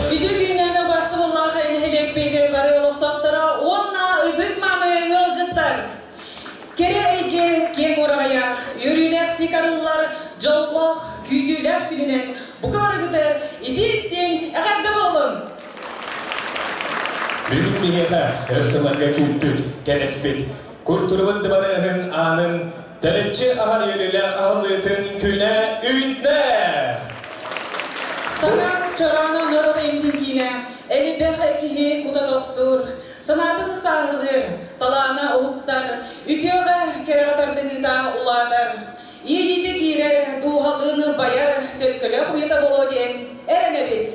Үтүө күнүнэн убастыбыллаах нэһилиэкпит бары олохтоохторо уонна ытык-мааны ыалдьыттар! Кэрэ эйгэ киэҥ ураҕайа үөрүүлээхтик арыллар дьоллоох, күүтүүлээх күнүнэн бука барыгытыгар итии-истиҥ эҕэрдэ буоллун! Бүгүн биһиэхэ өр сылларга күүппүт, кэтэспит культурабыт дыбарыаһын аанын тэлэччи аһар үөрүүлээх аһыллыытын күнэ үүннэ! Саҥа чораана норуот айымньытын киинэ элбэх киһи кута тохтуур, санаатын сааһылыыр, талаана уһуктар, үтүөҕэ кэрэҕэ тардыһыыта улаатар, иэйиитэ киирэр, дууһалыын байар төлкөлөөх уйата буолуо диэн эрэнэбит.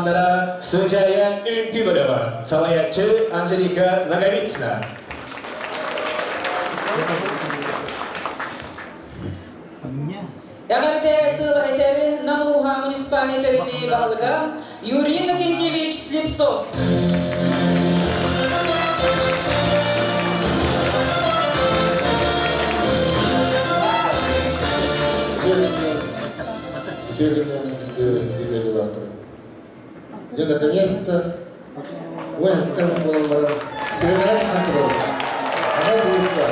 хамаандалара Сыдьаайа үҥкүү бөлөҕө, салайааччы Анжелика Ноговицына. Эҕэрдэ тыл этэр Нам улууһа муниципальнай тэриллии баһылыга Юрий Иннокентьевич Слепцов. Үтүө күнүнэн күндү Дьэ, наконец-то, ой, аттан буолан баран, сыанаҕа тахсан турабын. Аҕа булукка.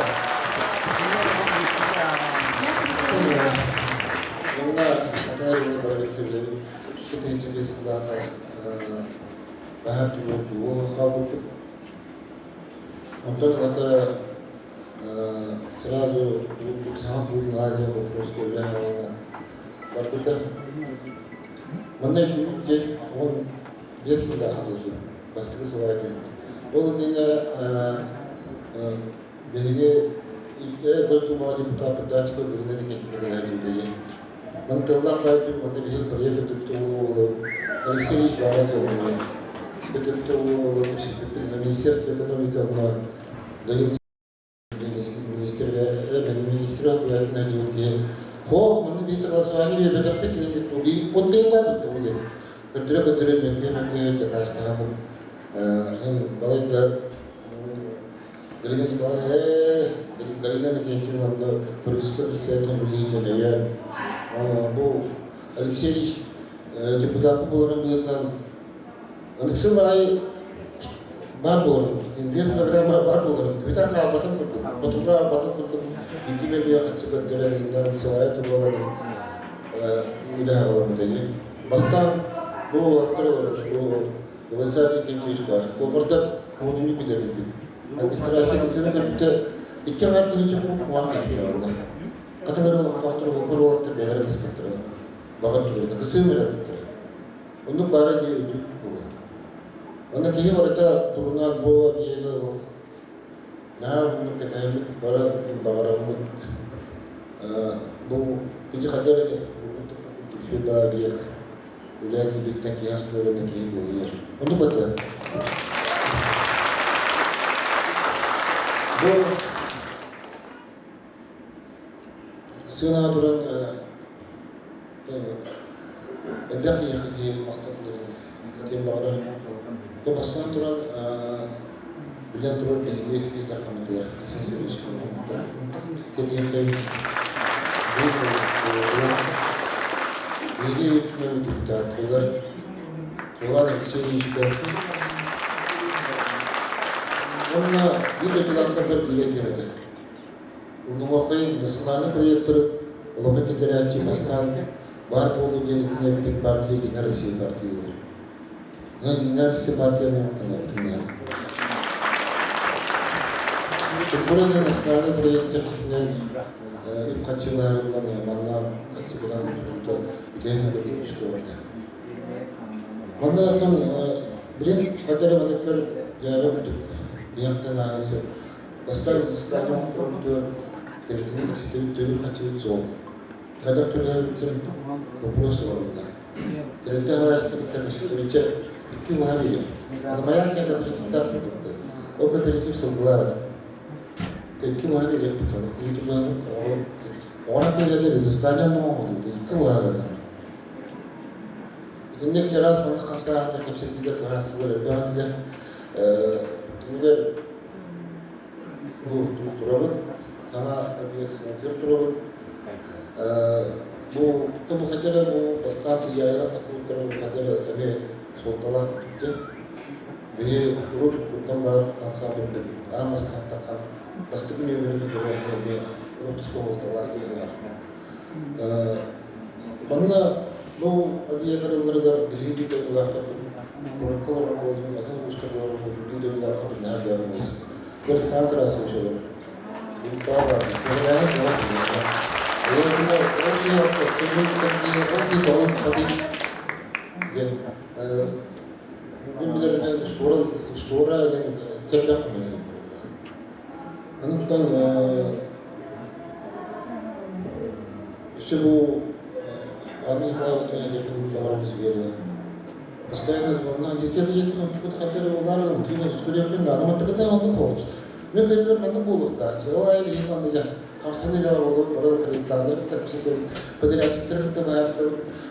Онно атыҥар ыла барар күллэбин. 25 сыллааҕы баһаар түмүк буолуо хаалбыппыт. Онтон ылата сразу саҥа сылын диэн боппуруоска үлэ хаалана барбыта. Манна диэн 15 сыллаах дылы бастакы сылаа кэлбит. Ол иннинэ биһиги Госдумаҕа депутаппыт Дачка Галина Никитина диэн. Маны тыллаах баайдым, манна биһиги проект өтүктэ Алексей Ильич баара диэн өтүктэ Министерство экономики онно Данил Министр обязательно киһи Хоо, манна биир согласование биэрбэтэхпит он баар битте бу диэн. Көрдөрө-көрдөрө мөккүө-мөккүө дакаастаһаммыт балайда Галина Николаевна Галина Иннокентьевна правительство председателем үлэлиитин өйөөн бу Алексеевич депутат буоларын быһыытынан ынык сыл аайы баар буоларым инвест программа баар буоларым бүтэн хаалбатын курдук ботулла хаалбатын курдук икки мөлүйүөн харчы көрдөрөр иннан сылайа туруолан үлэ аҕаламмыта бастаан бу уолаттар бу Владислав Викентьевич баар куопардар куотунньук бүтэрбиппит администрация кысыны көрбүтэ икки аҥаар тыһыынча куб кумаах кэлбитэ онно хатылар олохтоохтор олохпор уолаттар бэйэлэрэ таспыттара баҕар түгэринэ кысыым эрэ Оннук баара дии өйдүүр буолар. Онно киһи барыта турунан бу объегы олох наһаа уһуннук кэтэһэммит, бара баҕараммыт бу кичи хайдар эрэ да объект үлэ киирбиттэн киһи астыар уонна киһи дуоһуйар. Оннук бата. Бу сыанаҕа туран элбэх киһиэхэ киһи махталларын этиэн баҕарар. То бастаан туран билэн турар биһиги Ил Дархаммытыгар Айсен Сергеевич кэлиэххэ биһиги үтүмэн депутаттарыгар Иван Алексеевичка уонна биир дойдулаахтарбар биирэ диэм этэ. Умнумуоххайыҥ, национальнай проектары олоххо киллэрээччи бастаан баар буолуу диэн итиннэрбит партия Единая Россия партия буолар. Онон Единая Россия партия муҥутанабытын наада. Культура национальный проект чэрчитинэн үп-харчы быһаарыллан, манна харчыбынан тутуута бүтэһик үскэ барда. Манна оттон билин хайдах эрэ маннык дьээбэ курдук тиһэхтэн ааһан сөп. Бастаан изыскание оҥорбутугар тэрилтэни кэпсэтэбит төлүүр харчыбыт суох. Хайдах төлөөбүттэрин боппуруос туруораллар. Тэрилтэ хаһаайыстыбыттан кэпсэтэбитчэ икки уһа биэрэбит. Аны майаан кооперативтаах курдуктар. Ол кооператив сылгылаабыт. Икки уһа биэриэхпит ол. Оҕону кыайыыга изыскание оҥоһуллубут икки уһа гынна. Итинник чараас маннык хамсааһыннар кэпсэтиилэр быһаарсыылар элбэх этилэр. Түмүгэр бу турабыт, саҥа объект саҥатыгар турабыт. Бу бу хотела бу бастаан сыдьаайалар такыбыттара бу хотела эмиэ суолталаах түптэ. Биһи урут уруккуттан баар ансамбльбыт аан бастаан таххан бастакы нүөмэрин көрөөһүн эмиэ урут туспа суолталаах диэн баар. Манна бу объект арылларыгар биһиги биир дойдулаахтарбыт куоракка олорор буоллун, атын улуустарга олорор буоллун биир дойдулаахтарбыт наһаа элбэх буолуо. Бу Александр Тарасович олорор. Диэн мин билэринэн скоро диэн кэлбэх Онтон өссө бу Анна Николаевна баҕарабыз биэрэ. Постоянно звонна, детям кутахаттары улар түйне күрөкүн да маттыкыта оннук болуп. Мен көрүгөр маннык буолуохтаах. Ол айы биһиги манна дьэ хамсаныы бөҕө буолуут, бары кредиттааннары кытта кэпсэтэр, подрядчиктары кытта быһаарсар.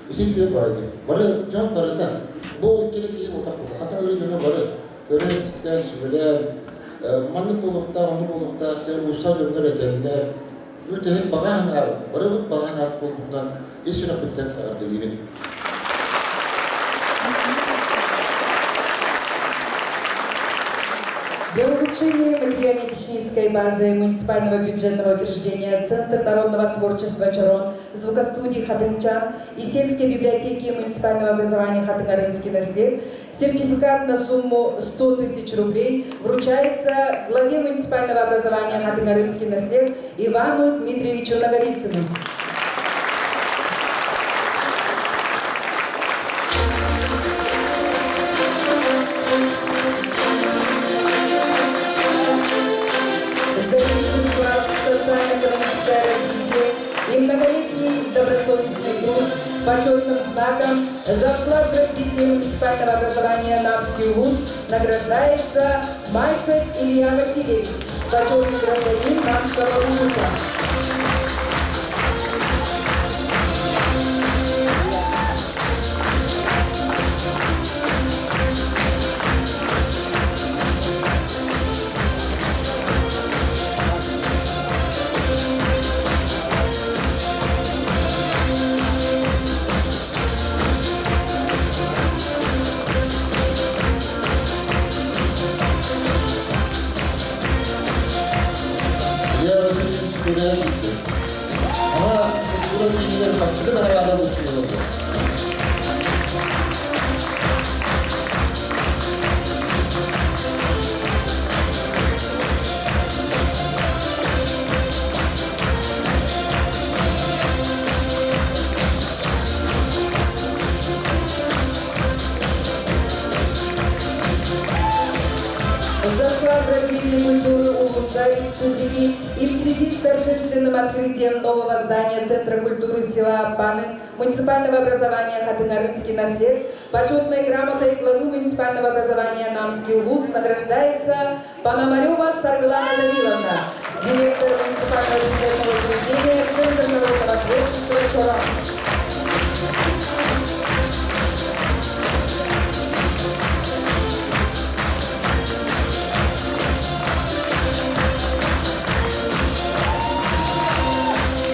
Ити үчүгэй баайы. Бары дьон барыта бу иккили киһи утах буолла. Хата ырыы дьоно бары көрөн-истэн, сүбэлээн, маннык буолуохтаах, оннук буолуохтаах диэн улуусаа дьоннор этэллэр. Бүтэһик баҕа санаа, барыбыт баҕа санаа буолбутунан ис сүрэхпиттэн эҕэрдэлиибин. Для улучшения материально-технической базы муниципального бюджетного учреждения Центр народного творчества «Чорон», звукостудии «Хатынчан» и сельской библиотеки муниципального образования «Хатынгарынский наслед» сертификат на сумму 100 тысяч рублей вручается главе муниципального образования «Хатынгарынский наслед» Ивану Дмитриевичу Наговицыну. За личный вклад в социально-экономическое развитие и многолетний добросовестный труд почетным знаком за вклад в развитие муниципального образования Намский УЛУС награждается Мальцев Илья Васильевич, почетный гражданин Намского УЛУСа. Илья Васильевич күрээн ииттэ. Ама культура киинигэр харчыга наҕарааданы ылсыбыт. За вклад в развитие культуры Улуса Республики и в связи с торжественным открытием нового здания Центра культуры села Аппаны муниципального образования Хатынарынский наслед почетной грамотой главы муниципального образования Намский Улус награждается Пономарева Саргылана Давиловна, директор муниципального бюджетного учреждения Центр народного творчества «Чоран».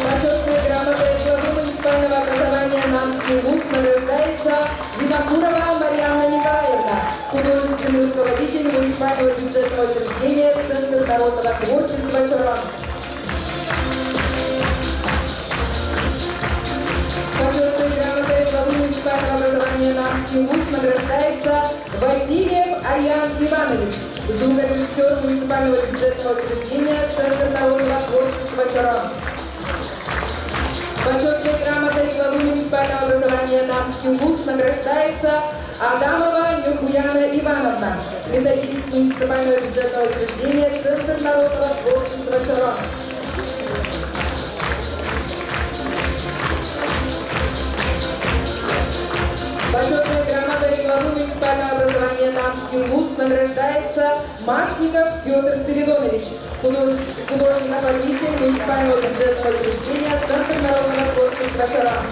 Почетной грамотой главы муниципального образования Намский УЛУС награждается Винокурова Марианна Николаевна, художественный руководитель муниципального бюджетного учреждения Центр народного творчества «Чоран». Почетной грамотой главы муниципального образования Намский УЛУС награждается Васильев Ариан Иванович, звукорежиссер муниципального бюджетного учреждения Центр народного творчества «Чоран». Почетной грамотой главы муниципального образования Намский УЛУС награждается Адамова Нюргуяна Ивановна, методист муниципального бюджетного учреждения Центр народного творчества «Чоран». Почетной грамотой главы муниципального образования Намский УЛУС награждается Машников Петр Спиридонович, художник-оформитель муниципального бюджетного учреждения Центр народного творчества «Чоран».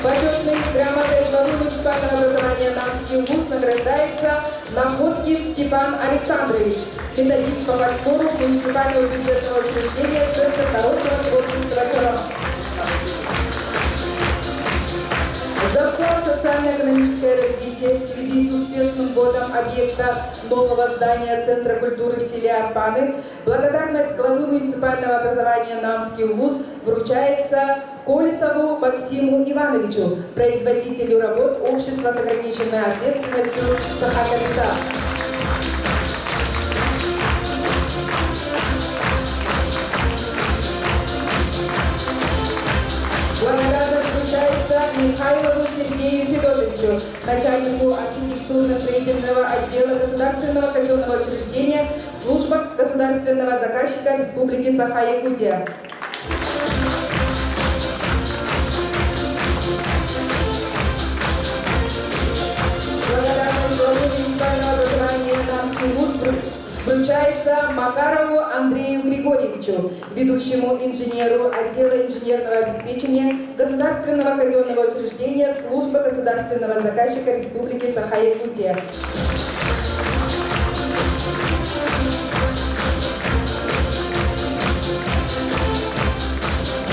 Почетной грамотой главы муниципального образования Намский УЛУС награждается Находкин Степан Александрович, методист по фольклору муниципального бюджетного учреждения Центр народного творчества «Чоран». За вклад в социально-экономическое развитие в связи с успешным вводом объекта нового здания Центра культуры в селе Аппаны благодарность главы муниципального образования Намский УЛУС вручается Колесову Максиму Ивановичу, производителю работ общества с ограниченной ответственностью «Саха-Капитал». Благодарность вручается Михайлову Сергею Федотовичу, начальнику архитектурно-строительного отдела Государственного казенного учреждения Служба государственного заказчика Республики Саха-Якутия. вручается Макарову Андрею Григорьевичу, ведущему инженеру отдела инженерного обеспечения Государственного казенного учреждения Служба государственного заказчика Республики Саха-Якутия.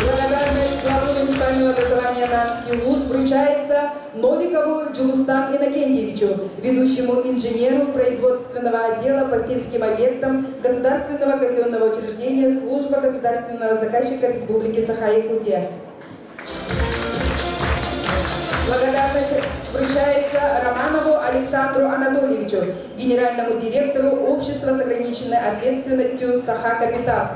Благодарность главы муниципального образования Намский УЛУС вручается Новикову Джулустан Иннокентьевичу, ведущему инженеру производственного отдела по сельским объектам Государственного казенного учреждения Служба государственного заказчика Республики Саха-Якутия. Благодарность вручается Романову Александру Анатольевичу, генеральному директору Общества с ограниченной ответственностью «Саха Капитал».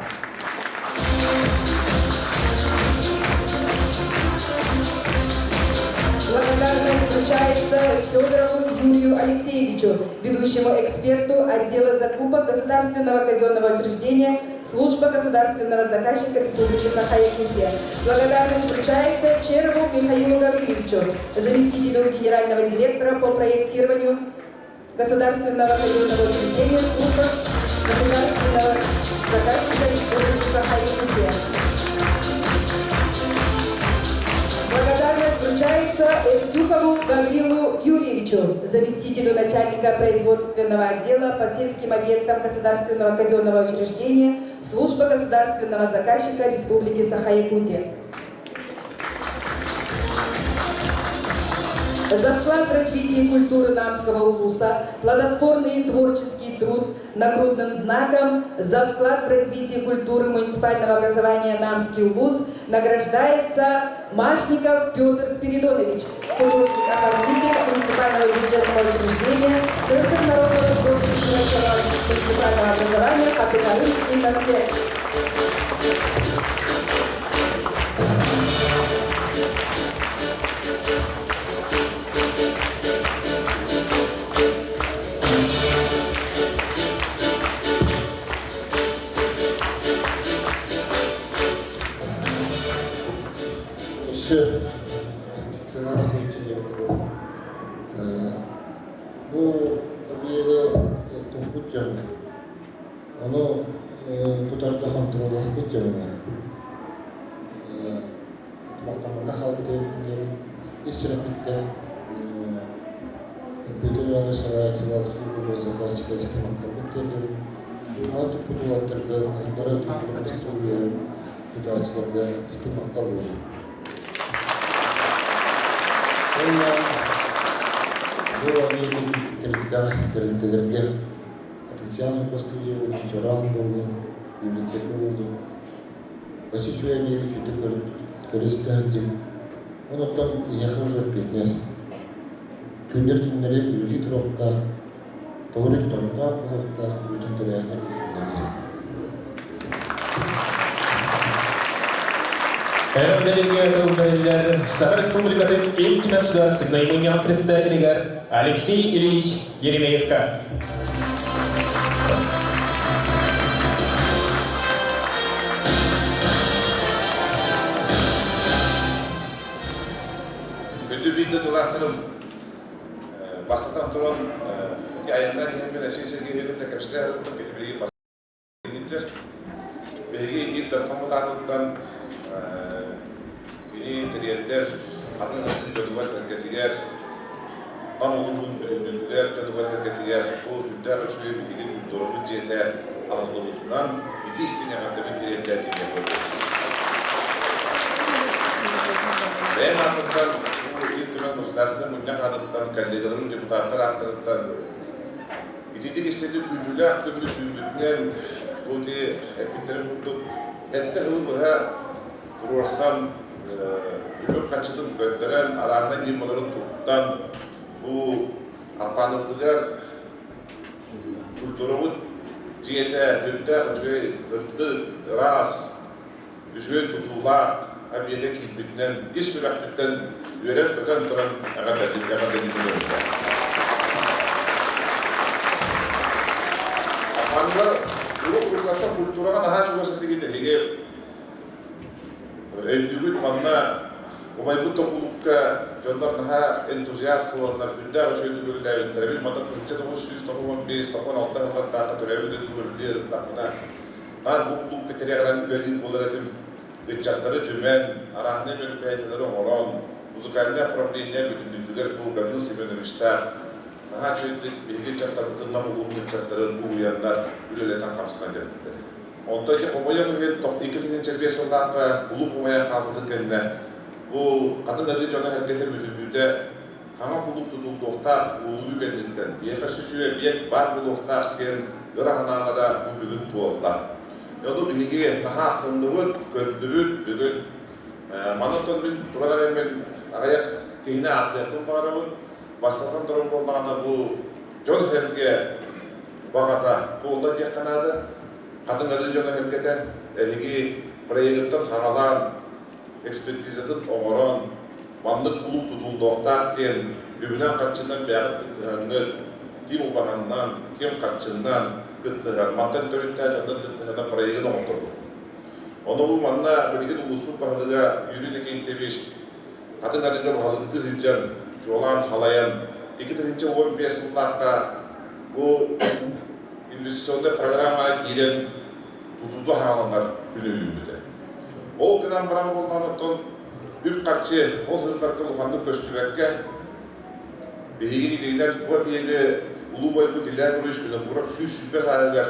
Благодарность вручается Федорову Юрию Алексеевичу, ведущему эксперту отдела закупок Государственного казенного учреждения Служба государственного заказчика Республики Саха-Якутия. Благодарность вручается Черову Михаилу Гавриловичу, заместителю генерального директора по проектированию Государственного казенного учреждения Служба государственного заказчика Республики Саха-Якутия. Благодарность вручается Эртюкову Гаврилу Юрьевичу, заместителю начальника производственного отдела по сельским объектам Государственного казенного учреждения Служба государственного заказчика Республики Саха-Якутия. За вклад в развитие культуры Намского улуса, плодотворный и творческий труд нагрудным знаком за вклад в развитие культуры муниципального образования Намский улус награждается Машников Петр Спиридонович, художник-оформитель муниципального бюджетного учреждения Центр народного творчества муниципального образования Хатыгарынский наслед. Өссө саҥа тахсыбычча Бу объегы туппут дьоҥҥо, ону тутарга хонтуруолласпыт дьоҥҥо махтаммакка хаалбыт эбиппин диэн ис сүрэхпиттэн Петр Иванович салайааччылаах служба заказчика истин махталбын тиэрдэбин. Аан туппут уолаттарга, кыһыннары туппут тутааччыларга истин махтал буоллун. Уонна бу тэрилтэҕэ тэрилтэлэргэ Татьяна студия буоллун, Чораан буоллун, библиотека буоллун, Василий Феофилович үтүө көрүстэ сылдьын. Онуттан эйиэхэ уже эппиэтинэс. Күннэр-түүннэри үлэлии туруохтаах, толору тутардаах буолуохтаах күрүтүн тэрээһинэр үлэлэргэ. Эҕэрдэлэргэ тыл бэриллэр Саха Республикатын Ил Түмэн Судаарыстыбаннай Мунньаҕын председателигэр Алексей Ильич Еремеевка. Күндү биирдэ тулаахтарым бастатан туран айаннаан иһэммин Алексей Сергеевичтэн кэпсэтэ сырыттым кини билигин бастыҥ Биһиги Ил Дархан аатыттан кини тириэрдэр атын атын дьонугар-сэргэтигэр Нам улууһун бөлүмнөрүгэр дьонугар-сэргэтигэр бу сүрдээх үчүгэй биһиги культурабыт дьиэтэ аһыллыбытынан ити истиҥ эҕэрдэбин тириэрдээтим Бэйэм аатыттан бу Ил Түмэн Государственнай Мунньах аатыттан коллегаларым депутаттар ааттарыттан ититик истэтик күүтүүлээх күндү түүммүтүнэн бу ити эппиттэрин курдук сэттэ сылы быһа туруорсан үбүн харчытын көрдөрөн арааһынай ньымаларын туттан бу Аппааныбытыгар культурабыт дьиэтэ үрдээх үчүгэй ырдык, ыраас, үчүгэй тутуулаах объега киирбитинэн ис сүрэхпиттэн үөрэн-көтөн туран эҕэрдэлиибин Аппаанылар урут уруккаттан культураҕа наһаа чугас этигит эһиги өйдүүгүт манна убайбыт да кулуупка. дьоннор наһаа энтузиаст буоланнар үрдээх үчүгэйдик үлэлээбиттэрэ. Мин мантан 1995, 96 сыллардаахха төрөөбүт дойдубар үлэлии ырыттахпына, наар бу кулуупка тирэҕирэн үлэлиир буолар этим. Ыччаттары түмэн, арааһынай мероприятиелары оҥорон, музыкальнай управление бүтүннүүтүгэр бу Гаврил Семеновичтаах наһаа үчүгэйдик биһиги ыччаттарбытын Нам улууһун ыччаттарын угуйаннар үлэлэтэн-хамсатан кэлбиттэр. Онтон ити хомойуох иһин 2005 сыллаахха кулууп умайан хаалбытын кэннэ бу хатын арыы дьоно-сэргэтэ бүтүннүүтэ хаҥа кулууп тутуллуохтаах уолуйуу кэнниттэн биһиэхэ сүчүө эбийиэк баар буолуохтаах диэн ыра санаалара бу бүгүн туолла. Ону биһиги наһаа астынныбыт, көрдүбүт бүгүн. Манан мин туран эрэммин аҕыйах киһини ааттыахпын баҕарабын. Бастатан туран буоллаҕына бу дьон-сэргэ баҕата туолла диэххэ наада. Хатыҥ Арыы дьоно-сэргэтэ эһиги проегыттан саҕалаан, экспертизатын оҥорон, маннык кулууп тутуллуохтаах диэн үбүнэн-харчынан бэйэҕит кыттыһаҥҥыт, ким убаһаннан, ким харчыннан кыттыһар, мантан төрүттээх дьоннор кыттыһаннар проегын оҥорторбут. Ону бу манна билигин улууспут баһылыга Юрий Никитич Хатыҥ Арыыга баһылыктыы сылдьан, чуолаан халайан, 2015 сыллаахха бу инвестиционнай программаҕа киирэн тутуута хааланар күнэ үүммүтэ. Ол гынан баран буоллаҕына оттон үп-харчы ол сылларга улаханнык көстүбэккэ, биһиги илиинэн бу эбийиэги улуу бойбут Илья Григорьевич Винокуров 120 сааһыгар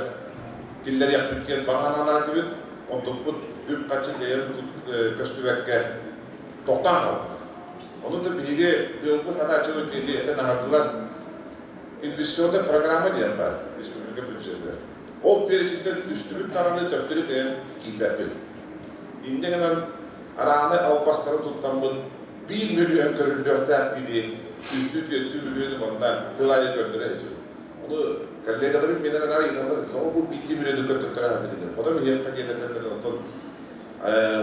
киллэриэхпит диэн баҕа санаалаатыбыт. Онтукпут үп-харчы кыайан көстүбэккэ тохтоон хаалбыт. Ону да биһиги ыалбыт анааччыбыт диэки этэн аһардылар. Инвестиционная программа диэн баар республика бюджетыгар. Ол перечинтэн түстүбүт даҕаны төптөрү тэйэн киирбэппит. Инньэ гынан арааны албастары туттаммыт биир мөлүйүөн көрүллүөхтээх диири үстүү-түөртүү мөлүйүөнү манна тыл аайы көрдөрө сылдьыбыт. Ону коллегаларым миэнэ наар ыйыталлар, тоҕо бу биирдии мөлүйүөнү көрдөттөрө сатыгыный? Хотон иһиэххэ диэн этэллэр, оттон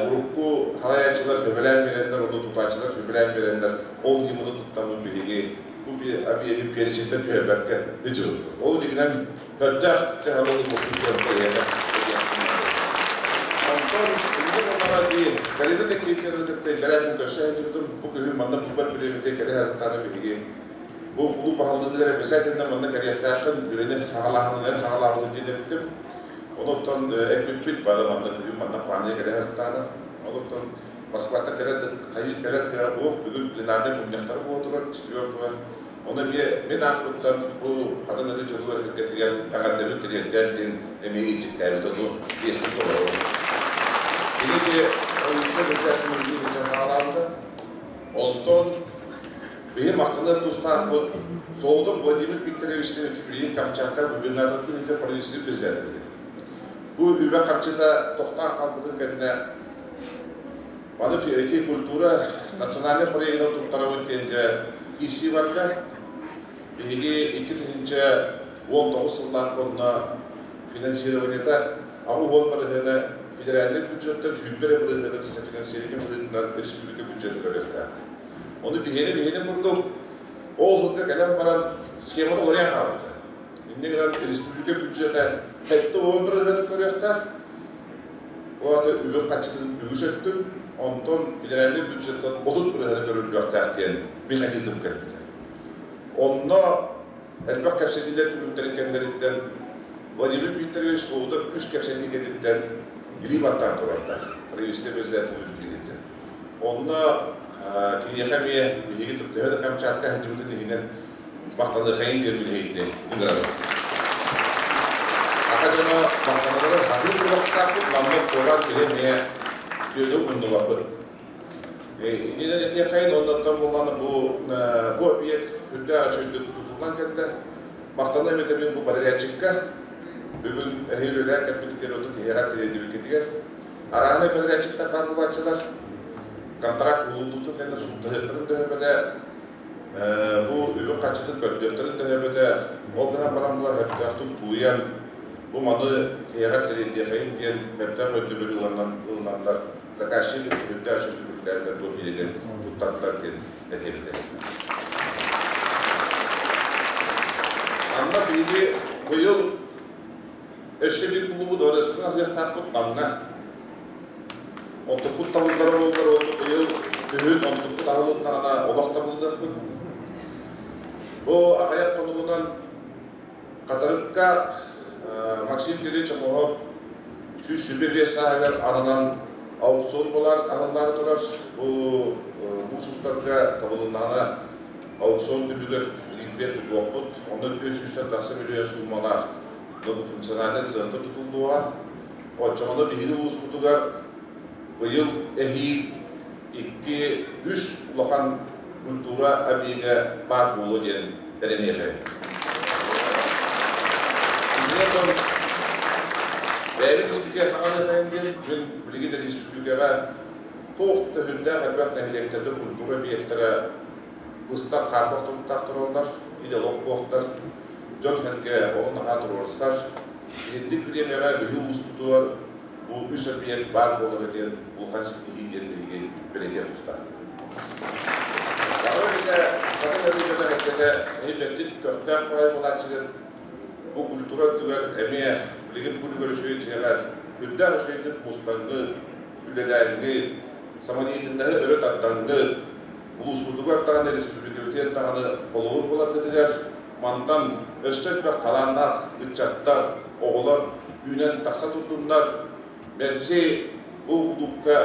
урукку халайааччылар көмөлөөн биэрэннэр, ону тутааччылар көмөлөөн биэрэннэр, ол ньыманы туттаммыт биһиги бу объеһы перечинтэн түһэрбэккэ ыдьыбыппыт. Ол илигинэн көрдөөх дьаһалы ылбыппыт диэн бэйэтэ. Онтон инньэ буоллаҕа дии, Галина Никитична кытта иллэрээ күн көрсө сылдьыбытым, бу күһүн манна кулбар бириэмэтигэр кэлэ сырыттаҕына биһиги бу кулууп аһыллыытыгар обязательно манна кэлиэхтээххин, үлэни хаҕалааһынынан хаҕалаабытым диэн эттим. Онуттан эппиппит бары манна күһүн манна пааньа кэлэ сырыттаҕына, онуттан Москваттан кэлэр хайыы кэлэр кыаҕа суох, бүгүн пленарнай мунньахтары буола турар, четвертого. Ону эмиэ мин ааппыттан бу хатын ырыы дьолугар кэлбитигэр эҕэрдэбин тириэрдээн диэн эмиэ илдьиттээбит, ону иэспин толоробун. Кини ити ойууска председатель илдьэн хаалаабыта. Онтон Биһи махтаныах тустаахпыт Солодов Владимир Викторовичтыын билигин Камчатка губернатордыы сылдьар правительство президентэбит. Бу үбэ-харчыта тохтоон хаалбытын кэннэ маны эти культура национальнай проегынан туттарабыт диэн дьэ киирсии барда. Биһиги 2019 сыллаах онно финансированиета 80 бырыһыана федеральнай бюджеттан 20 эрэ бырыһыана финансирование быһыытынан республика бюджета көрүөхтээх. Ону биһиэнэ-биһиэнэ курдук ол сылга кэлэн баран схемата уларыйан хаалбыта. Инньэ гынан республика бюджета 70 бырыһыаны көрүөхтээх. Ол аата үбү харчытын үгүс өттүн, онтон федеральнай бюджеттан 30 бырыһыаны көрүллүөхтээх диэн механизм кэлбитэ. Онно элбэх кэпсэтиилэр түмүктэрин кэннэриттэн Владимир Викторович Солодов үс кэпсэтии кэнниттэн илии баттаан турардар. Правительство президентин үлэлиирдэр. Онно киниэхэ эмиэ биһиги төһө да Камчатка сылдьыбытын иһинэн махтаныахайын диэн билиһинни ыҥырабыт. Саха дьоно махтаналларын сатыыр буолуохтаахпыт, маннык куолаан киһи эмиэ түөтү умнубаппыт. Иннинэн этиэххэйин, оннуттан буоллаҕына бу бу объект үрдээх үчүгэйдик тутуллан кэллэ. Махтаныам этэ мин бу подрядчикка бүгүн эһиил үлэлээн кэлбитигэр, оту тиһэҕэр тириэрдибиккитигэр. Арааһынай подрядчиктар баар буолааччылар. Контракт булуллуутун кэннэ сууттаһыахтарын төһөбөтө, бу үбүн-харчытын көрдүөхтэрин төһөбөтө, ол гынан баран булар сөптөөхтүк тулуйан, бу маны тиһэҕэр тириэрдиэхэйин диэн сөптөөх өйдөбүл ылынаннар, заказчик үрдээх үчүгэй бу биһиги туттардылар диэн этибитэ. Манна биһиги быйыл Өссө биир кулуубу дворецкай аһыахтаахпыт Намҥа. Онтукпут табыллара буоллар уонна быйыл Күһүн онтукпут аһылыннаҕына олох табыллыахпыт. Бу аҕыйах хонугунан Хатырыкка Максим Кириллович Омоһов 125 сааһыгар ананан аукцион буолар аһыллаары турар. Бу муус устарга табылыннаҕына аукцион түмүгэр лиирбиэ тутуохпут. Онно 400 тахса миллион суумалаах многофункциональнай центр тутуллуоҕа. Оччоҕуна биһиги улууспутугар быйыл эһиил икки, үс улахан культура объега баар буолуо диэн эрэниэхэ. Итинэн бэйэбит испитигэр хаҥалыахайын диэн мин билигин республикаҕа туох да сүрдээх элбэх нэһилиэктэргэ культура объектара быстар хаарбах туруктаах тураллар, идеолог буохтар, дьон-сэргэ ону наһаа туруорсар. Итинник бириэмэҕэ биһи улууспутугар бу үс объект баар буолара диэн улахан ситиһии диэн биһиги бэлиэтиэх тустаахпыт. Бары этэ, бары дьоно эргэтэ эһи көхтөөх баҕайы буолааччыгын бу культура өттүгэр эмиэ билигин бу үлүгэр үчүгэй дьиэҕэ үрдээх үчүгэйдик мустаҥҥыт, үлэлээҥҥит, самодеятельноһы өрө тардаҥҥыт, улууспутугар даҕаны, республикабытыгар даҕаны холобур буоларгытыгар мантан өссө элбэх талааннаах ыччаттар, оҕолор үүнэн тахса турдуннар. Мэлдьи бу кулуупка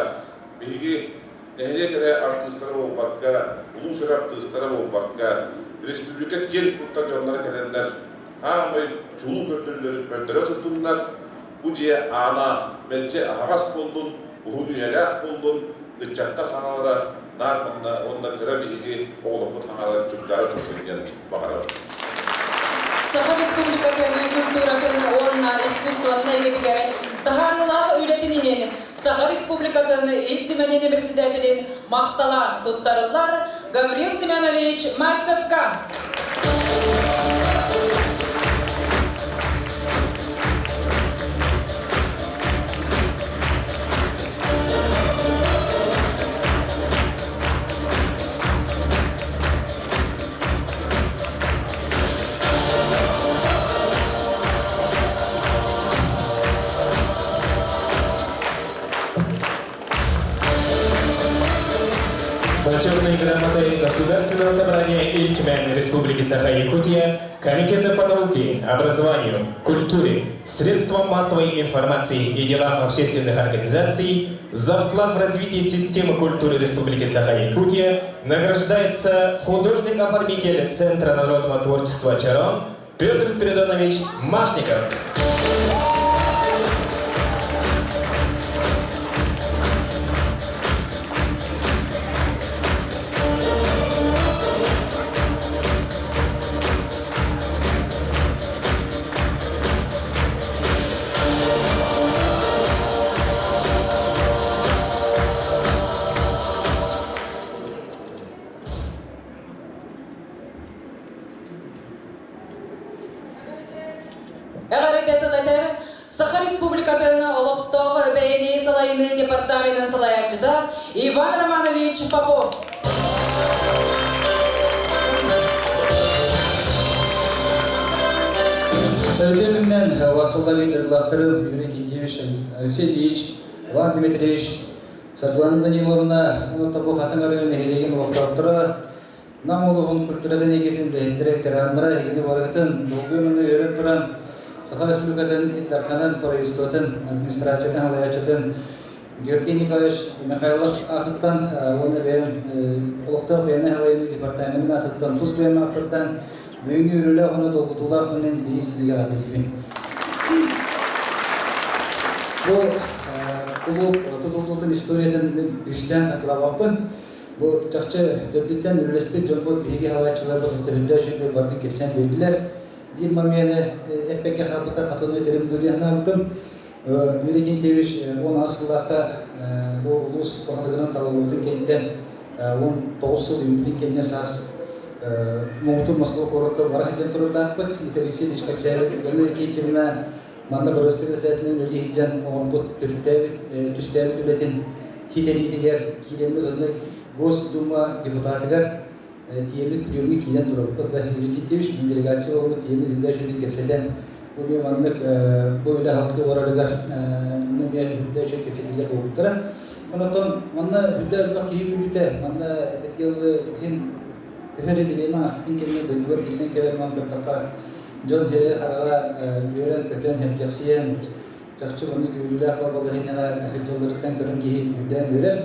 биһиги нэһилиэк эрэ артыыстара буолбакка, улуус эрэ артыыстара буолбакка, республика киэн туттар дьонноро кэлэннэр аамай чулуу көрдөрүүлэрин көрдөрө турдуннар. Бу дьиэ аана мэлдьи аһаҕас буоллун, уһун үйэлээх буоллун, ыччаттар хаҥалара наар манна уонна кыра биһиги оҕолорбут хаҥаларын чугдаара турдун диэн баҕарабын. Саха Республикатын культуратын уонна искусствотын эйгэтигэр таһаарыылаах үлэтин иһин Саха Республикатын Ил Түмэнин председателин махтала туттарыллар Гаврил Семенович Мальцевка. Почетной грамотой Государственного собрания Ил Түмэн Республики Саха-Якутия Комитета по науке, образованию, культуре, средствам массовой информации и делам общественных организаций за вклад в развитие системы культуры Республики Саха-Якутия награждается художник-оформитель Центра народного творчества «Чарон» Петр Спиридонович Машников. Эҕэрдэ тыл этэр Саха Республикатын олохтоох бэйэни салайыныы департаменын салайааччыта Иван Романович Попов. Өтөмүнэн Василий Лидерлахтарым Юрий Кентьевич, Алексей Ильич, Иван Дмитриевич, Саргылана Даниловна, тобу хатын арыгы нэһилиэгин олохтоохторо, Нам улууһун культуратын эйгэтин үлэһиттэрэ, ветераннара эһигини барыгытын долгуйан уонна үөрэн туран Саха Республикатын Ил Дарханын правительствотын администрациятын салайааччытын Георгий Николаевич Михайлов аатыттан уонна бэйэм олохтоох бэйэни салайыныы департаменын аатыттан тус бэйэм ааппыттан бүгүҥҥү үөрүүлээх уонна долгутуулаах күнүн биир силигэ эҕэрдэлиибин. Бу кулууп тутуллуутун историятын мин үһүстээн хатылаабаппын. Бу чахчы төрдүттэн үлэлэспит дьоммут биһиги халааччыларбыт төһүндэ үчүгэй барытын кэпсээн биэрдилэр. Биир момены эппэккэ хаалбыта хатыны этэрим дуу санаабытым. Юрий Кентьевич 10 сыллаахха бу улуус баһылыгынан талыллыбытын кэнниттэн 19 сыл үүммүтүн кэннэ саас Муҥутуур Москва куоракка бара сылдьан турардаахпыт. Италийскай Ильич кэпсээбит Галина Никитьевна манна бырастыы председателинэн үлэлии сылдьан оҥорбут төрүттээбит, түстээбит үлэтин хитэриитигэр киирэммит онно Госдума депутатыгар тиийэммит приемҥа киирэн турабыт. Юрий Киттевич делегация буолбут тиийэммит үрдэ үчүгэй кэпсэтэн бу эмиэ маннык бу үлэ халкыы барарыгар эмиэ үрдэ үчүгэй кэпсэтиилэр буолбуттара. Онотон манна үрдэ элбэх киһи үүрбүтэ, манна этэргэ дылы иһин төһө эрэ бириэмэ ааспытын кэннэ дойдугар биллэн кэлэн баран көрдөххө, дьон сирэйэ-хараҕа үөрэн-көтөн, сэргэхсийэн, чахчы маннык үөрүүлээх балаһыанньаҕа сылдьалларыттан көрөн киһи үрдээн үөрэр.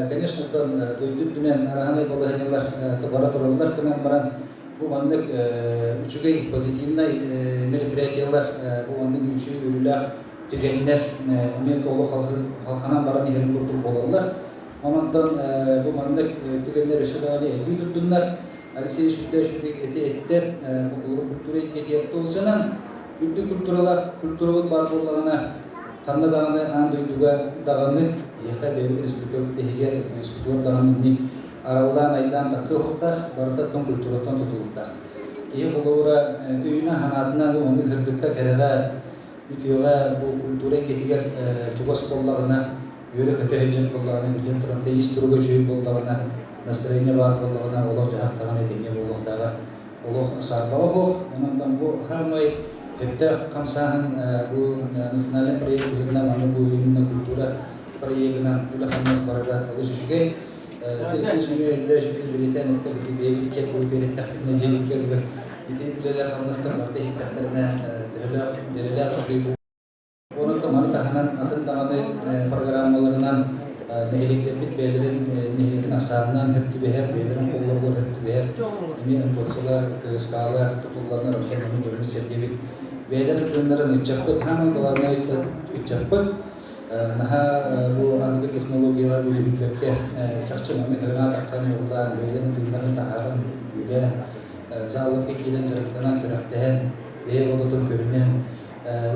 Конечно, оттон дойду үрдүнэн араһынай балаһыанньалар бара тураллар гынан баран, бу маннык үчүгэй позитивнай мероприятиелар, бу маннык үчүгэй үөрүүлээх түгэннэр эмиэ толу халханан баран иһэрин курдук буолаллар. Онон бу маннык түгэннэр өссө даҕаны элбии турдуннар. Алексей Шүрдэ эти эттэ, бу культура эйгэтигэр тылсынан үрдүк культуралаах культурабыт баар буоллаҕына, ханна даҕаны аан дойдуга даҕаны, биһиэхэ бэйэбит республикабыт иһигэр, республикабыт даҕаны инник араллаан айдаан таххыы оһохтоох, барыта тон культураттан тутулуктаах. Киһи холобура өйүнэн-санаатынан бу маннык сырдыкка, кэрэҕэ, үтүөҕэ бу культура эйгэтигэр чугас буоллаҕына, үөрэ-көтө сылдьар буоллаҕына, биллэн туран, ис туруга үчүгэй буоллаҕына, настроение баар буоллаҕына, олох-дьаһах даҕаны этэҥҥэ буолуохтааҕа олох саарбаҕа суох. Онон бу саамай сөптөөх хамсааһын бу национальный проект быһыытынан аны бу именно культура проегынан үлэ-хамнас барара олус үчүгэй. Алексей Семенович өйдөөх бэлиэтээн эттэ, бэйэбит иккиэн үөрэттэхпитинэ дьиэ икки ити үлэлэр хамнастар барыта иһиттэхтэринэ төһөлөөх дьэрэлээх үчүгэй Онон маны таһынан атын даҕаны программаларынан нэһилиэктэрбит бэйэлэрин нэһилиэгин ахсаанынан сөп түбэһэр, бэйэлэрин холлоругар сөп түбэһэр эмиэ МФЦ-лар, КСК-лар тутулланнар оттон ону көрүҥ сэргэбит. Бэйэлэрин тыыннарын ыччаппыт, хааман главное ыччаппыт наһаа бу аныгы технологияҕа үлүһүйбэккэ чахчы маннык ырыҥаа тахсан ыллаан, бэйэлэрин тыыннарын таһааран үлээн, залларга киирэн дьарыктанан, күрэхтэһэн, бэйэ бодотун көрүнэн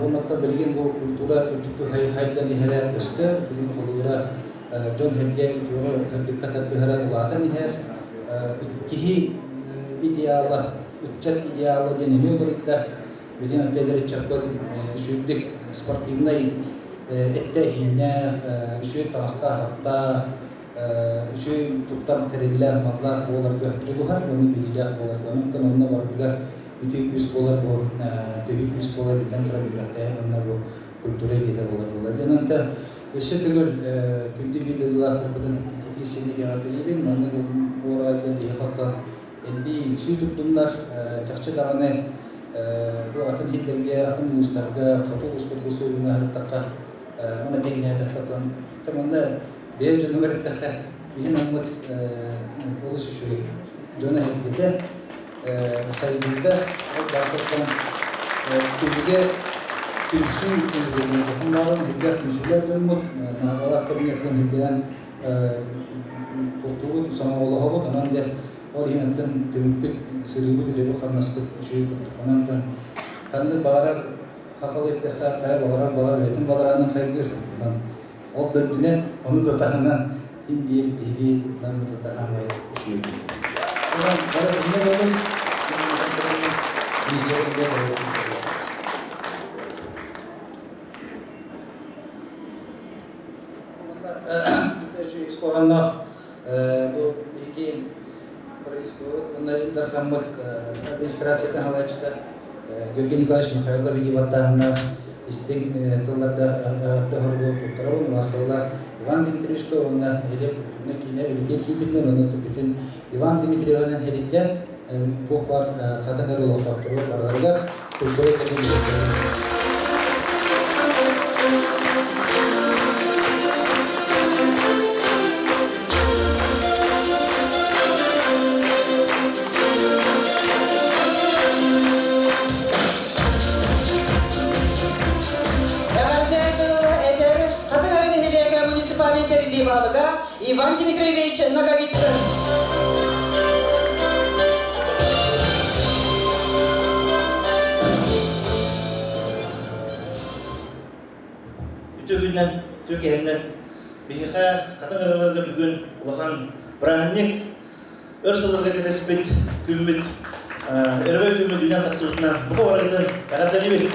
Уонна билигин бу культура үрдүктүк хайдан иһэрэ көстөр. Бүгүн холуура дьон-сэргэ үтүөҕэ сырдыкка тардыһара улаатан иһэр. Киһи идеала, ыччат идеала диэн эмиэ уларыйда. Билигин аттыгар ыччаппыт үчүгдүк спортивнай эттэ-иһиннээх, үчүгэй таҥастаах-аптаах, үчүгэй туттар тэриллээх, маллаах буоларга дьулуһар уонна билиилээх буоларга. Онон онно барытыгар үтүө күүс буолар бу төһүү күүс буолар биллэн турар үөрэхтээһин уонна бу культура эйгэтэ буолар буолар. Дьон онтон өссө төгүл күндү биир дойдулаахтарбытын итии синник эҕэрдэлиибин. Маннык уораҕайдар биһиэхэ оттон элбии үксүү турдуннар. Чахчы даҕаны бу атын сирдэргэ, атын улуустарга, хоту улуустарга суолуна аһыттахха уонна тэҥнээтэххэ оттон манна бэйэ дьонугар эттэххэ биһин оммут олус үчүгэй дьоно эһэргитэ сайдыыта ол барытыттан түбүгэ түмсүү түмүгэ диэн баарын үрдээх түмсүүлээх дьоммут наадалаах кабинетынан үрдээн туохтуубут сомоҕолоһобут онон дьэ ол иһин оттон түмүкпүт сырыыбыт үлэбит хамнаспыт үчүгэй курдук онон ханнык баҕарар хахалы эттэххэ хайа баҕарар баҕа бэйэтин бадараанын хайгыыр онон ол да үрдүнэн ону да таһынан Ким диир биһиги наммытыта хаамай үчүгэйбит. Онон бары иннэ буолун, Исполаннаах бу биһиги правительствобыт уонна Ил Дархаммыт администрациятын салайааччыта Георгий Николаевич Михайлов илии баттааһыннаах истиҥ тылларда эҕэрдэ хоругу туттарабын. Убаастабыллаах Иван Дмитриевичка уонна нэһилиэк культурнай киинэ үлэтигэр киирбитинэн уонна бүтүн Иван Дмитриеванан эриттэн туох баар хатыҥ эрэ олохтоохторугар барыларыгар культура кэлин Эҕэрдэ тыл этэр Хатыҥ Арыы нэһилиэгэ муниципальнай тэриллии баһылыга Иван Дмитриевич Ноговицын. Үтүө күннэн, үтүө киһиннэн биһиэхэ Хатыҥ Арыыларга бүгүн улахан бырааһынньык өр сылларга кэтэспит күммүт өрөгөй күммүт үүнэн тахсыбытынан бука барыгытын эҕэрдэлиибит!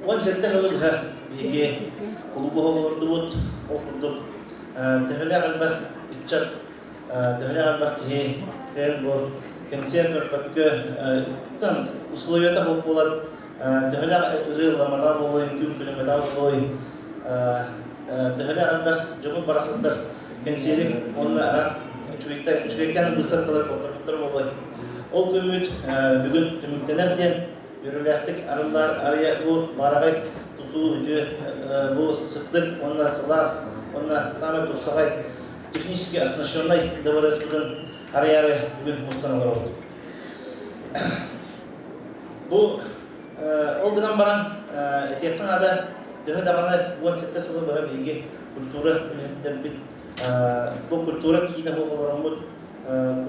17 сылы быһа биһиги кулууба олордубут. Ол курдук төһөлөөх элбэх ыччат, төһөлөөх элбэх киһи кэлэн бу кэнсиэр көрбөккө, условията суох буолан. Төһөлөөх ырыа ылламата буолуой, күн күлүмэтэ буолуой, төһөлөөх элбэх дьоммут барахсаттар кэнсиэрик уонна араас үчүгэйкээн быыстапкалар куоттарбыттар буолуой. Ол күммүт бүгүн түмүктэнэр диэн үөрүүлээхтик арыллар арыйа бу баараҕай тутуу үтүө бу сырдык уонна сылаас уонна саамай тупсаҕай технически оснащеннай дыбарыаспытын арыйаары бүгүн мустан олоробут. Бу ол гынан баран этиэххэ наада, төһө даҕаны 17 сылы быһа биһиги культура үлэһиттэрбит бу культура киинэ суох олороммут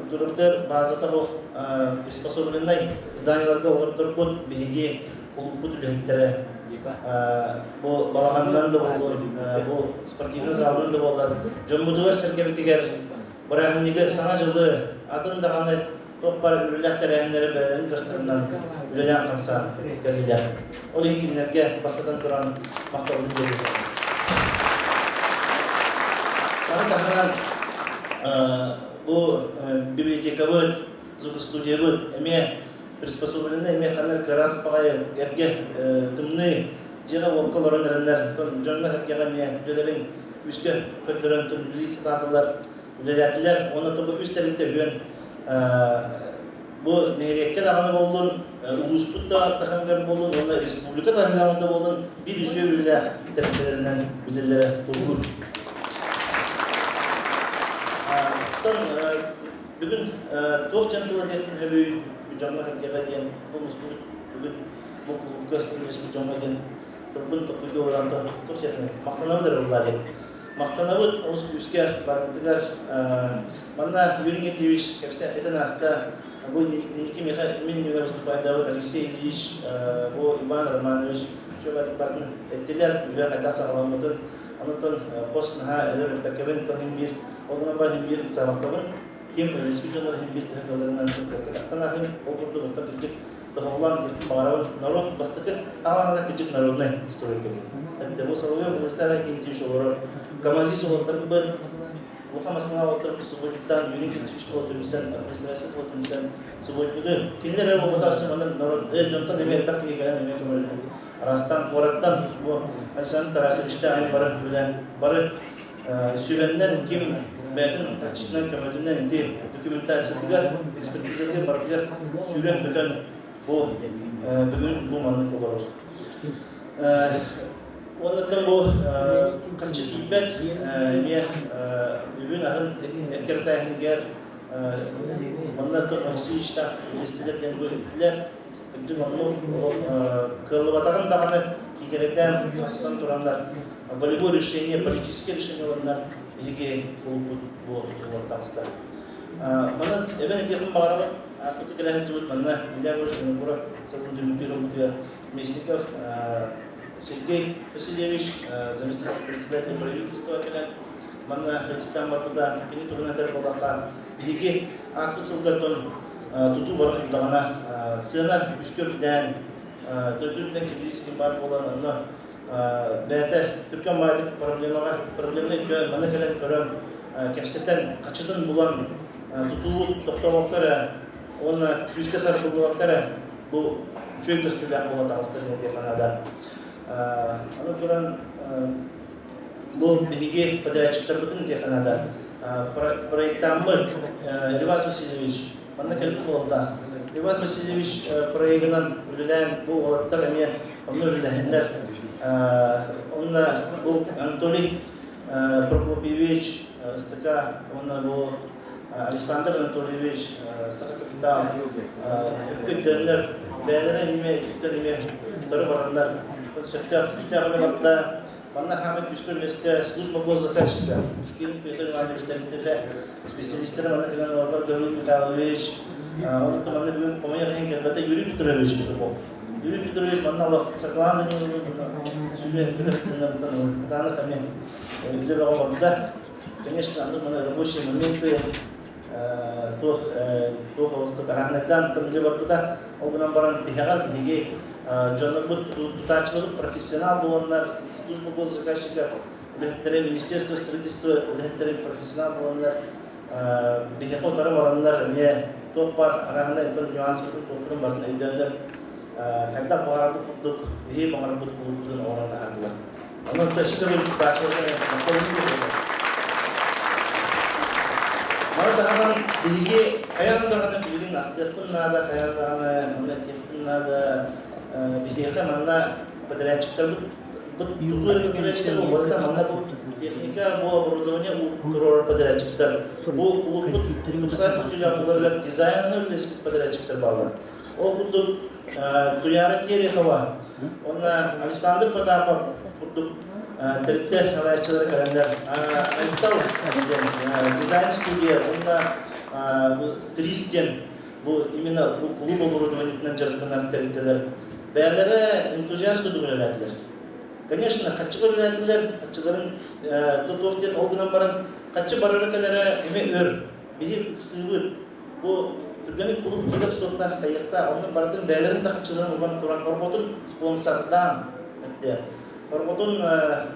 культурабытыгар базата суох приспособленнай зданиеларга олордорбут биһиги кулууппут үлэһиттэрэ бу балаҕанынан да буоллун, бу спортивнай залынан да буоллар дьоммутугар-сэргэбитигэр бырааһынньыгы, Саҥа дьылы, атын даҕаны туох баар үлэлээх тэрээһиннэри бэйэлэрин кыахтарынан үлэлээн-хамсаан кэллилэр. Ол иһин кинилэргэ бастатан туран махталбын тиэрдэбин. Маны таһынан бу библиотекабыт, звукостудиябыт эмиэ приспособлены эмиэ ханна кыраас баҕайы эргэ тымныы дьиэҕэ-уокка олорон эрэннэр дьоҥҥо-сэргэҕэ эмиэ үлэлэрин күүскэ көрдөрөн үлэлии сатаатылар. үлэлээтилэр уонна тобу үс тэрилтэ үһүөн бу нэһилиэккэ даҕаны буоллун, улууспут да таһымыгар буоллун уонна республика таһымыгар да буоллун биир үчүгэй үлэлээх тэрилтэлэринэн билэллэрэ туоһулуур. Оттон бүгүн туох дьон тыла диэхпин сөбүй дьоҥҥо-сэргэҕэ диэн бу мустубут бүгүн бу кулуупка үлэлэспит дьоҥҥо диэн тылбын толкуйга ууран туох диэхпин махтанабыт эрэ буоллаа диэн. Махтанабыт олус күүскэ барбытыгар. Манна Юрий Дмитриевич кэпсэ этэн ааста. Бу инники миэхэ мин иннибэр выступайдаабыт Алексей Ильич, бу Иван Романович чуобатык барын эттилэр, үлэ хайдах саҕаламмытын. Онтон хос наһаа өлөр өлбөккөбүн, тон иһин биир, ол гынан баран иһин биир ыксаабаккабын. Ким өлөспүт дьоннор иһин биир төһө кыалларынан тахтан аахын, ол курдук оттон кырдьык тоһоҕолоон диэхпин баҕарабын. Норуот бастакы аҕалана кырдьык народнай стройка диэн. Эттэ бу Соловьев Владислав Иннокентьевич олорор КамАЗист уолаттарбыт улахан массыыналаах уолаттар субботниктаан Юрий Иннокентьевич тула түмсэн, администрация тула түмсэн субботнигы кинилэр эрэ буолбатах манна народ дьонтон эмиэ элбэх киһи кэлэн эмиэ көмөлөһөн араастаан куораттан бу Александр Тарасовичтаах эн бары үлэлээн бары сүбэннэн ким бэйэтин тахчытынан көмөтүнэн ити документациятыгар, экспертизатыгар барытыгар сүүрэн-көтөн бу бүгүн бу маннык олорор. Уонна бу хаччы тиийбэт эмиэ үбүн-аһын эккирэтээһинигэр манна Алексеевичтаах үлэстилэр диэн бу эттилэр. Үрдүк оннук кыаллыбатаҕын даҕаны киитэрэйдээн тахсан тураннар волевое решение, политическое решение ыланнар биһиги кулуппут бу тутуллан таҕыста. Манан эбэн этиэхпин баҕарабын, ааспыкка кэлэ сылдьыбыт манна Илья Егорович Винокуров сылын түмүктүүр ылбытыгар Местников Сергей Васильевич, заместитель председателя правительства кэлэн манна ыалдьыттаан барбыта. Кини туһунан этэр буоллахха, биһиги ааспыт сылга тутуу бара турдаҕына сыана үскэ үрдээн, төрдүттэн кризис баар буолан, онно бэйэтэ түргэн баайдык проблемаҕа проблеманы өйдөөн, манна кэлэн көрөн, кэпсэтэн, хачытын булан, тутуубут тохтообокко эрэ уонна күүскэ сарбыллыбакка эрэ бу үчүгэй көстүүлээх буола таҕыста диэн этиэххэ наада. Аны туран бу биһиги подрядчиктарбытын этиэххэ наада. Проектаммыт Иван Васильевич манна кэлбит буолуохтаах. Иван Васильевич проегынан үлэлээн бу уолаттар эмиэ онно үлэлэһиннэр. Онно бу Анатолий Прокопьевич СТК уонна бу Александр Анатольевич Саха Капитал өккөттөннөр бэйэлэрэ эмиэ өттүттэн эмиэ утары бараннар сөптөөх күүстээх үлэ барда. Манна хаамай күүскэ үлэстэ служба госзаказчика Пушкин Петр Иванович тэрилтэтэ специалистара манна кэлэн олороллор Гаврил Михайлович, онон манна бүгүн хомойуох иһин кэлбэтэ Юрий Петрович Петухов. Юрий Петрович манна олох Саклана сүрү көтөхтүннэр кытаанах эмиэ үлэ бөҕө барда. Конечно, аны маны рабочие моменты туох туох олустук араанайдаан тылдьы барбыта. Ол гынан баран тиһэҕэр биһиги дьоннорбут тутааччыларбыт профессионал буоланнар, служба госзаказчика үлэһиттэрэ, министерство строительства үлэһиттэрэ профессионал буоланнар биһиэхэ утары бараннар эмиэ туох баар арааһынай нюанспытын туохпутун барытын өйдөөннөр. Хайдах баҕарарбыт курдук, биһи баҕарбыт кулууппутун оҥорон таһаардылар. Онон өссө төгүл Маны таһынан биһиги хайаан даҕаны билигин ахтыахпын наада, хайаан даҕаны манна этиэхпин наада. Биһиэхэ манна подрядчиктарбыт тутуу эрэ подрядчиктар буолбатах, манна бу техника, бу оборудование туруорар подрядчиктар. Бу кулууппут тупсар көстүүлээх дизайнын үлэлэспит подрядчиктар бааллар. Ол курдук Туяра Терехова уонна Александр Потапов курдук тэрилтэ салайааччылара кэлэннэр Айтал диэн дизайн-студия уонна Трис диэн бу именно бу клуб оборудованиетынан дьарыктанар тэрилтэлэр бэйэлэрэ энтузиаст курдук үлэлээтилэр. Конечно, хаччы үлэлээтилэр, хаччыларын туох диэн ол гынан баран хаччы барара кэлэрэ эмиэ өр. Биһи ыксыыбыт. Бу түргэнник кулууп киирэр суохтаах хайыахтаах, онно барытын бэйэлэрин да хаччыларын уган туран орҕотун спонсордаан эттэ. Орҕотун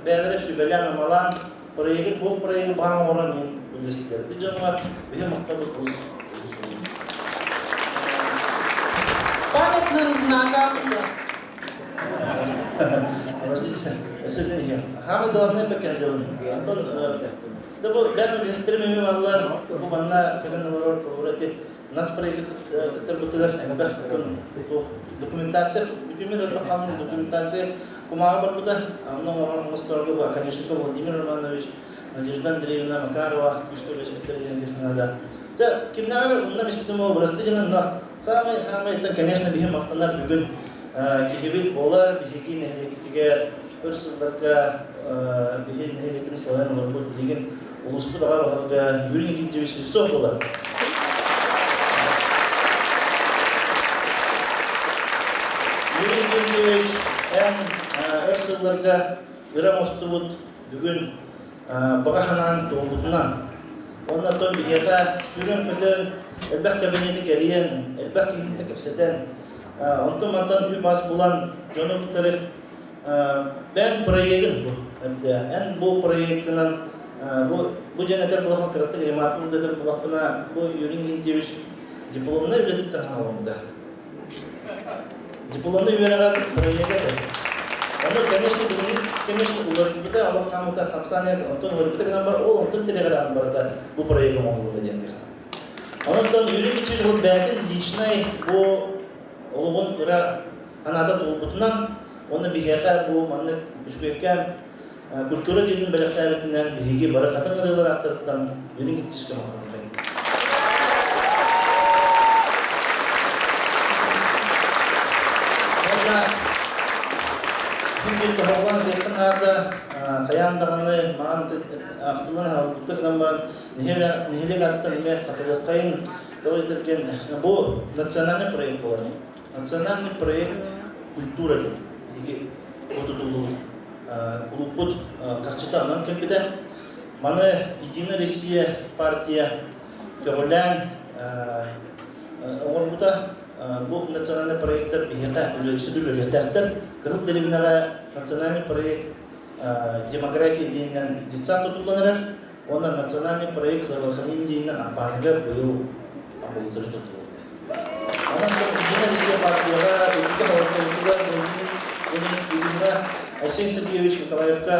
бэйэлэрэ сүбэлээн-амалаан проегын туох проегы баан оҥорон иһин үллэстилэр. Ити дьоҥҥо биһи махталбыт олус Памятным знаком. Подождите, Самое главное бэккэ Антон Да бу бэм үлэһиттэрим эмиэ бааллар. Бу манна кэлэн олорор холобура ити нацпроекты кыттарбытыгар элбэх документация бүтүмэр элбэх халыҥ документация кумааҕы барбыта. Онно оҥорон оҥосторго бу Оконешников Владимир Романович, Надежда Андреевна Макарова күүскэ үлэспиттэр диэн диэх наада. Дьэ, кимнээҕэр умна биспитим ол бырастыы гынан, но самый самый это, конечно, биһи махтанар бүгүн киһибит буолар, биһиги нэһилиэкпитигэр өр сылларга биһи нэһилиэкпитин салайан олорбут билигин улууспут аҕа баһылыга Юрий Никитьевич Слепцов буолар. Юрий Никитьевич эн өр сылларга ыра оҥостубут бүгүн баҕа санаан туолбутунан уонна оттон биһиэхэ сүүрэн-көтөн элбэх кабинеты кэрийэн, элбэх киһини кэпсэтэн, онтон-мантан үп-ас булан дьону кытары Бэйэн проегын бу эн бу проеккынан бу бу диэн этэр булахпын кыратык ремарка этэр булахпына бу Юрий Никитьевич дипломнай үлэтиттэн хаалбыта. Дипломнай үөрэҕэр проега этэ. Ону, конечно, билигин, конечно, уларыйбыта, олох хаамыта хамсаан онтон уларыйбыта гынан бар, ол онтон тирэҕэр аан барыта бу проект оҥоһуллубута диэн диэх. Онон Юрий Никитич ол бэйэтин личнай бу олоҕун ыра анаата туолбутунан уонна биһиэхэ бу маннык үчүгэйкээн культура дьиэтин бэлэхтээбитинэн биһиги бары хатыҥ ырыалар ааттарыттан Юрий Никитичка махтанабын. Уонна күн тоһоҕолоон этиэххэ наада, хайаан даҕаны маан ахтыллан аһыллыбыта гынан баран нэһилиэк ааттан эмиэ хатылыаххайын тоҕо диэтэргин бу национальный проект буолар. Национальный проект культура диэн биһиги тутуллубут кулууппут харчыта онон кэлбитэ. Маны Единая Россия партия көҕүлээн оҥорбута. Бу национальный проектар биһиэхэ үлэлиэхтээхтэр. Кыһыл дэриэбинэҕэ национальный проект демография диэнинэн детсад тутуллан эрэр. Уонна национальный проект здравоохранения диэнинэн Аппааныга быйыл амбулатория тутуллар. Онон Единая Россия партияҕа үрдүкү салалтабытыгар Бүгүҥҥэ Айсен Сергеевич Николаевка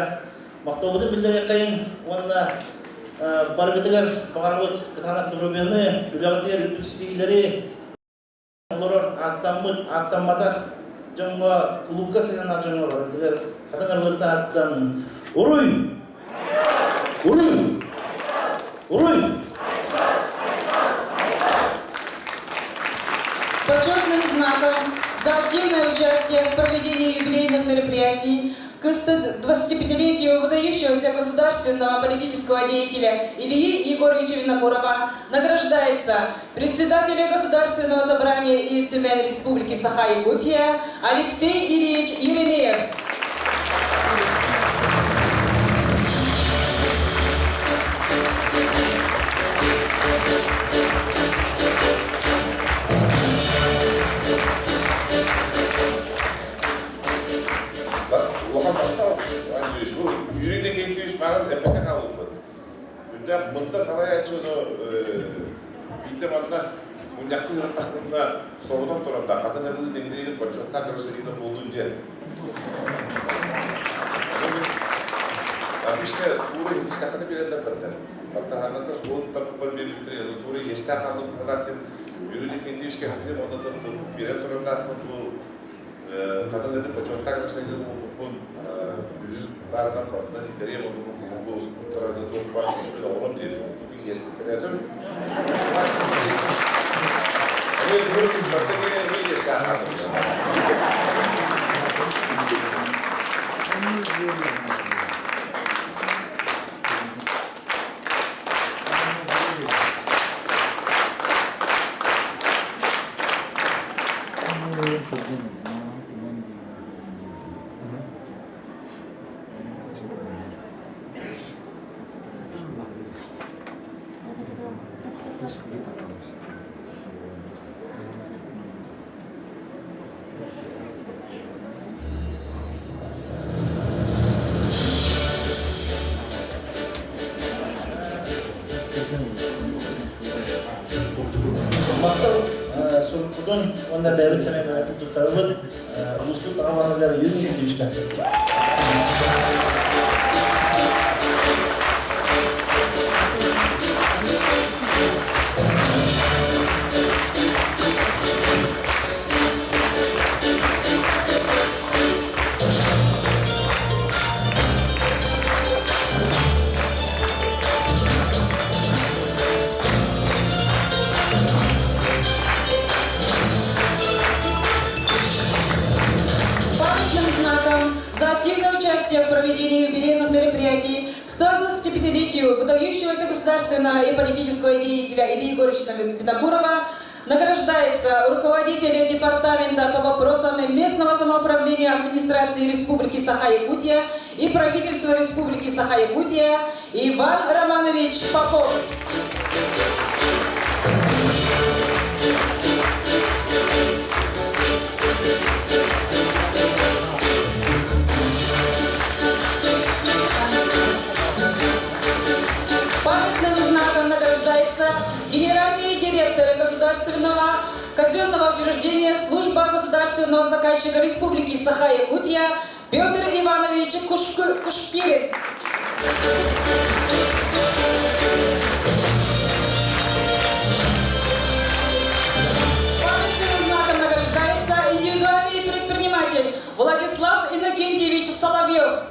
махталбытын биллэриэххэйиҥ уонна барыгытыгар баҕарабыт кытаанах доруобуйаны, үлэҕитигэр үрдүк ситиһиилэри, олорор ааттаммыт, ааттамматах дьоҥҥо кулуупка сыһыаннаах дьоҥҥо барытыгар хатыҥ арылырта ааттан Уруй! Уруй! Уруй! Почетным знаком за активное участие в проведении юбилейных мероприятий к 125-летию выдающегося государственного политического деятеля Ильи Егоровича Винокурова награждается председатель Государственного собрания Ил Түмэн Республики Саха-Якутия Алексей Ильич Еремеев. Улахан махтал, Иван Бу Юрий Декентьевич маған эппэтэх хаалбыт. Үрдээх мында салайааччыны Биирдэ манна мунньахтыы сырыттахпына соҕотон туран да хатын ырыы нэһилиэгин бочуоттаах гражданина буоллун диэн. Обычно туура иһитистэххинэ биэрэллэр бэртэр. Бартаһааннар суол тутан биэрбиттэр, туура иэстээх хааллым быһалаах диэн Юрий Никитич кэпсэтим уонна биэрэн турардаахпын бу хатын ырыы бочуоттаах гражданина буолбуппун үһүс баарынан барытынан итэриэм оннук кулугу турарга туох баар күүспүн оҥорон диэн иэстиктэрэтим. Эмиэ бүгүн барда диэн эмиэ иэстээх хаалдым. Махтал сурукпутун уонна бэйэбит сэмэй бэлэхпит туттарабыт. Улууспут аҕа баһылыгар Юрий Никитичка. Памятным знаком за активное участие в проведении юбилейных мероприятий к 125-летию выдающегося государственного и политического деятеля Ильи Егоровича Винокурова награждается руководитель департамента по вопросам местного самоуправления администрации Республики Саха-Якутия и правительства Республики Саха-Якутия Иван Романович Попов. Памятным знаком награждается генеральный директор государственного казенного учреждения Служба государственного заказчика Республики Саха-Якутия Петр Иванович Кушкирин. Памятным знаком награждается индивидуальный предприниматель Владислав Иннокентьевич Соловьев.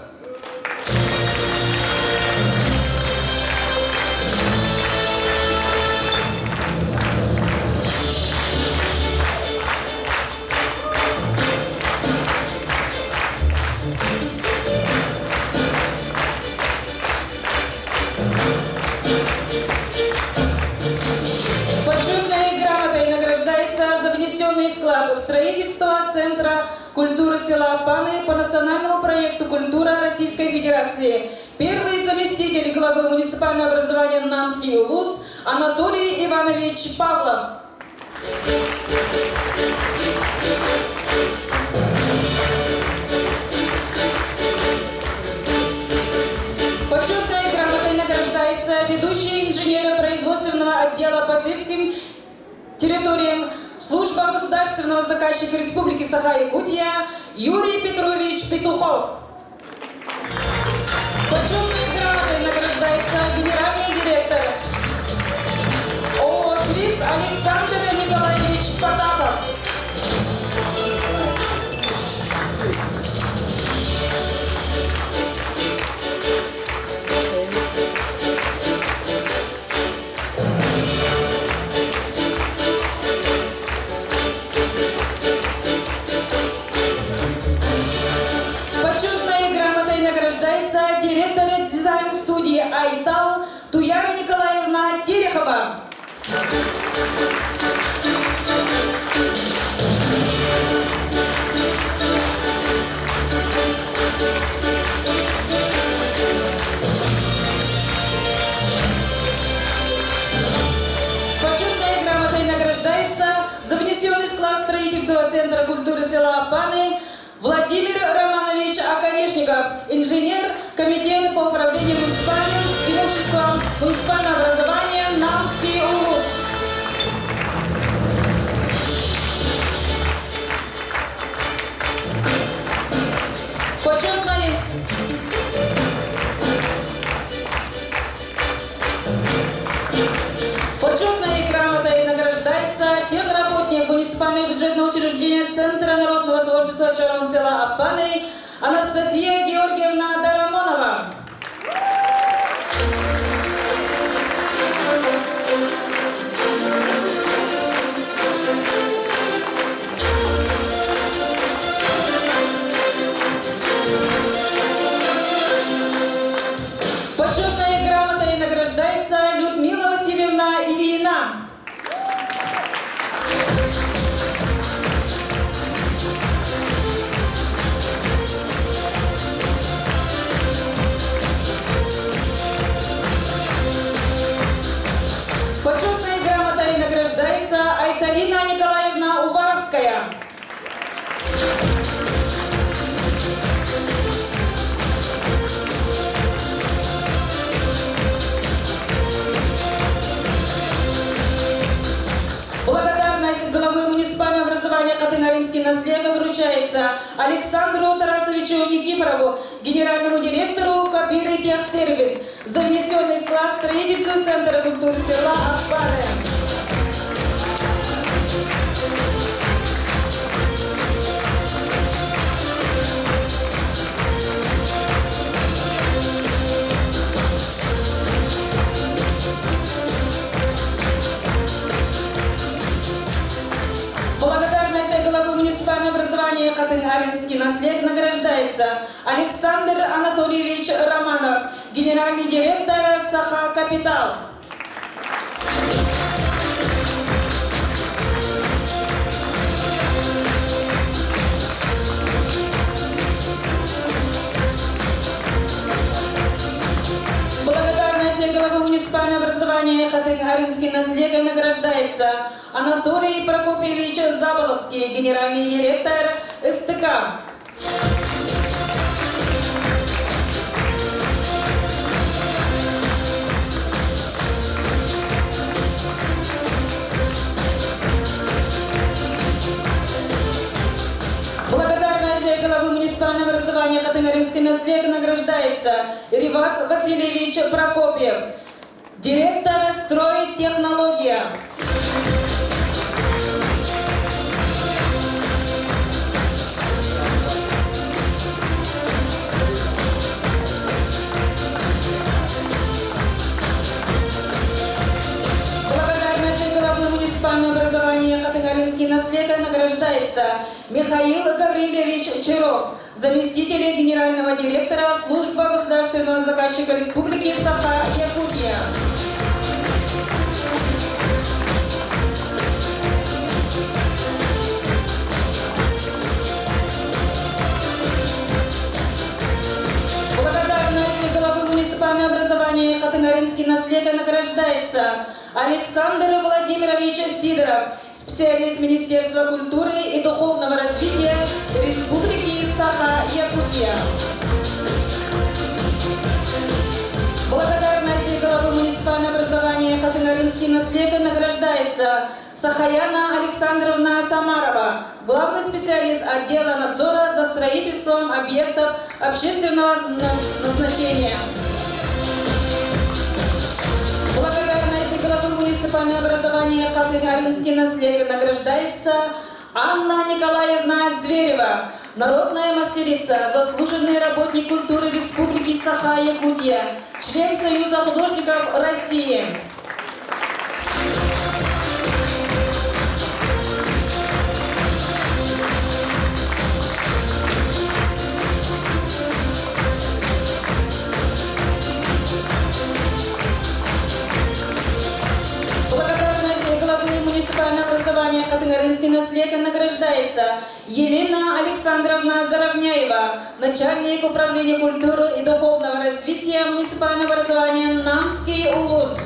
Почетной грамотой награждается за внесенный вклад в строительство Центра культуры села Паны по национальному проекту «Культура Российской Федерации». Первый заместитель главы муниципального образования Намский Улус Анатолий Иванович Павлов. Почетной грамотой награждается ведущий инженер производственного отдела по сельским территориям Служба государственного заказчика Республики Саха-Якутия Юрий Петрович Петухов. Почетной грамотой награждается генеральный директор ООО «Крис» Александр Николаевич Потапов. Почетной грамотой награждается директор дизайн-студии «Айтал» Туяра Николаевна Терехова. Почетной грамотой награждается за внесенный вклад в строительство Центра культуры села Апаны Владимир Романович Оконешников, инженер Комитета по управлению муниципальным имуществом муниципального образования Намский улус. Почетной грамотой награждается техработник муниципального бюджетного учреждения Центра народного творчества Чорон села Аппаны Анастасия Георгиевна Дарамонова. Почетной грамотой награждается Людмила Васильевна Ильина. Почетной грамотой награждается Айталина Николаевна Уваровская. Благодарность главы муниципального образования Хатыҥ-Арыынский наслега вручается Александру Тарасовичу Никифорову, генеральному директору Кабиры Техсервис, за внесенный вклад в строительство Центра культуры села Аппаны. Благодарность главы муниципального образования Хатыҥ-Арыынский наслег награждается Александр Анатольевич Романов, генеральный директор Саха Капитал. Благодарность главы муниципального образования Хатыҥ-Арыынский наслега награждается Анатолий Прокопьевич Заболоцкий, генеральный директор СТК. Благодарность главы муниципального образования Хатыҥ-Арыынский наслег награждается Ривас Васильевич Прокопьев, директор «Стройтехнология». Благодарность главы муниципального образования Хатыҥ-Арыынский наслега награждается Михаил Гаврилович Чаров, заместитель генерального директора Службы государственного заказчика Республики Саха-Якутия. Благодарность главы муниципального образования Хатыҥ-Арыынский наслега награждается Александр Владимирович Сидоров, специалист Министерства культуры и духовного развития Республики Саха-Якутия. Благодарность главы муниципального образования Хатыҥ-Арыынский наслега награждается Сахаяна Александровна Самарова, главный специалист отдела надзора за строительством объектов общественного назначения. Благодарность главы муниципального образования Хатыҥ-Арыынский наслега награждается Анна Николаевна Зверева, народная мастерица, заслуженный работник культуры Республики Саха-Якутия, член Союза художников России. Благодарность главы муниципального образования Хатыҥ-Арыынский наслега награждается Елена Александровна Заровняева, начальник управления культуры и духовного развития муниципального образования Намский Улус.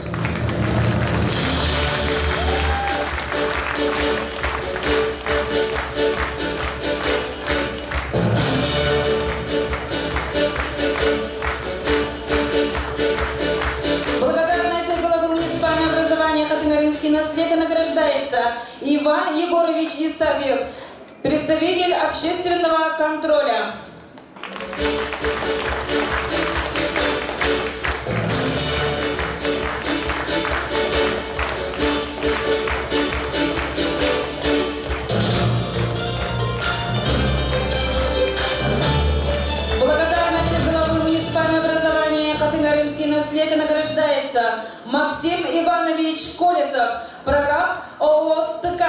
Благодарность главы муниципального образования Хатыҥ-Арыынский наслега награждается Иван Егорович Иставьев, представитель общественного контроля. Колесов, прораб ООО «СТК».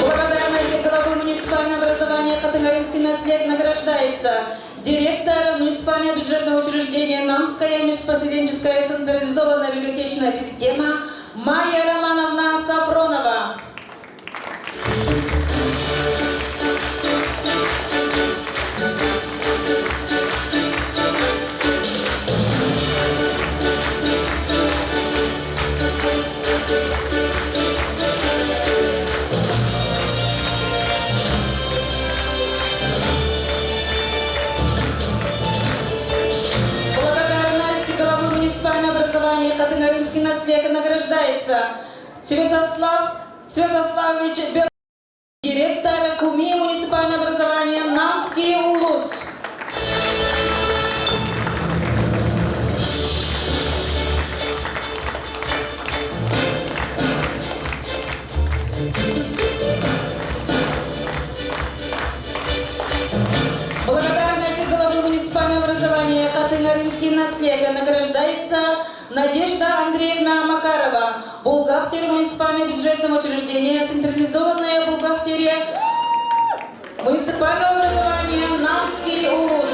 Благодарность главы муниципального образования Хатынгаринский наслед награждается директор муниципального бюджетного учреждения Намская межпоселенческая централизованная библиотечная система Майя Романовна Сафронова. Благодарность главы муниципального образования Хатынгаринский наследие награждается Святослав Святославович Белов, директор КУМИ муниципального образования Намский улус. Благодарность главы муниципального образования Хатынгаринский наследие награждается Надежда Андреевна Макарова, бухгалтер муниципального бюджетного учреждения «Централизованная бухгалтерия муниципального образования Намский улус».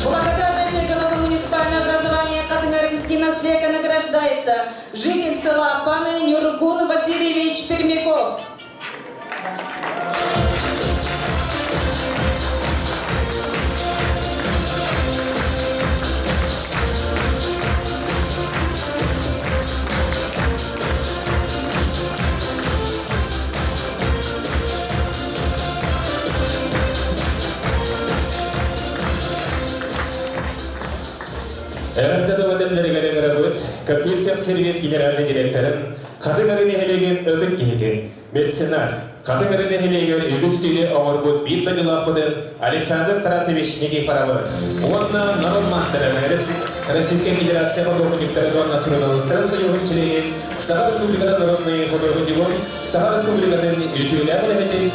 Благодарностью главы муниципального образования Хатынгаринский наследие награждается житель села Паны Нюргун Васильевич Пермяков. Эҕэрдэ тыл этэллэригэр ыҥырабыт Копилкин сервис генеральнай директорын Хатыҥ-Арыы нэһилиэгин ытык киһитин, меценат, Хатыҥ-Арыы нэһилиэгэр үгүс үтүөнү оҥорбут биир дойдулаахпытын Александр Тарасович Никифоровы уонна норуот маастарын Российскай Федерация худуоһунньуктарын уонна суруналыыстарын союһун чилиэнин Саха Республикатын народнай худуоһунньугун Саха Республикатын үтүөлээх үлэһитин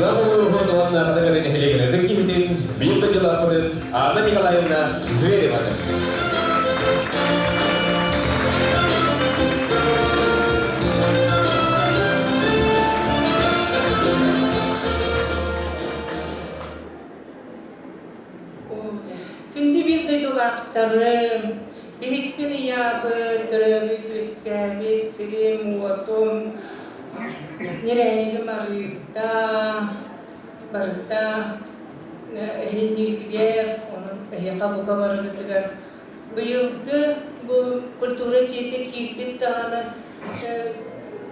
Нам улууһун уонна Хатыҥ-Арыы нэһилиэгин ытык киһитин биир дойдулаахпытын Анна Николаевна Звереваны. Күндү биир дойдулаахтарым, биһикпин ыйаабыт, төрөөбүт, үөскээбит сирим-уотум, ньирэйигим арыыта, барыта эһинньиитигэр, онон эһиэхэ бука барыгытыгар быйылгы бу культура дьиэтэ киирбит даҕаны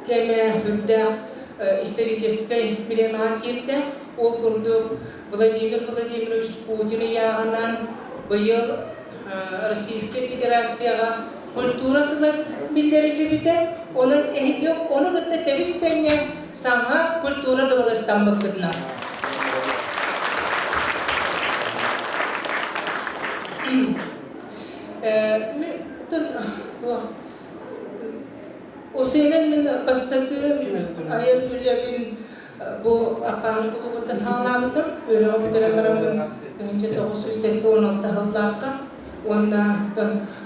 кэмэ үрдээх историческай бириэмэҕэ киирдэ. Ол курдук Владимир Владимирович Путин ыйааҕынан быйыл Российскай Федерацияҕа культура сыла биллэриллибитэ. Онон эһиги ону кытта тэбис-тэҥҥэ саҥа культура дыбарыастаммыккытынан. Осенен мин бастакы айар үлэбин бу Аппааны кулубуттан хаалаабытым. Үөрэҕи бүтэрэн бараммын 1976 сыллаахха уонна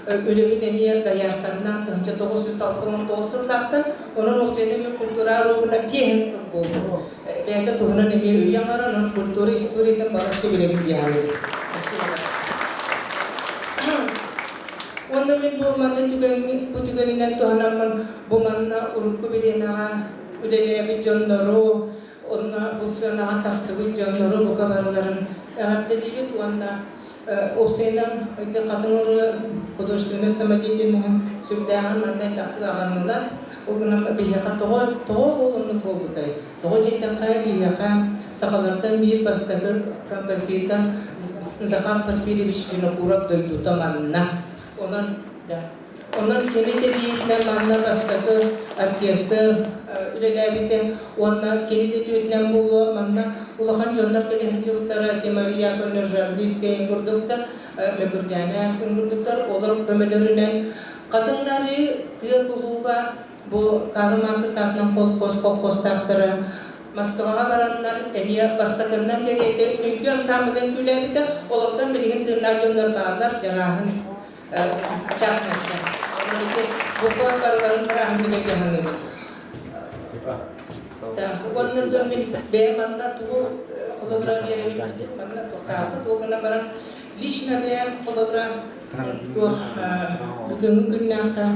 үлэбин эмиэ доярканнан 1969 сыллаахтан онон Осенен мин культура аруубуна биэһин сыл буолбут. Бэйэтэ туһунан эмиэ үйэ оҥорон, онон культура историятын балачча билэбин дии саныыбын. Уонна мин бу манна түгэн, бу түгэнинэн туһанаммын бу манна урукку бириэмэҕэ үлэлээбит дьоннору, онно бу сыанаҕа тахсыбыт дьоннору бука барыларын эҕэрдэлиибит уонна уопсайынан ити хатыҥыр художественнай самодеятельноһын сүрдээҕин манна элбэхтик аҕыннылар. Ол гынан биһиэхэ тоҕо тоҕо ол оннук буолбутай? Тоҕо диэтэххэ биһиэхэ сахалартан биир бастакы композитор Захар Порфирьевич Винокуров дойдута манна. Онон да. Онон кини тэрийиитинэн манна бастакы оркестр үлэлээбитэ уонна кини төтүөтүнэн буолуо манна улахан дьоннор кэлэ сылдьыбыттара Мария Яковлевна Жарлийская курдуктар, Мөкүрдээнэ курдуктар, олор көмөлөрүнэн Хатыҥнарыы тыа кулууба бу Карл Маркс аатынан колхоз колхозтаахтара Москваҕа бараннар эмиэ бастакыннан кэриэтэ үҥкүү ансаамбылын үҥкүүлээбитэ, олортон билигин тыыннаах дьоннор бааллар, Дьарааһын частности. Бука барыларын бырааһынньыга дьаһаныбыт. Уонна дьон мин бэйэм манна тугу холобура биэрэбин манна туохтаахпыт ол гынан баран лично бэйэм холобура туох бүгүҥҥү күннээххэ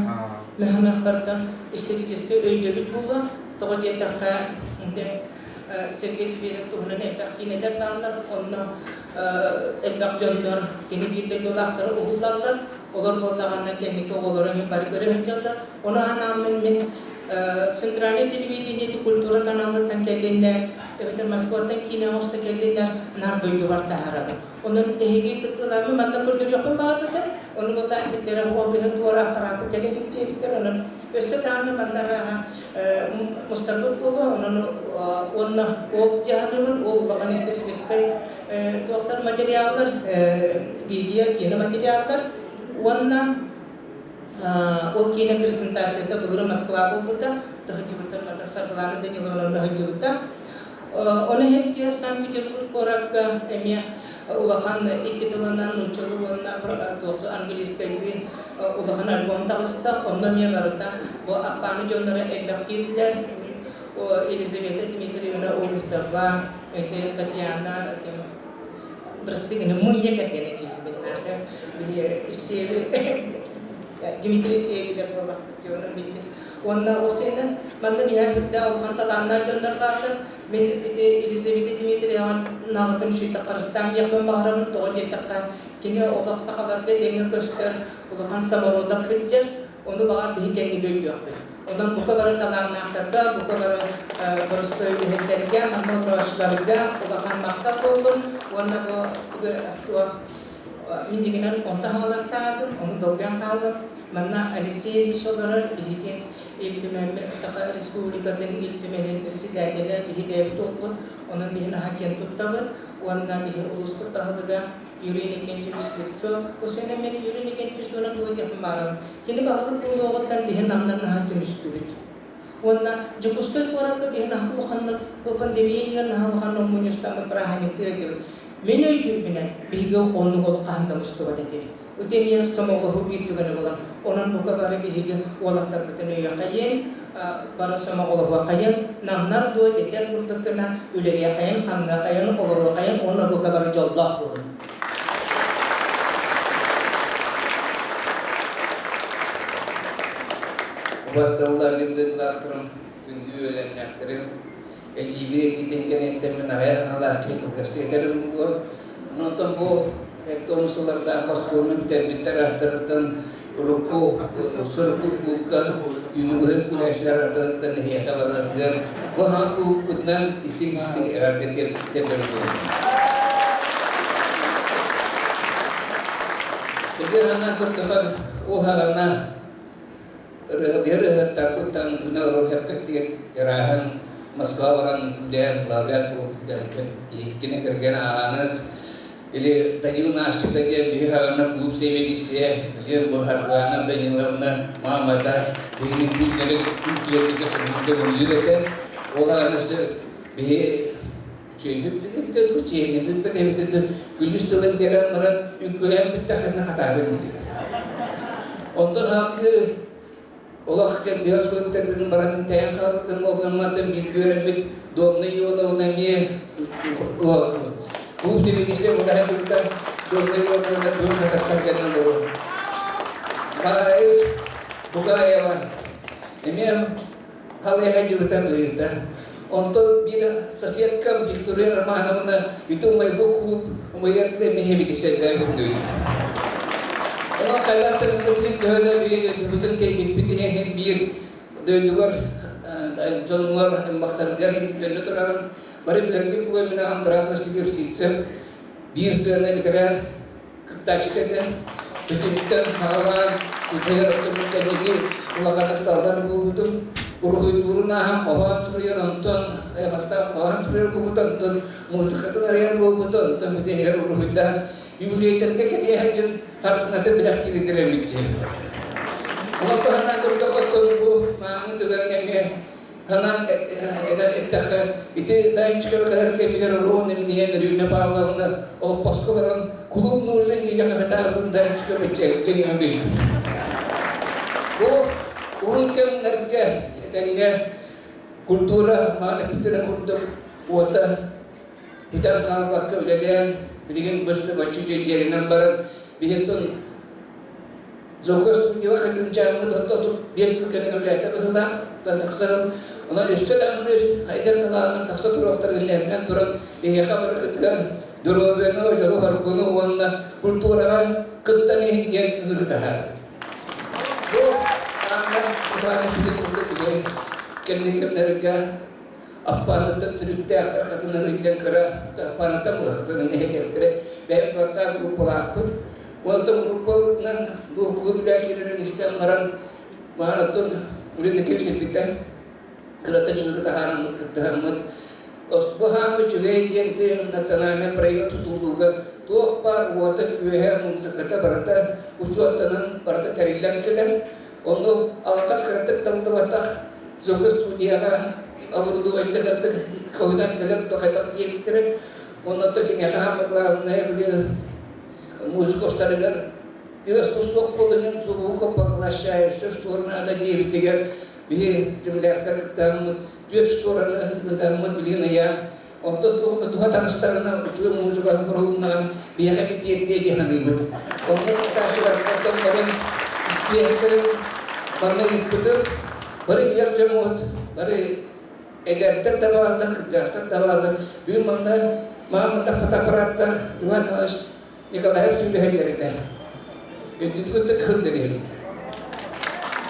мөһөнөхтөртөн историческай өйдөбүл буолуо тоҕо диэтэххэ Сергей Зверев туһунан элбэх киинэлэр бааллар онно элбэх дьоннор кини биир дойдулаахтара уһуллаллар олор буоллаҕына кэнники оҕолоро бары көрө сылдьаллар ону анааммын мин центральное телевидение культура каналыттан кэллиннэр эбэтэр Москваттан киинэ оҥосто кэллиннэр наар дойдубар таһаарабын онон эһиги кыттыылааммын манна көрдөрүөхпүн баҕарбытым ону буоллаан биттэрэ офиһы туора аппарааппыт кэлин диэбиттэр онон өссө даҕаны манна арааһа мустарбыт буолуо онон уонна ол дьаһаныбын ол улахан историческай туохтар материаллар видео киинэ материаллар уонна ол киинэ презентацията былыры Москва буолбута тыһыдьыбыттар манна Саргылана Даниловна ыһыдьыбыта Ону иһиргэ Санкт-Петербург куоракка эмиэ улахан икки тылынан нууччалыы уонна туохту английскайдыы улахан альбом таҕыста. Онно эмиэ барыта бу Аппааны дьонноро элбэх киирдилэр. Елизавета Дмитриевна Олесова, эти Татьяна Простыгина, мунья кэргэнэ диибин Дмитрий Севилер буоллахпыт Уонна ол сиэнэн манна биһээ үрдээх улахан талааннаах дьоннор бааллар. Мин ити Елизавета Дмитриевнаҕытын үчүгэй харыстаан диэхпин баҕарабын. Тоҕо диэтэххэ, кини олох сахаларга дэҥҥэ көстөр улахан самородок сылдьар. Ону баҕар биһи кэнники өйдүөхпүт. Онон бука бары талааннаахтарга, бука бары боростуой үлэһиттэргэ, манна олорооччуларга улахан махтал буоллун. Уонна бу мин дьиҥинэн онто хаалыахтаатым, ону долгуйан хааллым. Манна Алексей Ильич олорор, биһиги Ил Түмэн Саха Республикатын Ил Түмэнин председателэ, биһи бэйэбит уолбут, онон биһи наһаа киэн туттабыт уонна биһи улууспут баһылыга Юрий Иннокентьевич Слепцов. Осенэ мен Юрий Иннокентьевич туһунан тугу этиэхпин баарым. Кини баһылык буолуоҕуттан биһи намнар наһаа түмүстүбүт. Уонна Дьокуускай куоракка биһи наһаа улаханнык бу пандемия иннигэр наһаа улахан мунньустаммыт бырааһынньыктыыр этибит. Мин өйдүүрбүнэн биһиги оннук олох хаһан да мустубат этибит. Ити эмиэ сомоҕолоһуу биир түгэнэ буолан, онон бука бары биһиги уолаттарбытын өйүөххэйиэн, бары сомоҕолоһуоххайын, намнар дуо дэтэр курдук гына үлэлиэххэйин, хамныаххайын, олоруоххайын уонна бука бары дьоллоох буолун. Убасталлар дойдулаахтарым, күндү үөлэннээхтэрим, эдьиийбит этиитин кэнниттэн мин аҕыйах аналаах киһи кылгастык этэрим буолуо. Онтон бу эттон сыллардаах оскуоланы бүтэрбиттэр ааттарыттан урукку сурукку клубка үүнүгүһүн күлээччилэр ааттарыттан эһиэхэ бараргар бу хаан клубпутунан истиҥ-истиҥ эҕэрдэ тиэрдэр буолуом. Эгер анна көрдөхөр ол хаҕана Ырыаһыттарбыттан Дуня Рохеппеттигэр Дьарааһын Москва баран үлээн лауреат буолбут кини кэргэн Ааныс или Данил Настика диэн биһи хаҕана клуб сэбиэдиссийэ билиэн бу Харгана Даниловна маамата биһини күннэри күн көҥүллүүр этэ ол аҕана биһи үчүгэйбит эбитэ дуу чиэһинэйбит эбитэ дуу күлүс тылын биэрэн баран үҥкүүлээн бүттэххинэ хатаары бүтүр. Онтон хаалгы олох кэмбиэс көрүктэрбин баран тэйэн хаалбытым ол гымматын бииргэ үөрэммит Домна Ионовна эмиэ клуб сэбиэдиссийэ мутаһа турда Домна Ионовна бүгүн хатастан кэлэн олорор. Маайыс Бугаева эмиэ халыйа дьыбыта быһыыта. Онтон биир соседкам Виктория Романовна ити умайбы клуб умайар миһэбитисэллээн күндү. Онон хайдах төһө да үйэ дойдубутун кэлбиппит иһин биир дойдугар дьонугар аймахтарыгар дөннө турарын бары билэргит бугун мин аҕам Тарас Васильев Сивцев биир сыана ветеран кыттааччыта этэ. Бүтүнүттэн хаалаан утуйар оттоммут кэнники улаханнык саллар буолбутум. Уруһуйдуурун ааһан хоһоон суруйар, онтон бастаан хоһоон суруйар буолбута, онтон музыкатын арыйар буолбута, онтон бүтэһигэр уруһуйдаан юбилейдэргэ кэлиэ сылдьан хартыынатын бэлэхтиирин эбит диэбиттэр. Онон туһанан көрдөххө, оттон бу мааҥы түгэҥҥэ эмиэ Санаан эттэххэ, ити Данчикова кэлэр кэмигэр Рон Эмниэн Рюна Павловна олоппоско олорон кулууп нужен ийэ хаһытаабытын Данчикова бэчээттэн ыҥырыыр. Бу урут кэмнэргэ этэҥҥэ культура мааны бүттэрэ курдук уота бүтэн хаалбакка үлэлээн билигин быстыбаччы дьиэлэринэн баран биһиттэн Зока студияҕа хатыынчааммыт 35 сыл кэмин үлээтэ быһыылаах тахсан онон өссө даҕаны айдар талааннар тахса туруохтарын иннинэн туран эһиэхэ барыгытыгар доруобуйаны, дьолу-соргуну уонна культураҕа кыттан иһин диэн ыҥырыы таһаарабыт. Бу аана Иван Ильич курдук үчүгэй кэмни кэмнэргэ Аппааныттан төрүттээхтэр хатынары диэн кыра Аппааныттан мыахтарын нэһилиэктэрэ бэйэм WhatsApp группалаахпыт. Уонтан группабытынан бу клуб үлэһиттэрин истэн баран баараттан үлэни кэпсэппиттэр. Кыраттан ыҥыры таһаараммыт, кыттыһаммыт. Бу хааммыт үчүгэй диэн ити национальнай проект тутуллууга туох баар уота-күөһэ, музыката барыта учуоттанан барыта тэриллэн кэлэр. Онно алҕас кыратык табыллыбатах звук студияҕа оборудование кырдык хоһунан кэлэн хайдах диэбиттэрэ. Онно киниэхэ хааммыт главное били музыка устарыгар тыас суох буолунан звука поглощает все что надо диэбитигэр биһи земляктар кыттааммыт түөрт штораны ыытаммыт билигин ыйаан онтон туох туһа таҥастарына үчүгэй музыка оҥорулуннаҕына биһиэхэ битиэрдиэ дии саныыбыт. Онно кыттааччылартан бары испиэһэктэрин манна ыыппытым. Бары билэр дьоммут, бары эдэрдэр да бааллар, кырдьаҕастар да бааллар. Бүгүн манна мааммында фотоаппараттаах Иван Иванович Николаев сүүрүһэллэр этэ. Өйдүүгүт да кыһын дэриэбит.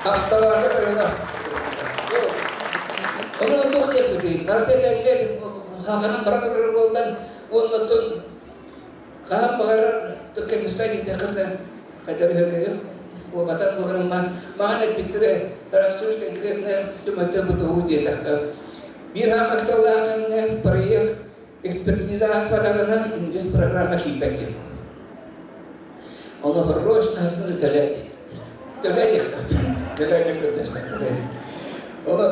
Ахталаата тойоно. Ону туох диэхпитий? Барыта этэҥҥэ хаҕанан бара турар буоллар, уонна хаһан баҕарар комиссар диэтэххинэ хайдах өһөргөйүм буолбатах буоларым маҕан эппиттэрэ Тарасович конкретно түмэттэн бутуһуу диэтэххэ биир хаамар ыксаллаах кэмҥэ проект экспертиза ааспатаҕына инвест программа киирбэт диэн ону срочно астыны төлөө төлөө диэхтэрт төлөө диэн көрдөстөхтөрө ону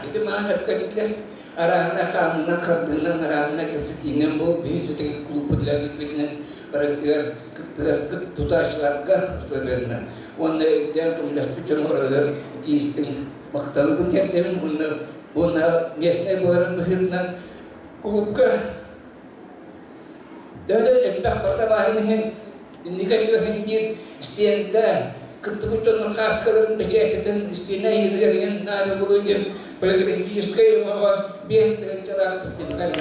ити маҕан эппэттилэр Арааһына хаамыынан, хардыынан, арааһына кэпсэтиинэн бу биһи сүтүк клубпут үлэлиирбитинэн барыбытыгар кыттыгаспыт тутааччыларга особенно уонна өйдөөн көмөлөспүт дьон барыларыгар итиистин махталыбын тиэрдэбин уонна уонна местнай буоларын быһыытынан клубка төһө элбэх барыта баарын иһин инники өйүөхин биир стендэ кыттыбыт дьоннор хааскаларын бэчээтэтин истиэнэ ыйыытыгар иҥэн наада буолуо диэн полиграфическай өҥөҕө биэс тыһыынчалаах сертификат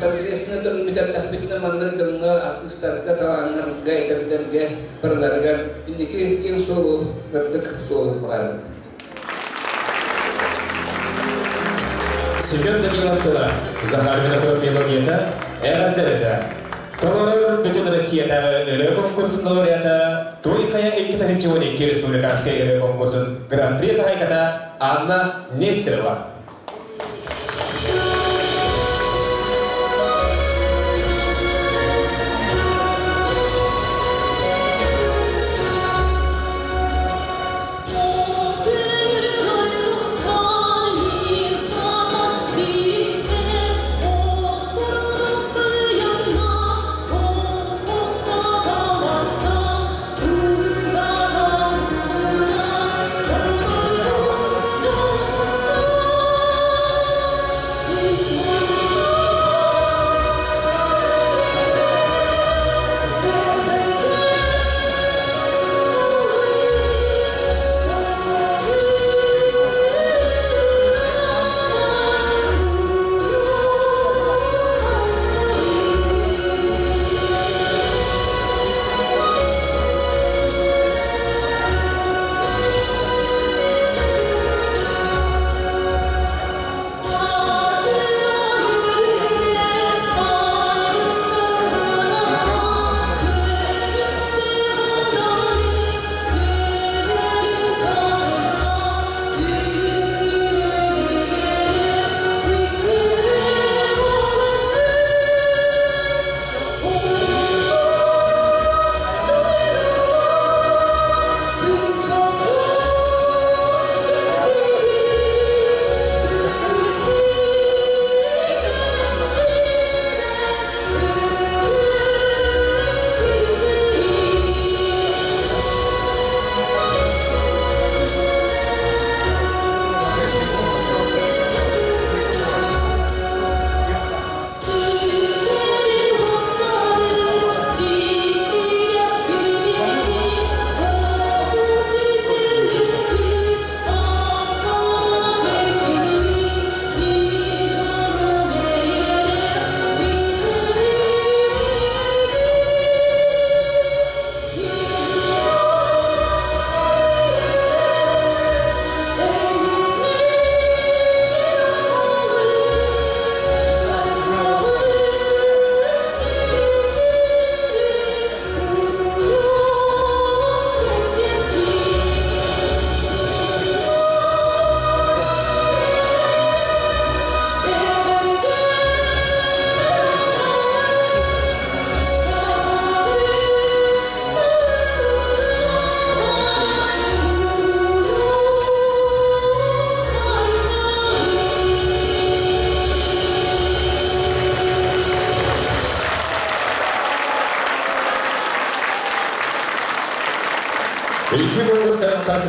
Торжественно манна дьоҥҥо, артыыстарга, талааннарга, эдэрдэргэ барыларыгар инники киэҥ суолу, кырдык суолу баҕарабыт. Семен Данилов тыла, Захар Винокуров мелодията, эҕэрдэлэтэ. Толорор Бүтүн Россиятааҕы ырыа конкурсун лауреата, Той хайа 2012 республиканскай ырыа конкурсун гран-при хаһайката Анна Нестерова.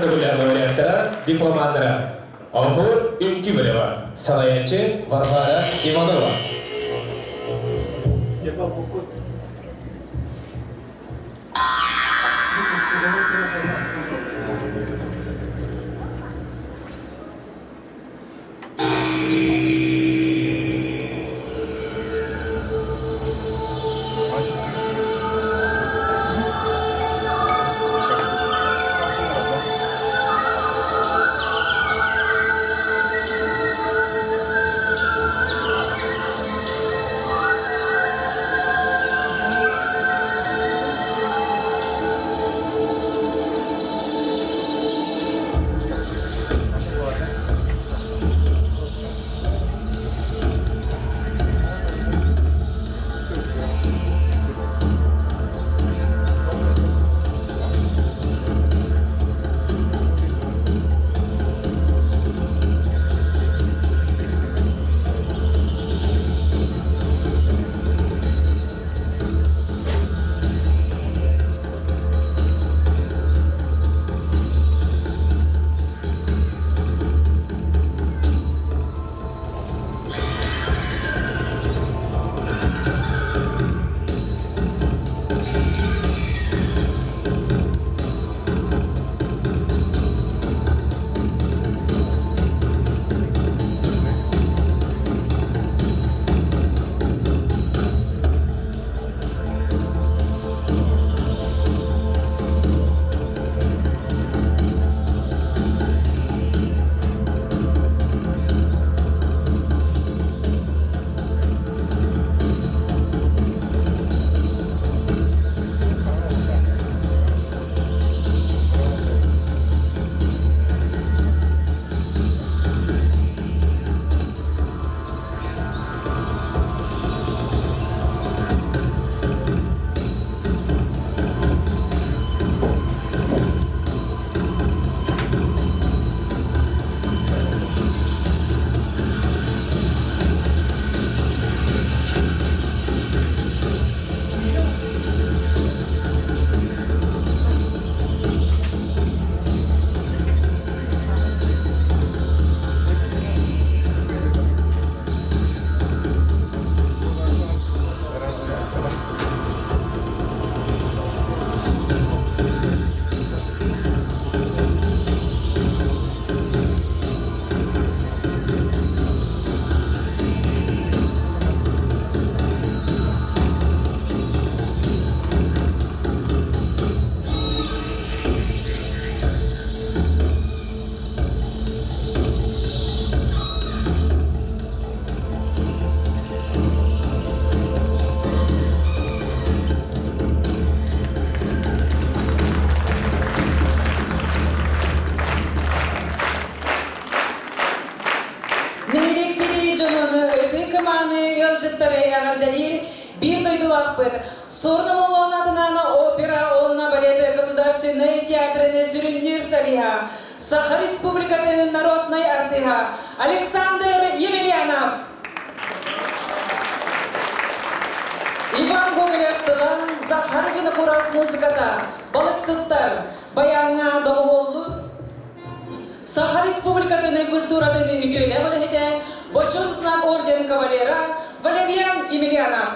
төгүллээх лауреаттара, дипломаннара. Оһур үҥкүү бөлөҕө. Салайааччы Варвара Иванова. Нэһилиэкпитий дьонун ытык мааны ыалдьыттары эҕэрдэлиир биир дойдулаахпыт Суорун Омоллоон аатынан опера уонна балет государственнай театрын сүрүннүүр солиһа, Саха Республикатын народнай артыыһа Александр Емельянов. Иван Гоголев тыла, Захар Винокуров музыката, балыксыттар, баяҥҥа доҕуһуоллуур Саха Республикатын культуратын үтүөлээх үлэһитэ, Бочуот знак орден кавалера Валериан Емельянов.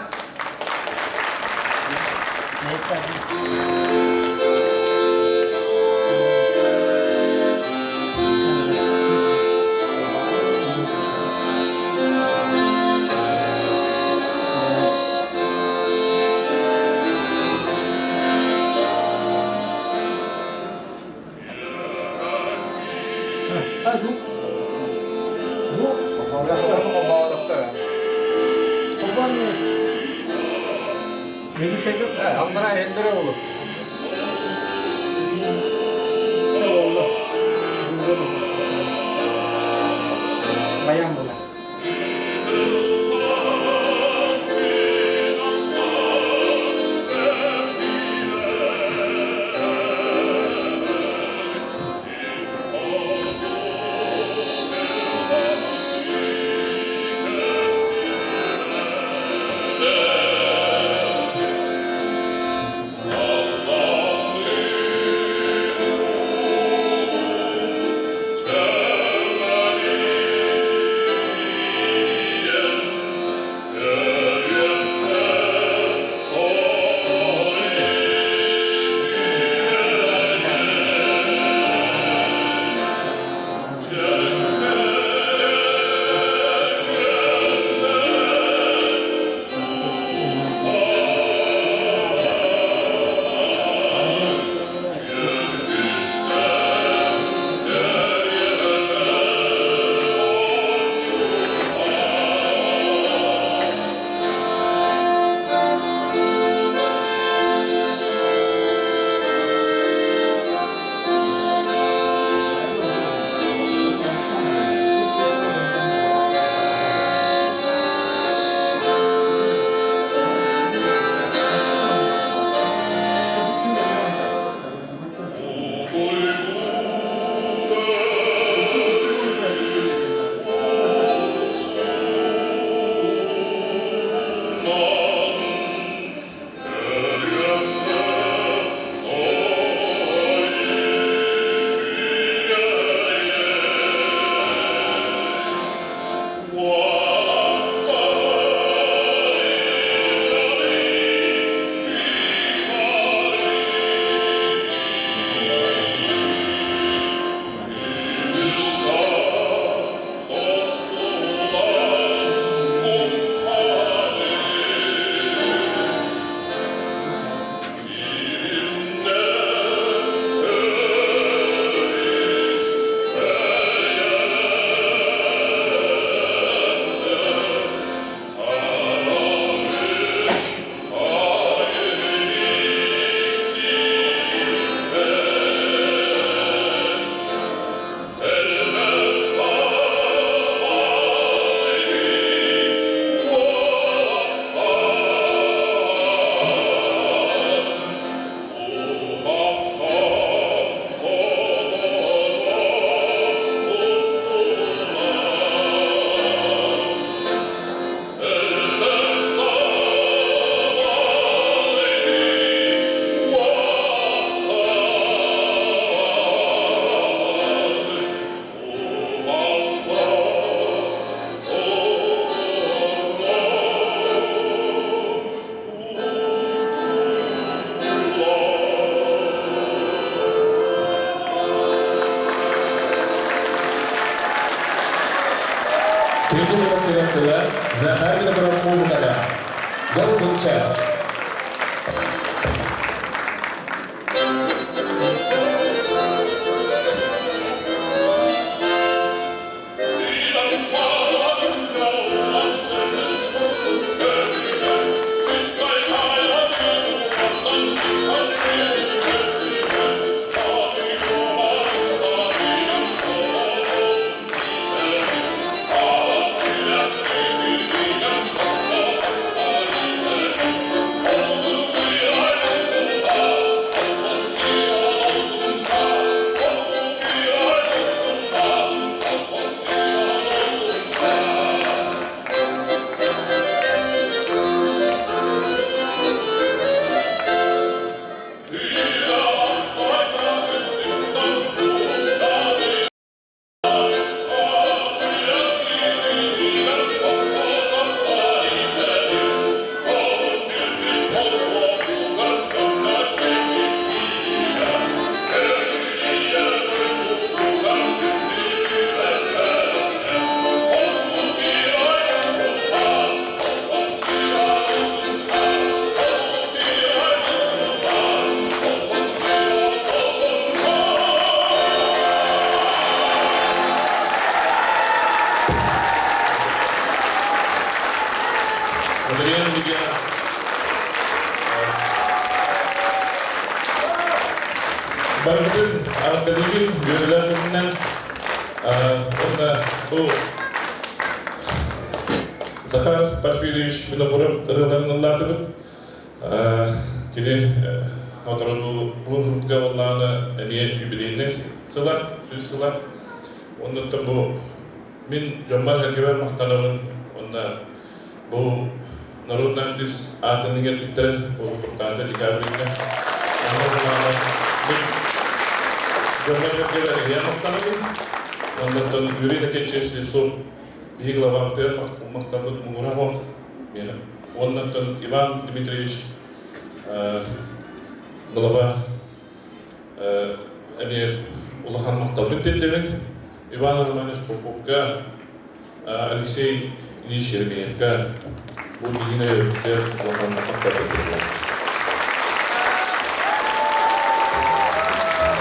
Аллара эллere olur. Bayan була. Күндү Василев тыла Захар Винокуров музыкада. Долгунча. Барыбытын ардабытын үөрүүлээх күнүнэн уонна бу Захар Порфирьевич Винокуров ырыаларын ыллаатыбыт. Кини моторону бу сылга буоллаҕына эмиэ юбилейнай сыла, сүүс сыла. Оннуттан бу мин дьоммор-сэргэбэр махтанабын уонна бу народный артист аатын иҥэрбиттэрэ уруккутааҕы декабрьга. Онно мин дьоммор-сэргэбэр эһиэхэ махтанабын. Оннуттан Юрий Иннокентьевич Слепцов биһиги главабытыгар махталбыт муҥура суох. Уоннаттан Иван Дмитриевич глава эмиэ улахан махталбын тиэрдэбин. Иван Романович Поповка, Алексей Ильич Еремеевка бу биһигини өйөбүттэр улахан махталбын тиэрдэбин.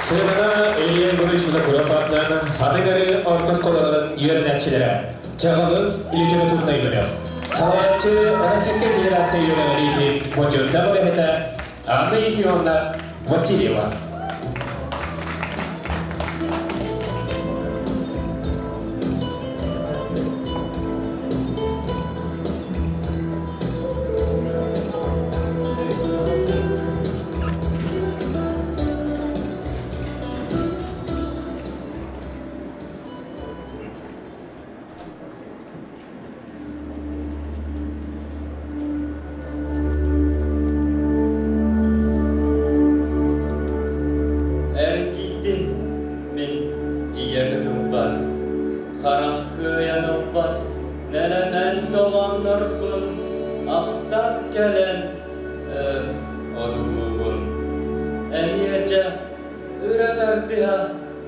Сыанаҕа Илья Егорович Винокуров аатынан Хатыҥ-Арыы орто оскуолаларын үөрэнээччилэрэ Чаҕылыс литературнай бөлөх. Салайааччы Российскай Федерация үөрэҕириитин бочуоттаах үлэһитэ Анна Ефимовна Васильева. Эргийдим мин ийэ кытылбар, харах кыайан ылбат нэлэмэн толооннорбун ахтан кэлэн одуулуубун. Эмиэ дьэ ыра тардыһа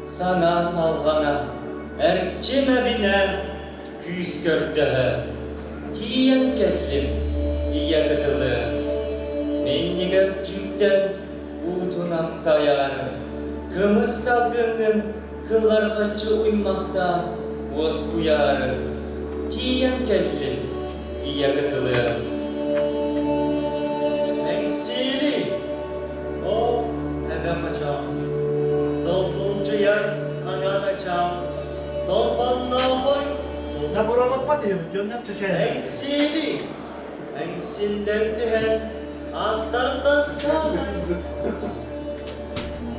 санаа салҕана, эрчим эбинэ, күүс көрдөһө, тиийэн кэллим ийэ кытылы. Минньигэс дьүүктэн уутун амсайаары, кымыс салгыҥҥын кылларҕаччы уймахтаан уоскуйаары, тиийэн кэллим ийэ кытылы. Эҥсиэли, оо, эбэ хачаам, долгулдьуйар аҥаатачаам, толбонноохой Эҥсиэли, эҥсиллэн түһэн, аттартан саамай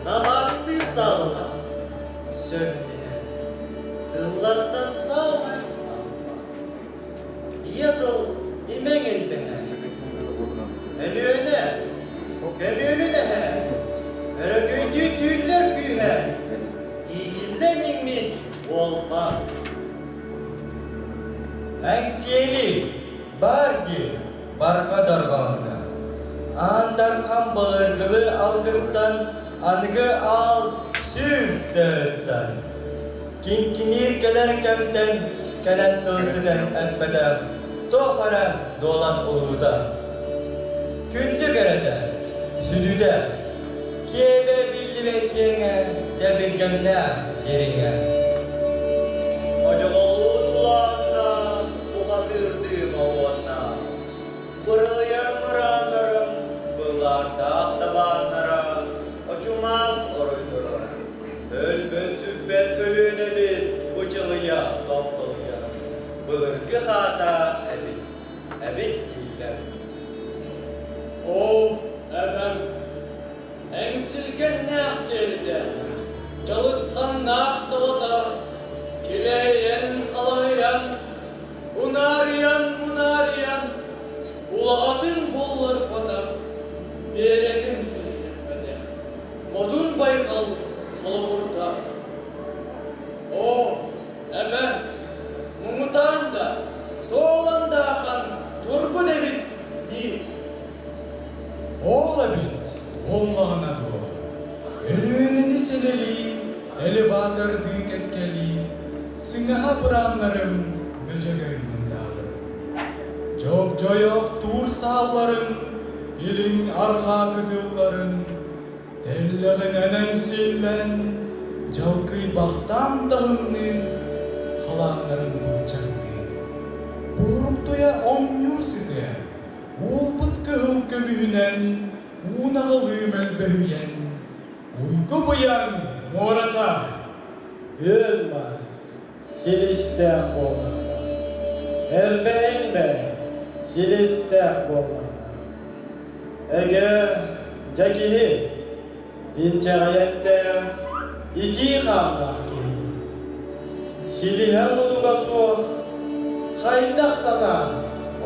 Табаахтыы саалла, сөннүһэн, тыллартан саамай алба. Ийэ тыл имэҥ элбэһэ. Өлүөнэ, көмүөлүн эһэ, өрөгөйдүү түүллэр күүһэ, иитиллэн иҥмит уолба. Эҥсиэли, бар дии, барҕа дорҕоонго. Аан Дархан былыргылыы алгыстан аныгы аал сүүр тыһыттан. Киҥкиниир кэлэр кэмтэн кэлэн тыл ситэн эппэтэх туох эрэ дуолан улуута. Күндү кэрэтэ, сүдүтэ, киэбэ биллибэт киэҥэ дэбилгэннээх дириҥэ. Одьоҕолуу тулааннаах бухатыырдыы молуоннаах, бырыйар мырааннарым былаардаах дабааннара очумаас оройдоро. Өлбөт-сүппэт Өлүөнэбит бычылыйа томтолуйа, былыргы хаата эбит, эбит дииллэр. Оо, эбэм, эҥсилгэннээх диэлитэ, дьалысханнаах табата, килэйэн-халайан, унаарыйан-мунаарыйан, улаҕатын булларбатах, биэрэтин биллэрбэтэх. Модун байҕал холобурдаах. Оо, эбэ, муҥутаан да, туолан да ахан турбут эбит дии. Ол эбит буоллаҕына дуо, Өлүөнэни сэлэлии, элеватордыы кэккэлии, сыҥаһа бырааннарым мөдьөгөй мындааларын, дьогдьойоох туур саалларын, илиҥ арҕаа кытылларын, тэллэҕинэн эҥсиллэн, дьалкыйбахтаан таһымныы, халааннарын былчаҥныы, буоруктуйа оонньуу сытыа, уолбут кыһыл көмүһүнэн уунаҕалыы мөлбөһүйэн, уйгу быйаҥ муората. Үөл мас, силистээх буоллаҕына, эрбэһин бэ, силистээх буоллаҕына. Эгэ, дьэ киһи, инчэҕэйэттээх, итии хааннаах киһи. Силиһэ мутуга суох, хайдах сатаан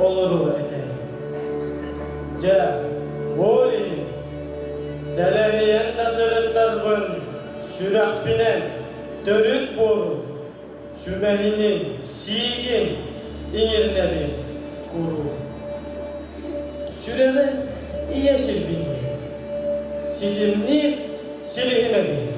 олоруо этэй? Дьэ, ол иһин, дэлэһийэн да сырыттарбын, сүрэхпинэн төрүт буорун, сүмэһинин, сиигин иҥирнэбин куруук. Сүрэҕим ийэ сирбинниир, ситимниир силиһим эбит.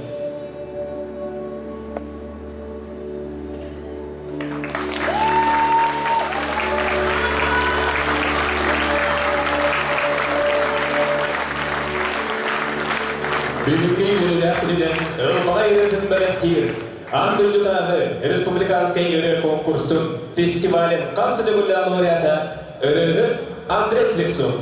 Бүгүҥҥү үөрүүлээх күнүнэн ылбаҕай ырыатын бэлэхтиир Аан дойдутааҕы республиканскай ырыа конкурсун фестивалын хас да төгүллээх лауреата ырыаһыт Андрей Слепцов.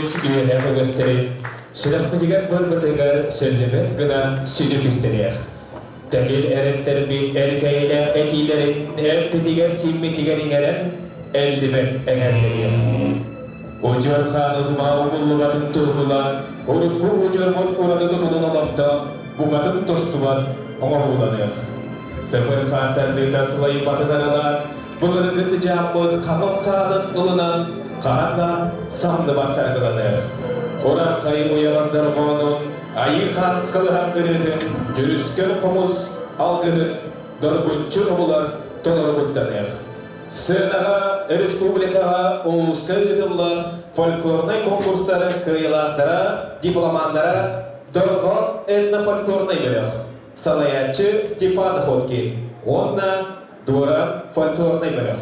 Өбүгэлэрбит үйэлээх үгэстэрин сүрэхпитигэр барбытыгар сөллүбэт гына сүдү кистэлээх. Тэгил эрэттэрбит эркэйилээх этиилэрин эппитигэр-симмитигэр иҥэрэн эллибэт эҥэрдэриэх. Удьуор хаан утума умуллубатын туоһулаан, урукку удьуорбут ураты тутулун олохтоон, букатын тостубат оҥоһууланыах. Тымыр хаан тардыыта сылайбатын аралаан, былыргы сыдьааммыт хаҥыл хаанын ылынан хаһан да самныбат саргыланыах. Уран хайым уйаҕас дорҕоонун, айыы хаан кылыһан ырыатын, дьүрүскэн хомус алгыһын доргуччу тобулар толору куттаныах. Сыанаҕа республикаҕа улууска ыытыллар фольклорнай конкурстары кыайыылаахтара, дипломаннара Дорҕоон этнофольклорнай бөлөх, салайааччы Степан Охоткин уонна Дуоран фольклорнай бөлөх.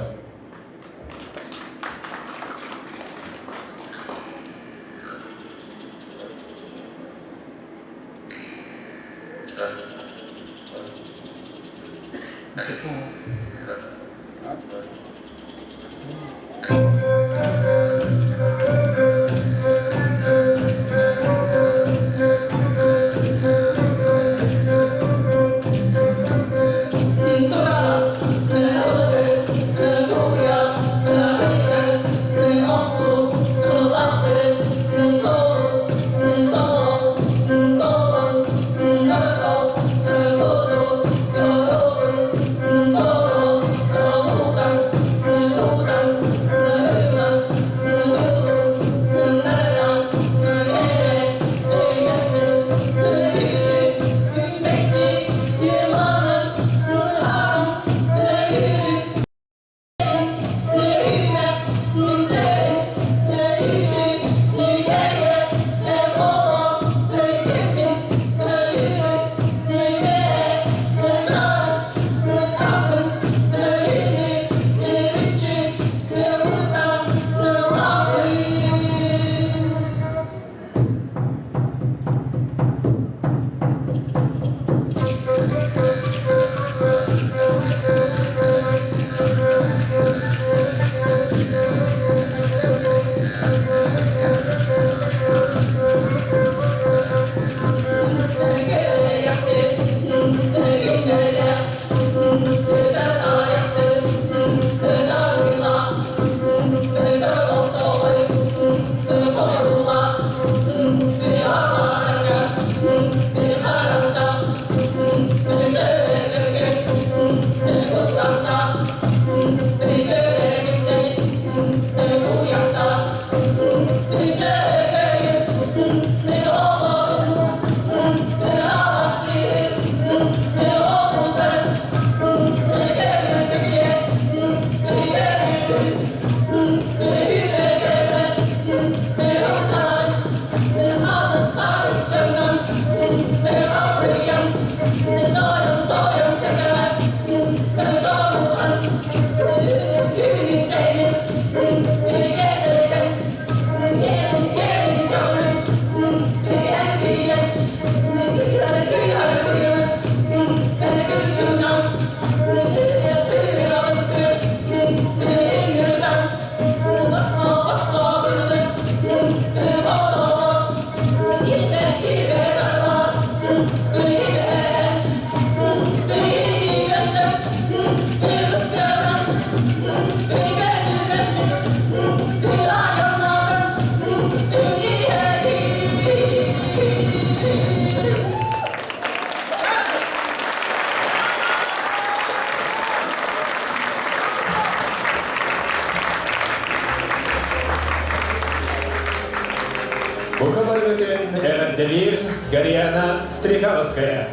Бука барыгытын эҕэрдэлиир Гарьяна Стрекаловская.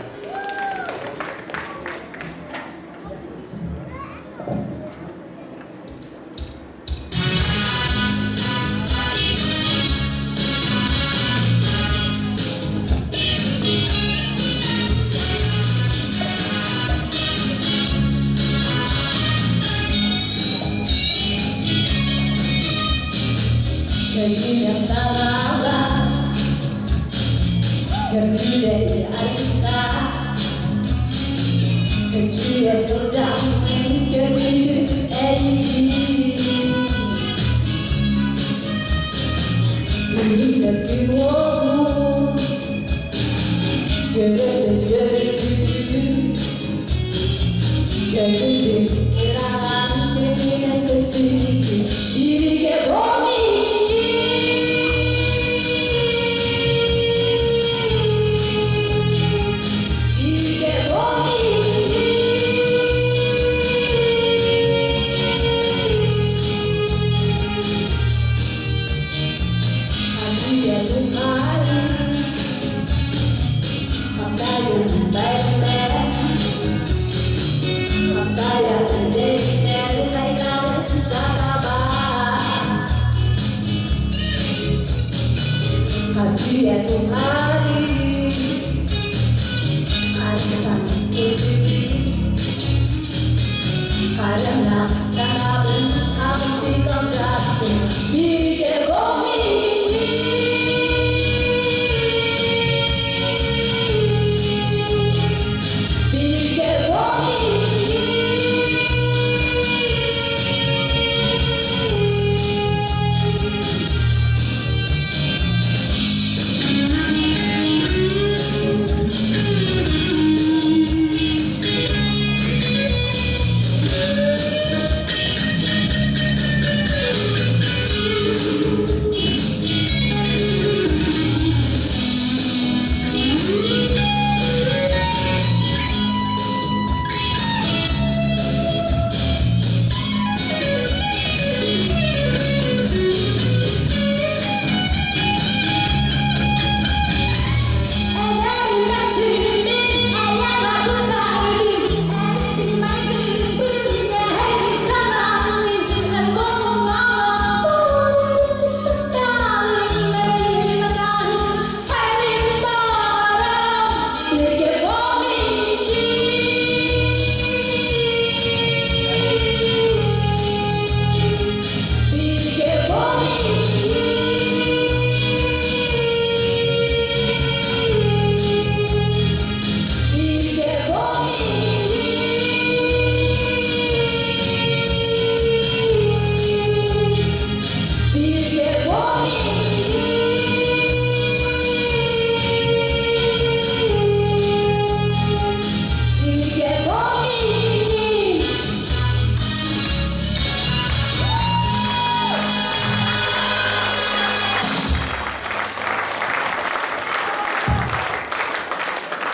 Көрөбүн үөрүүтүн, көтүтүн ыраҕан кэннигэр көтүтүн, бииргэ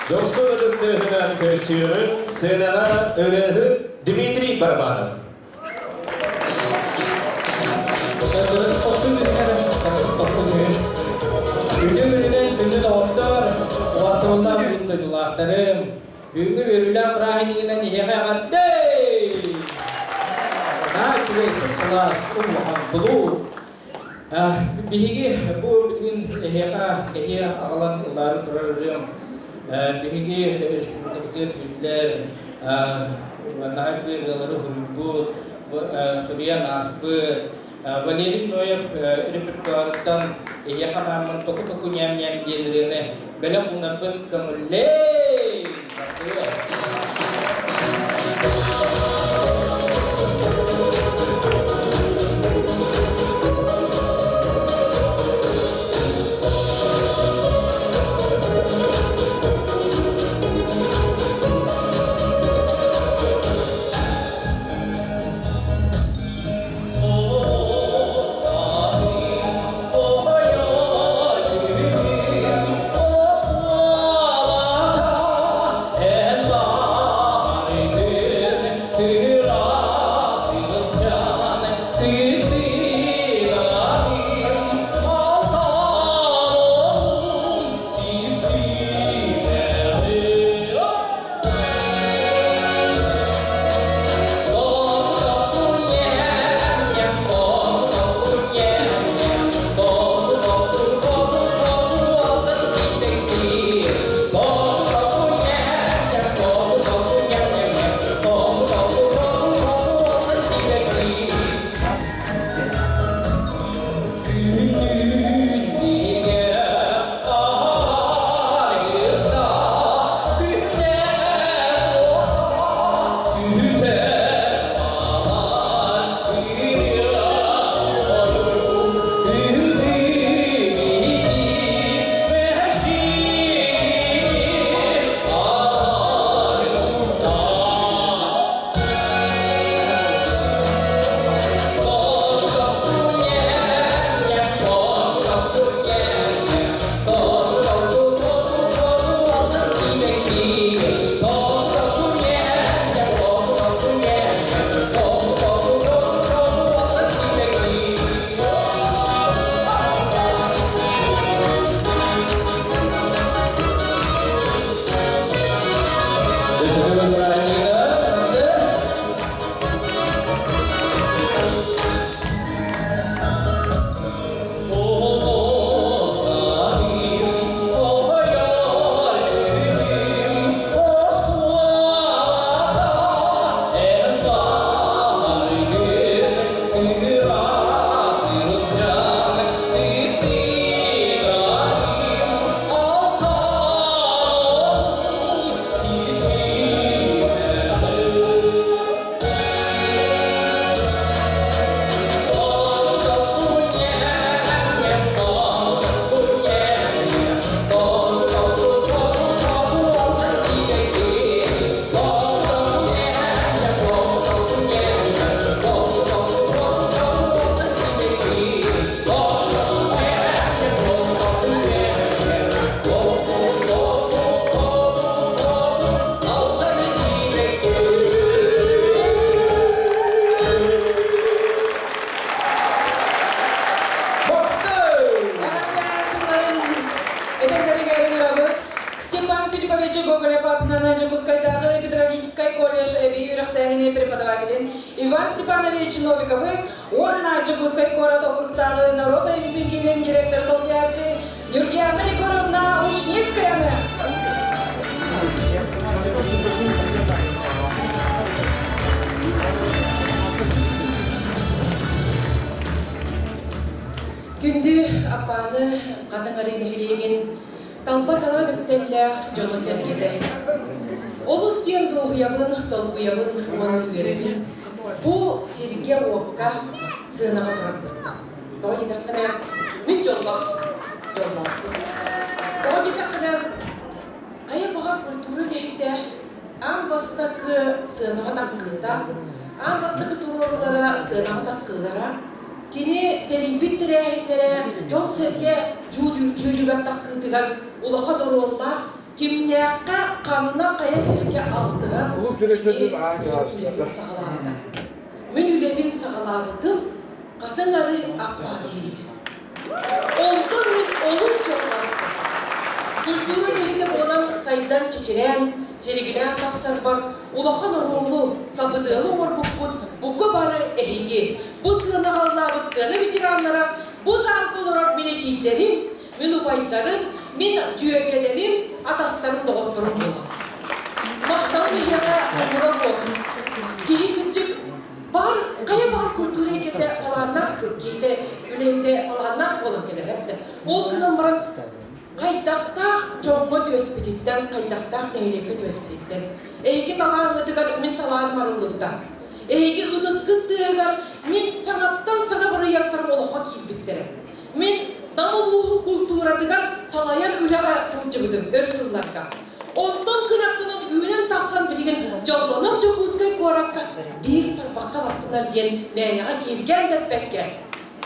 Дохсун ытыстыһынан көрсүөҕүн сценаҕа ырыаһыт Дмитрий Барабанов. Үтүө күнүнэн күндү доҕоттор, убастабыллаах күн дойдулаахтарым, бүгүҥҥү үөрүүлээх бырааһынньыгынан эһиэхэ эҕэрдэ! Наһаа үчүгэй сып-сылаас, улахан булуу. Биһиги бу билигин эһиэхэ кэһиэ аҕалан ылаары турар ырыам биһиги республикабытыгар биллэр наһаа үчүгэй ырыалары суруйбут, суруйан ааспыт Валерий Ноев репертуарыттан эһиэхэ анааммын «Току-току ньээм-ньээм» диэн ырыаны бэлэх уунарбын көҥүллээ! Иван Степанович Новиковы уонна Дьокуускай куорат округтааҕы норуот айымньытын киинин директор солбуйааччы Нюргиана Егоровна Ушницкаяны. Күндү Аппааны Хатыҥ-Арыы нэһилиэгин талба талаан үктэллээх дьоно-сэргэтэ. Олус диэн дуоһуйабын, долгуйабын уонна үөрэбин. Бу сиргэ-уокка сыанаҕа турарбыттан. Тоҕо диэтэххинэ, мин дьоллоох, дьоллоохпун. Тоҕо диэтэххинэ, хайа баҕар культура үлэһитэ аан бастакы сыанаҕа таххыыта, аан бастакы туруорулара сыанаҕа таххыылара Кини тэрийбит тэрээһиннэрэ дьон-сэргэ дьүүлүгэр таххыытыгар улахан оруоллаах, кимнээххэ, ханна, хайа сиргэ алтыһан кини үлэтин саҕалаабыта. Мин үлэбин саҕалаабытым Хатыҥ Арыы Аппаан иһигэр. Онтон мин олус дьоллоохпун. Культура үлэһитэ буолан сайдан чэчирээн, силигилээн тахсарбар улахан оруолу, сабыдыалы оҥорбуппут бука бары эһиги. Бу сыанаҕа ыллаабыт сыана ветераннара, бу саалга олорор мин эдьиийдэрим, мин убайдарым, мин дьүөгэлэрим, атастарым, доҕотторум буолар. Махталым эһиэхэ муҥура буолун. Киһи кырдьык Баҕар, хайа баҕар культура эйгэтэ талааннаах киһитэ үлэһитэ талааннаах буолан кэлэр эбит. Ол гынан баран хайдахтаах дьоҥҥо түбэспититтэн, хайдахтаах нэһилиэккэ түбэспититтэн эһиги талааҥҥытыгар мин талааным арыллыбыта. Эһиги ытыскыт тыаһыгар мин саҥаттан саҥа бырайыактарым олоххо киирбиттэрэ. Мин Нам улууһун култууратыгар салайар үлэҕэ сылдьыбытым өр сылларга. Онтон кынаттанан үүнэн тахсан билигин дьоллонор Дьокуускай куоракка биир тарбахха баттанар диэн мээнэҕэ кииргээн дэппэккэ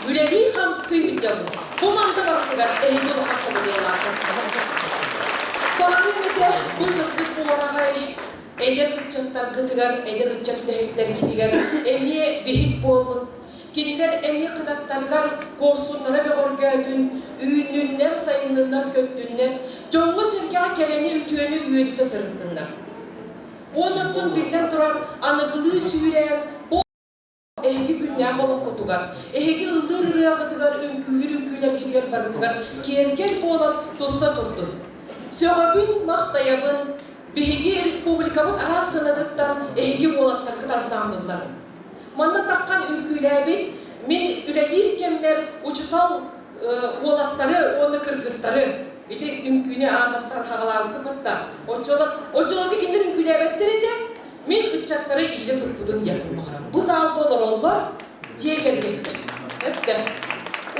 үлэлии-хамсыы сылдьабын. Бу манта барытыгар эһиги улахан сабыдыалааххыт. Баҕарыам этэ бу сырдык уораҕай эдэр ыччаттаргытыгар, эдэр ыччат үлэһиттэргитигэр эмиэ биһик буоллун. Кинилэр эмиэ кынаттарыгар куорсуннара бөҕөргөөтүн, үүннүннэр, сайынныннар, көттүннэр, дьоҥҥо-сэргэҕэ кэрэни, үтүөнү үөдүтэ сырыттыннар. Уоннаттан биллэн турар, аныгылыы сүүрээн, бу эһиги күннээх олоххутугар, эһиги ыллыыр ырыаҕытыгар, үҥкүүлүүр үҥкүүлэргитигэр барытыгар киэргэл буолан тупса турдун. Сөҕөбүн, махтайабын, биһиги республикабыт араас сыанатыттан эһиги уолаттаргыт ансаамбылларын. Манна таххан үҥкүүлээбит мин үлэлиир кэммэр учутал уолаттары уонна кыргыттары ити үҥкүүнү аан бастаан хаҕалаабыкка кытта оччолор оччолорго кинилэр үҥкүүлээбэттэр этэ мин ыччаттары иилэ туппутум диэн баҕарам бу саалга олороллор дьиэ кэргэттэр эптэ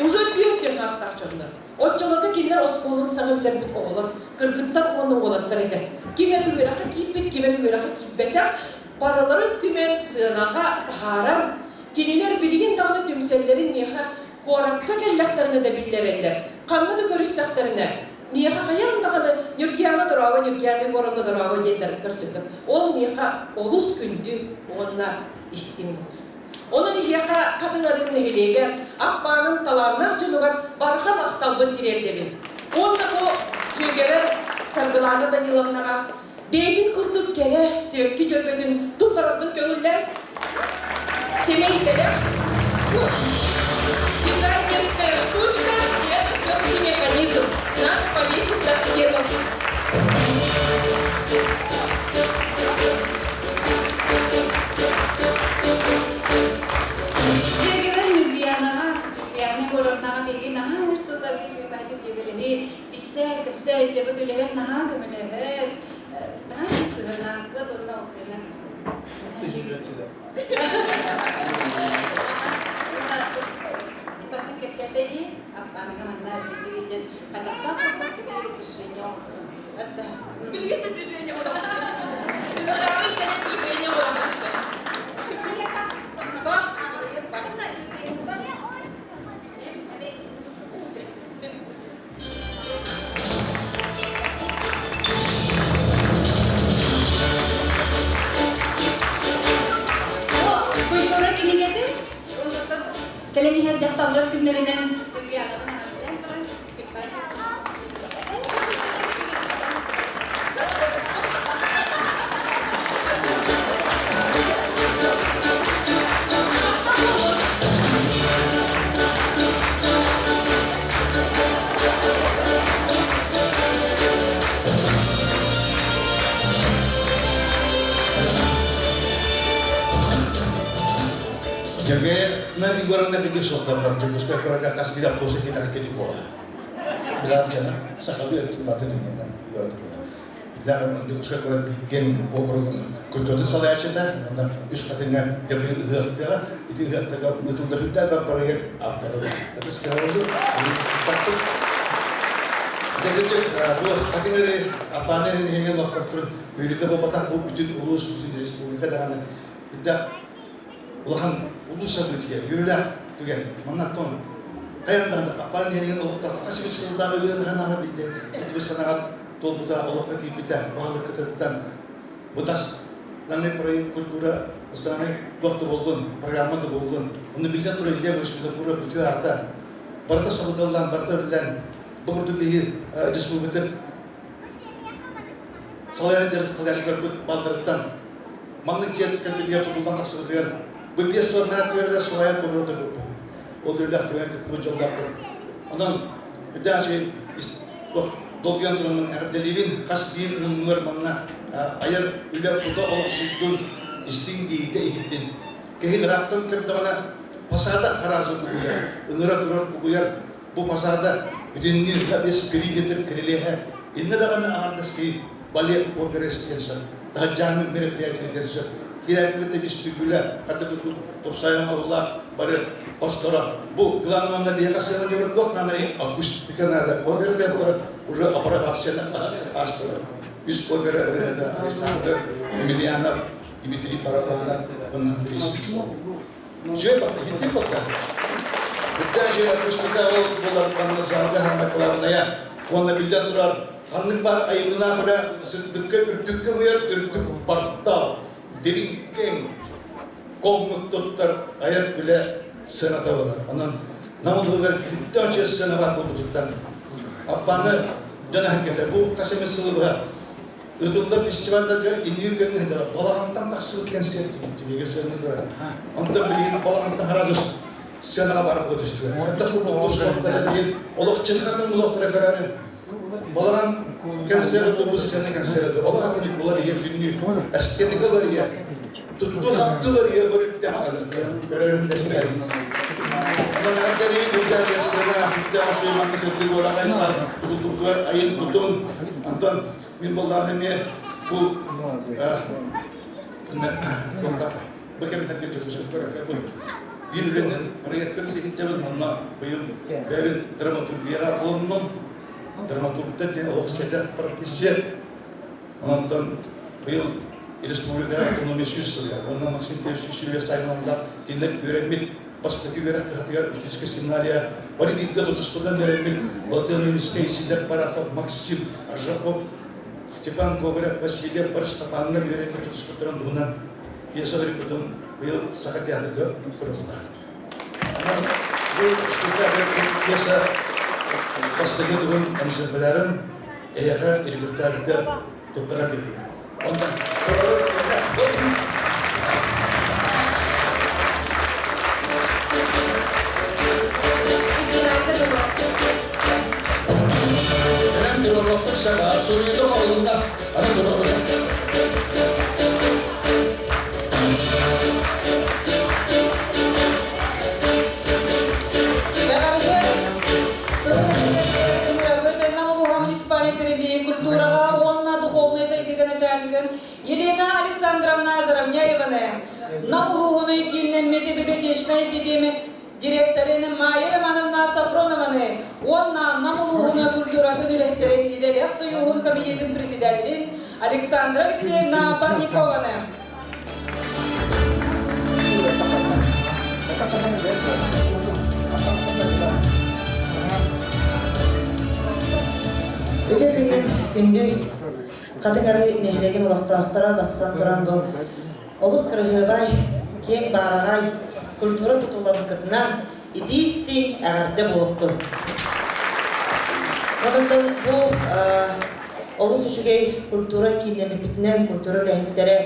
уже түөрт диэн хаастаах дьоннор оччолорго кинилэр оскуоланы саҥа бүтэрбит оҕолор кыргыттар уонна уолаттар этэ ким эрэ үөрэххэ киирбит ким эрэ үөрэххэ киирбэтэх барыларын түмэн сыанаҕа таһааран, кинилэр билигин даҕаны түмсэллэрин миэхэ куоракка кэллэхтэринэ да биллэрэллэр, ханна да көрүстэхтэринэ, миэхэ хайаан даҕаны Ньургиана дорообо, Ньургиана Егоровна дорообо диэннэр көрсүбүтүм. Ол миэхэ олус күндү уонна истиҥ буолар. Онон эһиэхэ Хатыҥ Арыы нэһилиэгэр Аппаанын талааннаах дьонугар барҕа махталбын тириэрдэбин. Уонна бу дьүөгэбэр Саргылаана Даниловнаҕа Бэйэтин курдук кэрэ, сибэкки дьөрбөтүн туттарарбын көҥүллээн, сэмэй бэлэх. Дизайнерская штучка, и это все-таки механизм. Надо повесить на стену. Дьүөгэбэр Ньургуйаанаҕа, Ньургуйаана Егоровнаҕа билигин наһаа өр сылларга үчүгэй дьүөгэлэһии Билсэ, көрсө, дьэбит үлэһэр наһаа көмөлөһөр, наһаа үчүгэй сыһыаннаахпыт уонна ол сыһыана наһаа үчүгэй. Иппакка кэпсээтэ дии, Аппааныга манна биһиги диэн хайдахтаах курдук движение оҥорбутун. Билигин да движение оҥоробут. Ыраарын кэлэн движение оҥоробут. Культура кинигэтин кэлэн иһэр дьахталлар күннэринэн Ньургуйаанабын аҕаллаан туран Дьэргэйэ Егоровна кырдьык суохтарбар Дьокуускай куоракка хас биир автобуска киирэн кэти куола. Билан дьана сахалыы өттүн бартын иннинэн Егоровна. Билан Дьокуускай куорат биирген округун культуратын салайааччыта, онно үс хатыҥҥа Гаврил ыһыахтыаҕа, ити ыһыахтарга ыытыллар үрдээх проект авторы. Это стеллы, Дьэ, бу хатыҥ аппааны эрин лаппат Үөрүүтэ буолбатах бу бүтүн улуус, бүтүн республика даҕаны үрдээх улахан улуус событие, үөрүүлээх түгэн. Маннаттан хайан даҕаны аппаан иһэригэн олохтоох хас эмит сыллааҕы ыарыһан аҕа биирдэ итибит санаҕа туолбута, олоххо киирбитэ, баһылыккытыттан бу тас данный проект культура национальный туох да буоллун, программа да буоллун, онно биллэн турар Илья Винокуров үтүө аата барыта сабыдыаллаан, барыта үлэлээн, бу курдук биһиги республикатыр Салайар дьарыктааччыларбыт баалларыттан маннык дьиэ кэлбитигэр тутуллан тахсыбытыгар бу 5 сыл түөрэ салайар туруора да бу ол үлэлээх түгэн кыттыбыт дьоллоохпут. Онон үрдээх үчүгэй долгуйан тураммын эҕэрдэлиибин. Хас биир муннугар манна айар үлэ кута олохсуйдун, истиҥ диэйдэ иһиттин. Киһи ыраахтан көрдөҕүнэ фасада араазы угуйар, ыҥыра турар угуйар. Бу фасада бүтүннүү весь периметр крилеһэ иннэ даҕаны аҥардастыы балет опера истиэн сөп, таһырдьааҥҥы мероприятие диэн сөп. Киирээччилэртэ вестибюля, ханна курдук тупсайан оһоллоох бары хосторо. Бу главное онно биһиэхэ сыана диэбит туох наадалый акустика наада. Опера диэн уже апробация аастылар. Үс опера ырыата Александр Емельянов, Дмитрий Барабанов уонна Андрей Слепцов. Үчүгэй пока, иһиттим пока. Үрдээх акустика ол буолар манна залга ханна главная. Уонна биллэн турар, ханнык бар айымньылаах үлэ сырдыкка үрдүккэ уйар үрдүк баттал, дириҥ кэҥ коҥнук туттар айар үлэ сыаната буолар. Онон Нам улууһугар үрдээх үчүгэй сыана баар буолбутуттан Аппааны дьон эһэргэтэ бу хас эмэ сылы быһа Ыытыллар фестивалларга иннигир кэмҥэ балаҕантан тахсыбыт кэнсиэр тиийгэ сыана турар. Онтон билигин балаҕантан араас сыанаҕа барар буо түстүлэр. Онтон курдук суохтара билигин олох чынхатын олохторо көрөөрү балаҕан кэнсиэрэ буолбут сыана кэнсиэрэ олох атын булар ийэ бүтүннүү эстетика бар ийэ туттуу хаптылар ийэ көрүттээх көрөрүн дэстэр. Онон эрдэриин үрдээх сыана үрдээх сыананы сырдыы буолаҕай тутуллуктугар айын тутун онтон Мин буоллаҕына эмиэ бу бу кэмнэргэ дьокуускайга биир үлэнэн проекпын иһиттэбин онно быйыл бэйэбин драматургияҕа холоннум. Драматургдар диэн олох сэдэх профессия. Онтон быйыл республика автономия сүүс сылыгар уонна Максим Петрович сүүс аймаллар кинилэр үөрэммит бастакы үөрэх кыһатыгар учительскай семинария бары бииргэ тутуспутунан үөрэммит Балтыанинскай, Сидор Барахов, Максим Аржаков, Степан Гоголев, Васильев, Борис Степановна үөрэммит тутуспуттарын туһунан пьеса өрүппүтүн быйыл Саха театрга туруохтаах. Онон бу спектакль пьеса бастакы туһун экземплярын эһиэхэ репертуарыгар туттаран кэлбит. Онтон Кэлэн туруорбаппыт саҕа суруйда оҕолунна аны туруорбут. Культураҕа уонна духовнай сайдыыга начальнигын Елена Александровна Заровняеваны, Нам улууһун кииннэммит библиотечнай ситим директорын Майя Романовна Сафронованы уонна Нам улууһун культуратын үлэһиттэрин идэлээх сойууһун комитетын председателин Александра Алексеевна Парникованы. Үтүө күннэн күндү Хатыҥ Арыы нэһилиэгин олохтоохторо бастатан туран бу олус кыраһыабай, киэҥ баараҕай культура тутууларбытынан итии-истиҥ эҕэрдэ буолуохтун. Онон бу олус үчүгэй культура кииннэммиппитинэн культура үлэһиттэрэ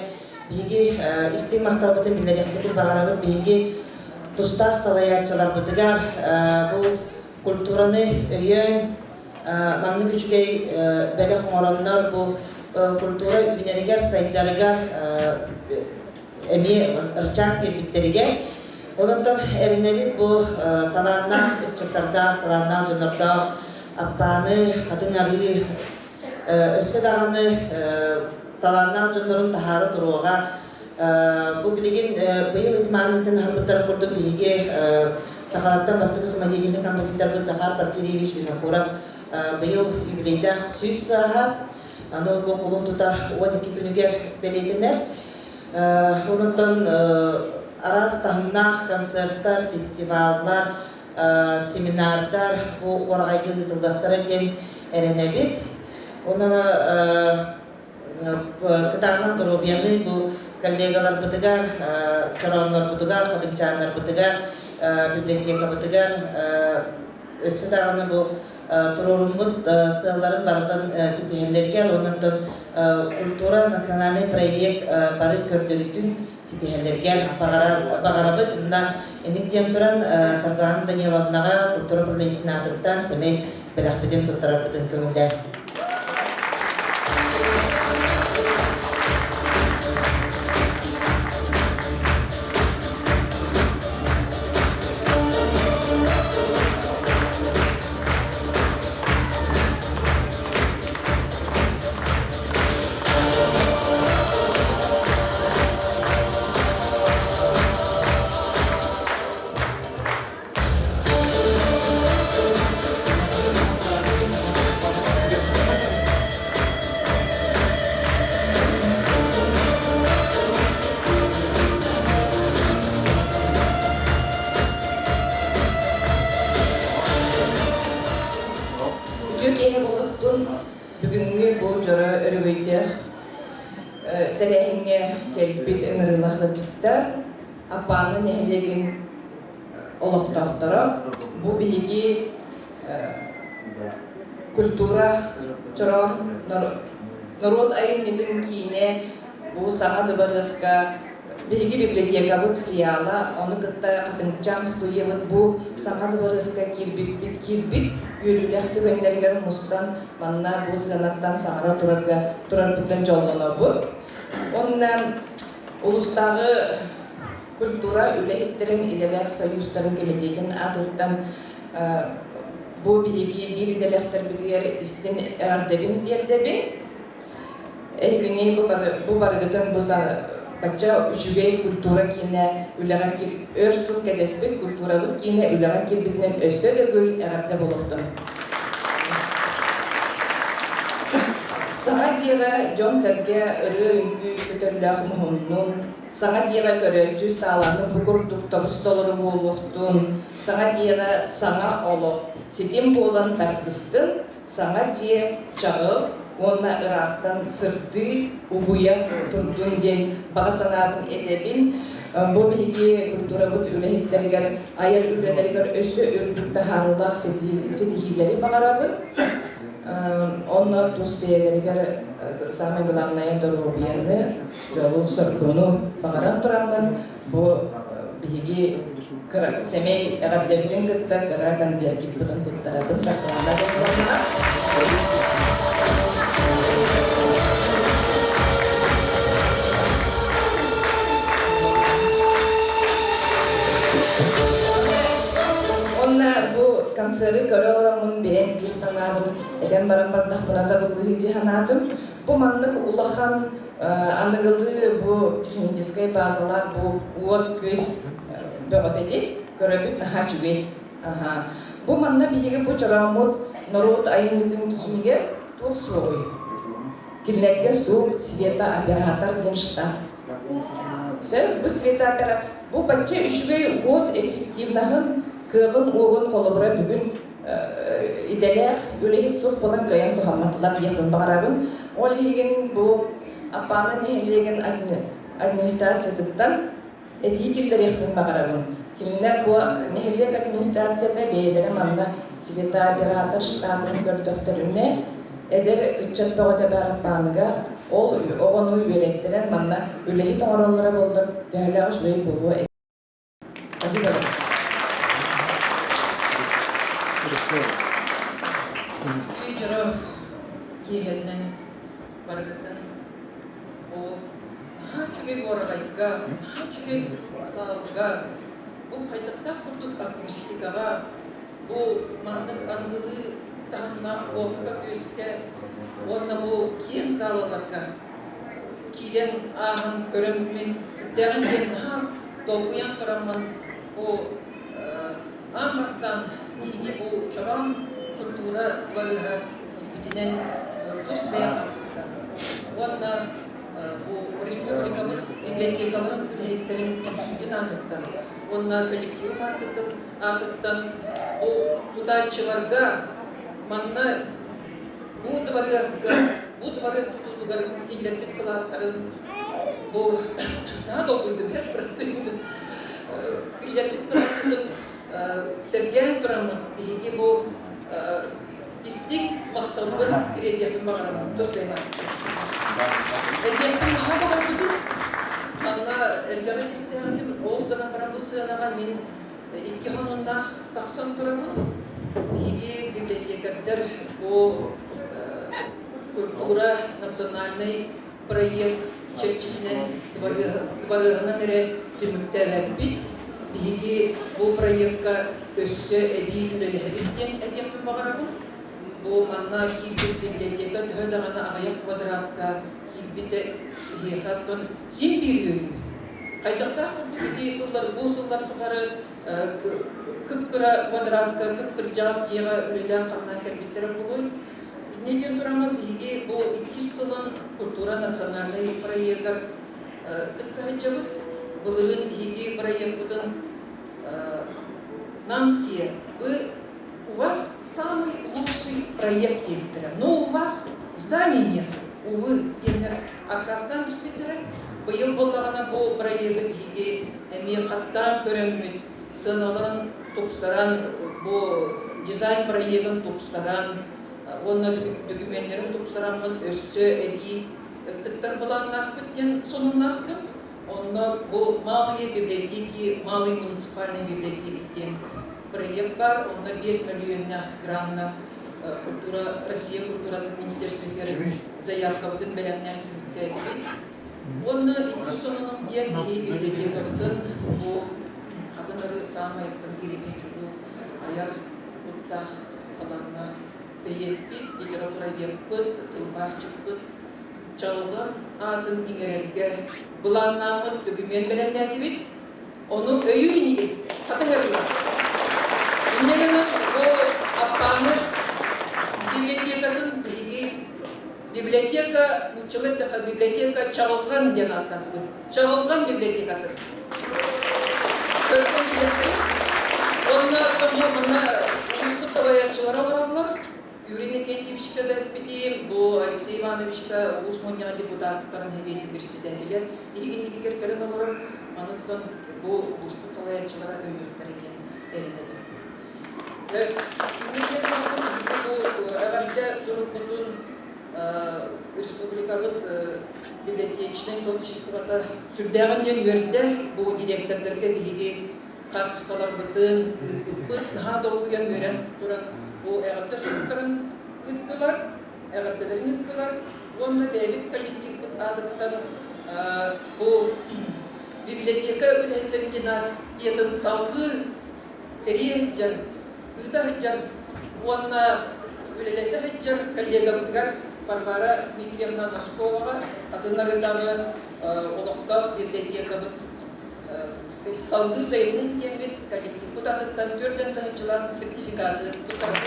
биһиги истиҥ махталбытын биллэриэхпитин баҕарабыт. Биһиги тустаах салайааччыларбытыгар бу культураны өйөөн маннык үчүгэй бэлэх оҥороннор бу культура үүнэригэр, сайдарыгар эмиэ ырчаак биэрбиттэригэр. Онон эрэнэбит бу талааннаах ыччаттардаах, талааннаах дьоннордоох Аппааны, Хатыҥ Арыы өссө даҕаны талааннаах дьоннорун таһаара туруоҕа. Бу билигин быйыл ытымаанытын аһарбыттарын курдук биһиги сахалартан бастакы самодеятельный композиторбыт Захар Порфирьевич Винокуров быйыл юбилейдаах 100 сааһа, аны бу кулун тутар 12 күнүгэр бэлиэтэнэр. Онон араас таһымнаах концерттар, фестиваллар, семинардар бу уораҕайга ыытыллыахтара диэн эрэнэбит. Онон кытаанах доруобуйаны бу коллегаларбытыгар, чорооннорбутугар, хатыҥчааннарбытыгар, библиотекабытыгар өссө даҕаны бу туруоруммут сыалларын барытын ситиһэллэригэр уонна культура национальный проект бары көрдөрүүтүн ситиһэллэригэр баҕарабыт. Онно инник диэн туран Саргылана Даниловнаҕа культура управлениетын аатыттан сэмэй бэлэхпитин туттарарбытын көҥүллээн. Үтүө киэһэ буолуохтун. Бүгүҥҥү бу дьоро өрөгөйдөөх тэрээһиҥҥэ кэлбит ыҥырыылаах ыалдьыттар, Аппааны нэһилиэгин олохтоохторо. Бу биһиги культура чороон норуот айымньытын киинэ бу саҥа дыбарыаска биһиги библиотекабыт филиала, ону кытта Хатыҥчаан студиябыт бу саҥа дыбарыаска киирбиппит киирбит үөрүүлээх түгэннэригэр мустан манна бу сыанаттан саҥара турарга турарбыттан дьоллонобут. Уонна улуустааҕы культура үлэһиттэрин идэлээх союзтарын кэмитиэтин аатыттан бу биһиги биир идэлээхтэрбитигэр истин эҕэрдэбин тиэрдэбин. Эһигини бу барыгытын бу бачча үчүгэй культура киинэ үлэҕэ кир өр сыл кэтэспит культурабыт киинэ үлэҕэ киирбитинэн өссө төгүл эҕэрдэ буолуохтун. Саҥа дьиэҕэ дьон-сэргэ ырыа-үҥкүү көтөллөөх муһуннун, саҥа дьиэҕэ көрөөччү сааланы бу курдук тобус-толору буолуохтун, саҥа дьиэҕэ саҥа олох ситим буолан тардыстын, саҥа дьиэ чаҕыл уонна ыраахтан сырдыы, угуйа турдун диэн баҕа санаабын этэбин. Бу биһиги культурабыт үлэһиттэригэр, айар үлэлэригэр өссө үрдүк таһаарыылаах ситиһиилэри баҕарабын. Онно тус бэйэлэригэр самое главное доруобуйаны, дьолу-соргуну баҕаран тураммын бу биһиги кыра сэмэй эҕэрдэбитин кытта кыра конвертикпытын туттарабын Саргылана Даниловна. Онна бу концеры көрө олороммун бэйэм биир санаабын этэн баран бардахпына табыллыы дии санаатым. Бу маннык улахан аныгылыы бу техническэй базалаах бу уот-күс бөҕөтө ди көрөбүт наһаа үчүгэй. Бу манна биһиги бу чорооммут норуот айымньытын киинигэр туох суоҕуй? Кинилэргэ суох светооператор диэн штаб. Сөп, бу светооператор бу бачча үчүгэй уот эффективнаһын, кыаҕын уоҕун холобура бүгүн идэлээх үлэһит суох буолан кыайан туһамматылар диэхпин баҕарабын. Ол иһин бу Аппааны нэһилиэгин администрациятыттан этии киллэриэхпин баҕарабын. Кинилэр бу нэһилиэк администрацията бэйэлэрэ манна светооператор штатын көрдөхтөрүнэ, эдэр ыччат бөҕөтө баар Аппааныга ол оҕону үөрэттэрэн манна үлэһит оҥороллоро буоллар төһөлөөх үчүгэй буолуо Үтүө дьоро киэһэннэн барыгытын бу наһаа үчүгэй уораҕайга, наһаа үчүгэй саалга бу Бу хайдахтаах курдук акустикаҕа, бу маннык аныгылыы таһымнаах уокка-күөскэ уонна бу киэҥ саалаларга киирэн ааһан көрөммүн үрдээҕин диэн наһаа долгуйан тураммын бу аан бастаан биһиги бу чороон культура дыбарыаһа киирбитинэн тус бэйэм уонна бу республикабыт библиотекаларын үлэһиттэрин түмсүүтүн аатыттан уонна коллективым аатыттан бу тутааччыларга манна бу дыбарыаска бу дыбарыас тутуутугар киллэрбит кылааттарын бу наһаа долгуйдум простыйдым киллэрбит кылааттарын сэргээн тураммыт биһиги бу истиҥ махталбын тириэрдиэхпин баҕарабын тус бэйэм Этиэхпин наһаа баҕарбытым. Манна элбэҕи этиэхтээҕитим. Ол гынан баран бу сыанаҕа мин икки хонуннаах тахсан турабын. Биһиги библиотекардар бу культура национальнай проект чэрчитинэн дыбарыаһынан эрэ түмүктээбэппит. Биһиги бу проекка өссө эбии үлэлэһэбит диэн этиэхпин баҕарабын. Бу манна киирбит библиотека төһө даҕаны аҕыйах квадратка киирбитэ биһиэхэ оттон син биир үөрүү. Хайдахтаах курдук ити сыллар, бу сыллар тухары кып-кыра квадратка, кып-кырдьаҕас дьиэҕэ үлэлээн-хамнаан кэлбиттэрэ буолуой. Инньэ диэн тураммын биһиги бу иккис сылын культура национальнай проегар кытта сылдьабыт. Былырыын биһиги проекпытын Намские, вы, у вас самый лучший проект диэбиттэрэ, но у вас здания нет, увы, диэннэр аккаастаан түспүттэрэ. Быйыл буоллаҕына бу проегы биһиги эмиэ хаттаан көрөммүт, сыаналарын тупсаран, бу дизайн проегын тупсаран уонна документарын тупсараммыт өссө эбии кыттар былааннаахпыт диэн сонуннаахпыт. Онно бу малые библиотеки, малые муниципальные библиотеки диэн проект бар. Онно 5 мөлүйүөннээх гранна культура, Россия культуратын министерствотыгар заявкабытын бэлэмнээн түмүктээбит. Уонна иккис сонунум диэн биһи библиотекабытын бу атын ары саамай киирини чулуу айар куттаах талааннаах бэйиэппит, литературоведпыт, тылбаасчыппыт Чалҕан аатын иҥэрэргэ былааннааммыт документ бэлэмнээтибит. Ону өйүүр инигит, хатыҥ арыылар. Инньэ гынан бу Аппааны библиотекатын биһиги библиотека, нууччалыы эттэххэ, библиотека Чаҕылҕан диэн ааттаатыбыт. Чаҕылҕан библиотекатын. Көрсөн билиэхпит. Уонна манна улууспут салайааччылара олороллор. Юрий Иннокентьевичка да эппитим, бу Алексей Ивановичка улуус мунньаҕа депутаттарын сэбиэтин председателэ иһигиннигитигэр кэлэн олорор. Маныттан бу улууспут салайааччылара өйүөхтэрэ диэн эрэнэбит. Бу эҕэрдэ суруккутун республикабыт библиотечнай сообществота сүрдээҕин диэн үөрдэ. Бу директордарга биһиги хаартыскаларбытын ыыппыппыт, наһаа долгуйан үөрэн туран бу эҕэрдэ суруктарын ыыттылар, эҕэрдэлэрин ыыттылар уонна бэйэбит коллективпыт аатыттан бу библиотека үлэһиттэрин династиятын салгыы тэрийэ сылдьар, ыыта сылдьар уонна үлэлэтэ сылдьар коллегабытыгар Варвара Дмитриевна Носковаҕа атын арыытааҕы олохтоох библиотекабыт Салгыы сайынын диэммит коллективпыт атыттан төрдөн таһыччылаах сертификаты туттарабыт.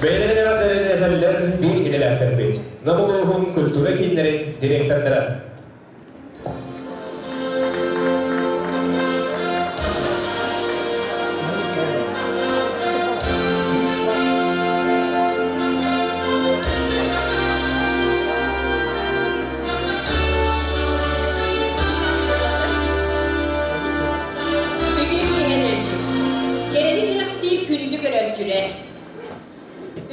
Бэйэлэрин эҕэрдэлэрин этэллэр биир идэлээхтэрбит. Нам улууһун культура кииннэрин директордара. Үтүө киэһэнэн, кэрэни кэрэхсиир күндү көрөөччүлэр!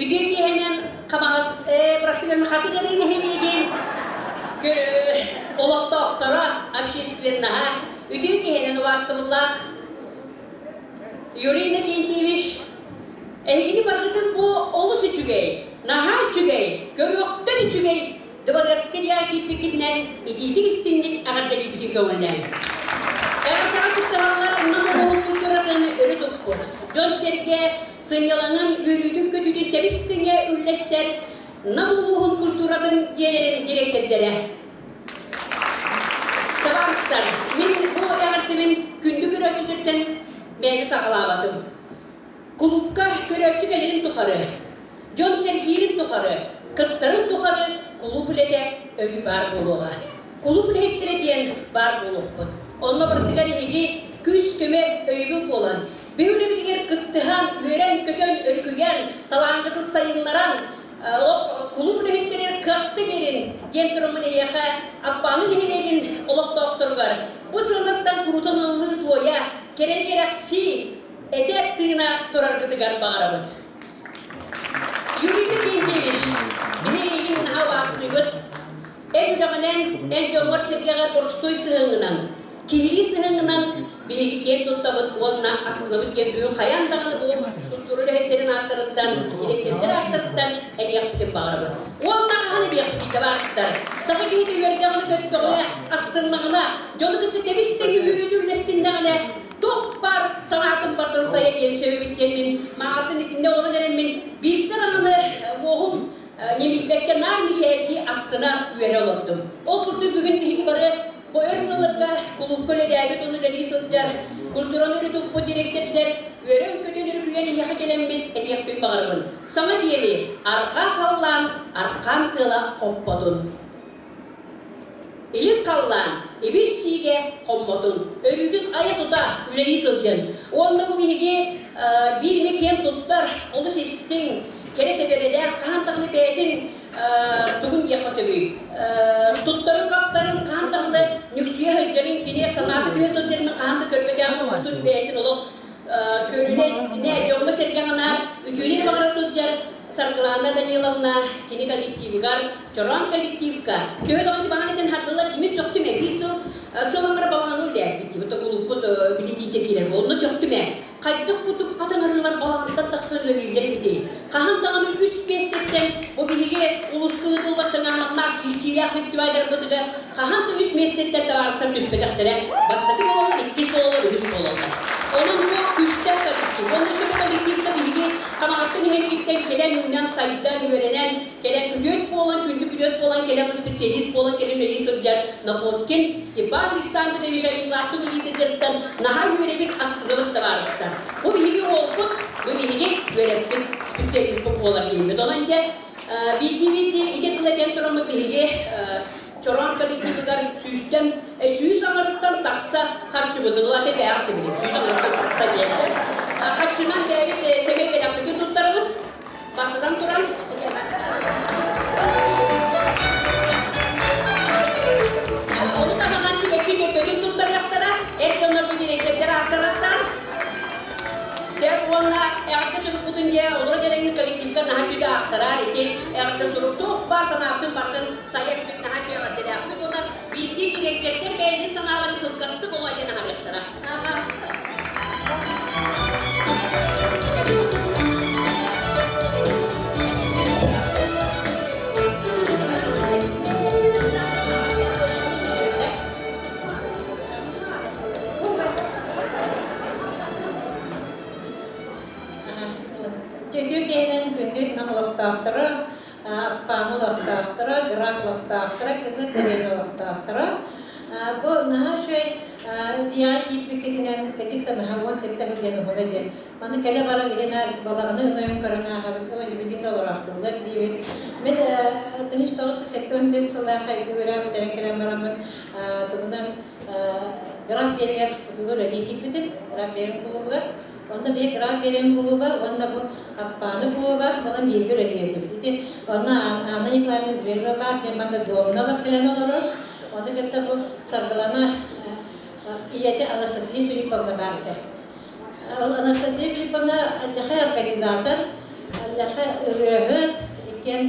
Үтүө киэһэнэн Хамаҕат, э, Хатыҥ Хатыҥ-Арыы нэһилиэгин олохтоохторо, общественноһа, үтүө киһинэн убаастабыллаах Юрий Иннокентьевич, эһигини барыгытын бу олус үчүгэй, наһаа үчүгэй, көрүөхтэн үчүгэй дыбарыаска диэн киирбиккитинэн итиитик истиҥник эҕэрдэлиирбитин көҥүллээҥ. Эҕэрдэҕэ кыттыһаллар Нам улууһун культуратын өрө туппут, дьон-сэргэ сынньалаҥын, үөрүүтүн-көтүүтүн тэбис-тэҥэ үллэстэр Нам улууһун культуратын дьиэлэрин дириэктэрдэрэ. Табаарыстар, мин бу эҕэрдэбин күндү көрөөччүлэртэн мээнэ саҕалаабатым. Кулуупка көрөөччү кэлэрин тухары, дьон сэргиирин тухары, кыттарын тухары кулууп үлэтэ өрүү баар буолуоҕа. Кулууп үлэһиттэрэ диэн баар буолуохпут. Онно барытыгар эһиги күүс-көмө, өйөбүл буолан, биһи үлэбитигэр кыттыһан, үөрэн-көтөн, өрүкүйэн, талааҥҥытын сайыннаран, кулууп үлэһиттэригэр кыахта биэрин диэн тураммын эһиэхэ Аппааны нэһилиэгин олохтоохторугар бу сыанаттан куруутун ыллыы-туойа, кэрэни-кэрэхсии, этэ тыына тураргытыгар баҕарабыт. Юрий Викентьевич, биһи эйигин наһаа убаастыыбыт. Эн үлэҕинэн, эн дьоҥҥор-сэргэҕэр боростуой сыһыаҥҥынан, киһилии сыһыаҥҥынан биһиги киэн туттабыт уонна астынабыт диэн бүгүн хайаан даҕаны бу культура үлэһиттэрин ааттарыттан, дириэктэрдэр ааттарыттан этиэхпитин баҕарабыт. Уонна хаһан этиэхпитий табаарыстар? Саха киһитэ үөрдэҕинэ-көттөҕүнэ, астыннаҕына, дьону кытта тэбис-тэҥи үөрүүнү үллэстиннэҕинэ, туох баар санаатын бартын сайа диэн сөбүбүт диэн мин мааҕыттан итиннэ олорон эрэммин биирдэ даҕаны уоһум ньимийбэккэ наар мичээрдии астына үөрэ олордум. Ол курдук бүгүн биһиги бары бу өр сылларга кулуупка үлэлээбит уонна үлэлии сылдьар культураны өрө туппут дириэктэрдэр үөрэн-көтөн өрүкүйэн эһиэхэ кэлэммит этиэхпин баҕарабын. Саҥа диэни арҕаа халлаан аркаан тыала хоппотун. Илин халлаан ибир сиигэ хоммотун, өрүүтүн айа-тута үлэлии сылдьан. Уонна бу биһиги биир эмэ киэн туттар, олус истиҥ, кэрэ сэбэрэлээх, хаһан даҕаны бэйэтин тугун диэххэ сөбүй, туттарын-хаптарын хаһан даҕаны нүксүйэ сылдьарын, кини санаата түһэ сылдьарын хаһан да көрбөтөҕүн тутун бэйэтин олох көрүнэ-истинэ, дьоҥҥо-сэргэҕэ наар үтүөнү эрэ баҕара сылдьар Саргылана Даниловна кини коллективыгар, Чороон коллективка, төһө даҕаны баҕан этэн хардылар, имин сөхтүм ээ, биир сыл сыл аҥара балаҕаны үлэлээбит, вот кулууппут билитиитэ киирэр буолла, сөхтүм ээ. Хайдах курдук хатыҥырыылар балаҕантан тахсан үлэлииллэр эбитий? Хаһан даҕаны үс миэстэттэн бу биһиги улууска ыытыллар тыҥааһыннаах киирсиилээх фестивальдарбытыгар хаһан да үс миэстэттэн табаарыстар түспэтэхтэрэ. Бастакы буолаллар, иккис буолаллар, үһүс буолаллар. Онон бу күүстээх коллектив. Уонна сөп коллективка биһиги Хамаҕаттан иһэлигиттэн кэлэн, үүнэн, сайдан, үөрэнэн, кэлэн күтүөт буолан, күндү күтүөт буолан кэлэн специалист буолан кэлэн үлэлии сылдьар Находкин Степан Александрович айымньылаахтык үлэлии сылдьарыттан наһаа үөрэбит, астынабыт табаарыстар. Бу биһиги уолбут, бу биһиги үөрэппит специалиспыт буолар диэбит. Онон дьэ, биирдии-биирдии ити тыл этэн тураммыт биһиги Чороон коллективыгар сүүстэн сүүс аҥарыттан тахса харчыбытын ылата бэйэҕит билин сүүс аҥарыттан тахса диэн харчынан бэйэбит сэмэй бэлэхпитин туттарабыт бастатан туран ону таһынан сибэкки дьөрбөтүн туттарыахтара эр дьоннорбут дириэктэрдэр ааттарыттан Сөп уонна эҕэрдэ сурукпутун дьэ олоро кэлэҥҥин коллективка наһаа үчүгэй аахтараар ити эҕэрдэ сурук туох баар санаабытын барытын сайа эппит наһаа үчүгэй эҕэрдэлээхпит уонна биирдии дириэктэрдэр бэйэлэрин санааларын кылгастык оҥо диэн аһарыахтара. Үтүө киһинэн күндү Нам олохтоохторо, Аппааны олохтоохторо, Дьураак олохтоохторо, Кыҥыр Дэриэбинэ олохтоохторо. Бу наһаа үчүгэй дьиэҕэ киирбиккитинэн кэтик да наһаа 17 сыл диэн уһуна диэн. Маны кэлэ-бара биһи наар балаҕаны өҥөйөн көрөн ааһабыт, ой билигин да олороохтууллар диибит. Мин 1974 сыллаахха үрдүк үөрэҕи бүтэрэн кэлэн бараммын тугунан Граф Биэригэр тутууга үлэлии киирбитим, Граф Биэрин кулуубугар. Онно биһи Граф Биэрин кулууба уонна бу Аппааны кулууба онон бииргэ үлэлиир этибит. Ити онно Анна Николаевна Зверева баар диэн манна Домнова кэлэн олорор. Ону кытта бу Саргылана ийэтэ Анастасия Филипповна баар этэ. Ол Анастасия Филипповна аллаха организатор, аллаха ырыаһыт, иккиэн.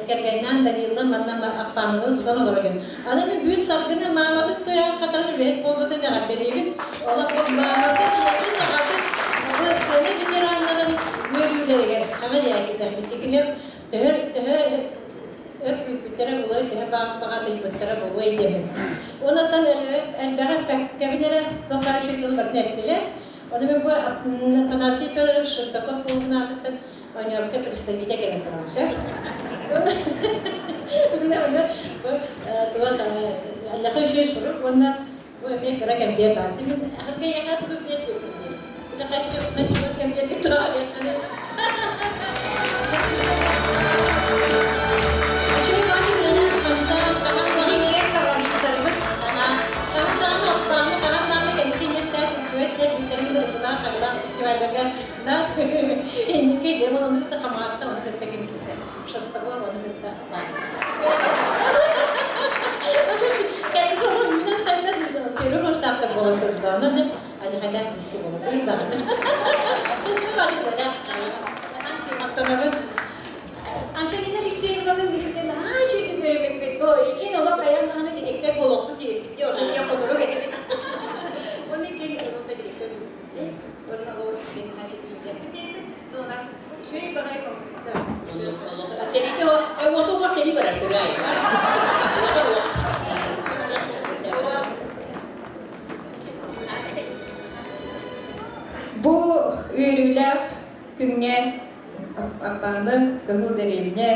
Кэргэннээн Данилла манна Аппааныгын тутан олорор эбит. Аны мин бүгүн Саргыны мааматын туйаҕын хатаран үлэһит буолбутун эҕэрдэлиибин. Олох бу мааматын, ийэтин, аҕатын бу сцена ветераннарын үөрүүлэригэр хаҥа диэкитэхпит. Кинилэр төһө төһө өр күүппүттэрэ буолуой, төһө баҕатыйбыттара буолуой диэммин. Онон элбэҕи эппэккэбин эрэ туох баар үчүгэй тылы барытын эттилэр. Ону мен бу Афанасий Федорович Шестаков кулуубун аатыттан Оньоокко представитель кэлэн турар сөп. Уонна уонна бу туох аллаха үчүгэй сурук уонна бу эмиэ кыра кэмбиэр баар. Мин ахырга яха тугу билет диэтим. Бile хаччы хаччы кэмбиэргэ туһаайахханы. Үчүгэй баҕайы үлэлээн хамсаан, хаһан даҕаны хаһан даҕаны охсааны, хаһан даҕаны кэнники иэстээх тиксибэт диэн бүттэрин да ытылаах хагылаах фестивальдарга Да, инники демон ону кытта хамаатта, ону кытта ким кисе. Шостаков ону кытта Кэнники олор үүнэн сайдан көрөр хоштаахтар буолан турбута. Онон ани хайдах дисси буолар. Быйыл даҕаны. Махтанабын. Антонина Алексеевналыын билигин наһаа үчүгэй үөрэммиппит. Бу иккиэн олох хайаан даҕаны дириэктэр буолуохпут диэбиппит. Онон киэн хотурук этибит. Уонна иккиэн уонна дириэктэр Уонна ол значит үлэлиэхпит Но у нас еще и баҕай комплекса. Сэриитэ уотугар сэрии барар сырай. Бу үөрүүлээх күҥҥэ Аппааны Кыһыл дэриэбинэ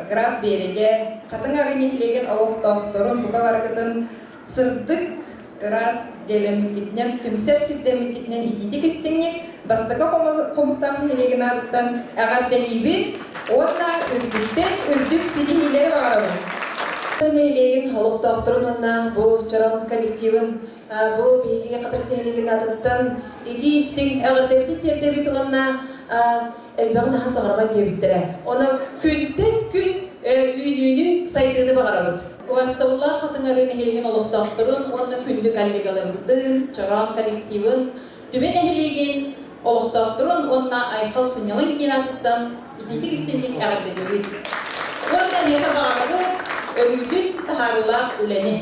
Граф Биэрэгэ Хатыҥ Арыы нэһилиэгин олохтоохторун бука барыгытын сырдык, ыраас дьиэлэммиккитинэн, түмсэр сирдэммиккитинэн итиитик истиҥник бастакы Хомустаах нэһилиэгин аатыттан эҕэрдэлиибин уонна үрдүктэн үрдүк ситиһиилэри баҕарабын. Нэһилиэгин олохтоохторун уонна бу чорон коллективын бу биһиги Хатырык нэһилиэгин аатыттан итии истиҥ эҕэрдэбитин тиэрдэбит уонна элбэҕин аһа саҥарбат диэбиттэрэ. Онон күнтэн күн үүнүүнү, сайдыыны баҕарабыт. Убаастабыллаах Хатыҥ Арыы нэһилиэгин олохтоохторун уонна күндү коллегаларбытын, Чороон коллективын, Түбэ нэһилиэгин олохтоохторун уонна Айхал сынньалаҥ киин аатыттан итиитик истиҥник эҕэрдэлиибит. Уонна эһиэхэ баҕарабыт өрүүтүн таһаарыылаах үлэни.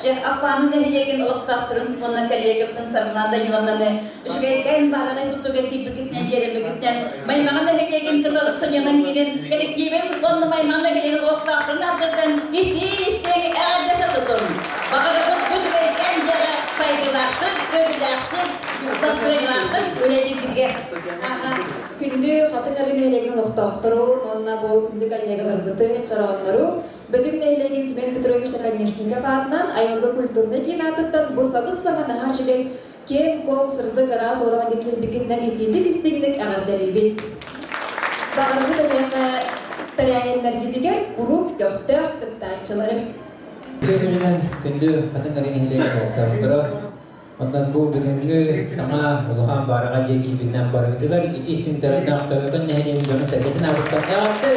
Дьэ, Аппааны нэһилиэгин олохтоохторун уонна коллегабытын Саргылаана Даниловнаны үчүгэйкээн баараҕай тутууга киирбиккитинэн, дьиэлэммиккитинэн Маймаҕа нэһилиэгин кыталык сынньанан киинин коллективин уонна Маймаҕа нэһилиэгин олохтоохторун аатыттан итии-истиҥ эҕэрдэтэ тутун! Баҕарабыт бу үчүгэйкээн дьиэҕэ сайдыылаахтык, көрүүлээхтик, настырыылаахтык үлэлииргитигэр! Күндү Хатыҥ Арыы нэһилиэгин олохтоохторун уонна бу күндү коллегаларбытын, чорооннору Бөтүҥ нэһилиэгин Семен Петрович Оконешников аатынан айылгы культурнай киин аатыттан бу сабыс-саҥа наһаа үчүгэй киэҥ-куоҥ сырдык ыраас олорон киирбиккитинэн итиитик истиҥник эҕэрдэлиибит. Баҕарабыт эһиэхэ тэрээһиннэргитигэр куруук көхтөөх кыттааччылары. Күнүнэн күндү Хатыҥ Арыы нэһилиэгин олохтоохторо, онтон бу бүгүҥҥү саҥа улахан баараҕа дьиэ киирбитинэн барыытыгар ити истиҥ төрөннөөх Төбөкөн нэһилиэгин дьоно-сэргэтин аатыттан эҕэрдэ!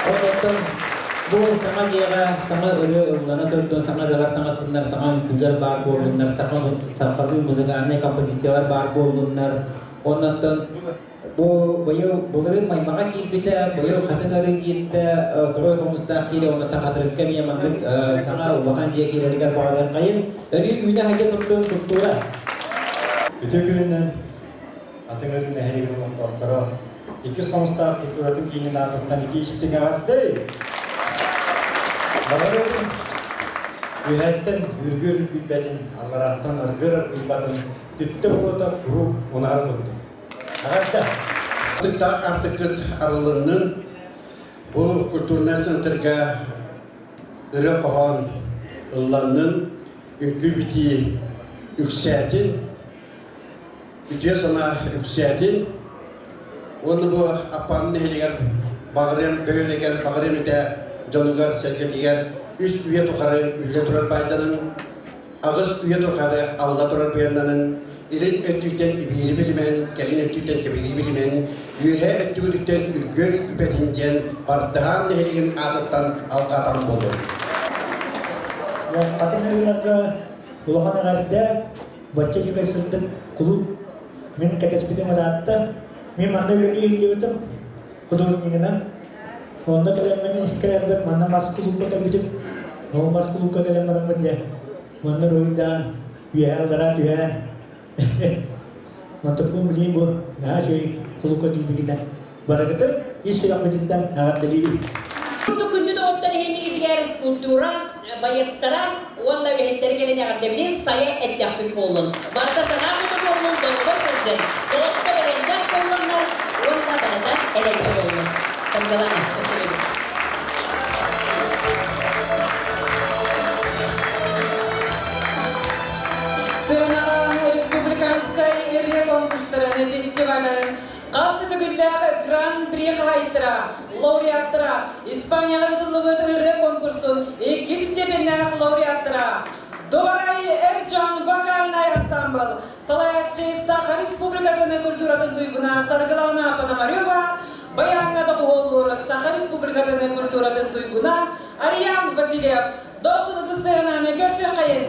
Онтон бу саҥа дьиэҕэ саҥа ырыа ыллана турдун, саҥа ырыалар таҥастыннар, саҥа үҥкүүлэр баар буоллуннар, саха сахалыы музыкальнай композициялар баар буоллуннар. Оннуттан Бу быйыл былырыын Маймаҕа киирбитэ, быйыл Хатыҥ Арыы киирдэ, Тоҕой Хомустаах киирэ уонна Хатырыкка эмиэ маннык саҥа улахан дьиэ киирэригэр баҕарыаххайыҥ. Өрүү үүнэ-хайа турдун культура. Үтүө күнүнэн Хатыҥ Арыы нэһилиэгин олохтоохторо иккис Хомустаах культуратын киинин аатыттан ити истиҥ эҕэрдэ! Баҕарабын үөһээттэн үргүөр үргүйбэтин, алларааттан аргыар аргыйбатын, түптэ буруота куруук унаара турдун. Эҕэрдэ! Ытыктаах аартыккыт арыллыннын, бу культурнай центрга ырыа-хоһоон ылланнын, үҥкүү-битии үксээтин, үтүө санаа үксээтин уонна бу Аппааны нэһилиэгэр Баҕарыам бөһүөлэгэр Баҕарыам этэ дьонугар-сэргэтигэр үс үйэ тухары үллэ турар баайданын аҕыс үйэ тухары алла турар быйаннанан, илин өттүттэн ибиири билимэн, кэлин өттүттэн кэбилии билимэн, үөһээ өттүгүтүттэн үргүөр күпэтин диэн Бартыһаан нэһилиэгин аатыттан алҕаатаҕым буоллун. Хатыҥ арыыларга улахан эҕэрдэ, бачча үчүгэй сырдык кулууп мин кэтэспитим ыраатта. Мин манна үлэлии иһиллибитим художнигынан. Онно кэлэммин кэлэрбэр манна мас кулуупка кэлбитим. Ол мас кулуупка кэлэн бараммын дьэ манна уруһуйдаан үөһэ аллараа түһээн онтукпун билиим бу наһаа үчүгэй кулуупка киирбитинэн барыгытын ис сүрэхпититтэн эҕэрдэлиибин. Курдук күндү доҕоттор иһиннигитигэр культура байыастара уонна үлэһиттэри кэлин эҕэрдэбилин сайа эттэхпит буоллун. Барыта санаа хоту буоллун, доруобай сылдьын, доҕоттор эрэллээх буоллуннар уонна барыта эрэйгэ буоллун. Саргылана, өссө Сыанаҕа республиканскай ырыа конкурстарын фестивалын хас да төгүллээх гран-при хаһаайыттара, лауреаттара, Испанияҕа ыытыллыбыт ырыа конкурсун иккис степеннээх лауреаттара, Дорай Эрджан вокальнай ансамбл, салайааччы Саха Республикатын культуратын туйгуна Саргылана Пономарева, баяҥҥа доҕуһуоллуур Саха Республикатын культуратын туйгуна Ариан Васильев дохсун ытыстыһынан көрсүөххэйин!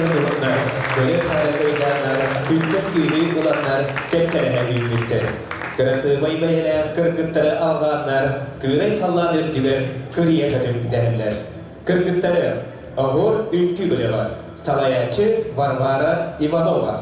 Күн туһуннар, көрө-хара кыйдааннар, күнтэн күүһү ыланнар кэккэлэһэ үүммүттэр. Кырасыабай бэйэлээх кыргыттары алҕааннар, кыырай халлаан үрдүгэр кырыйа көтүҥ дэһэллэр. Кыргыттары Оһуор үҥкүү бөлөҕө, салайааччы Варвара Иванова.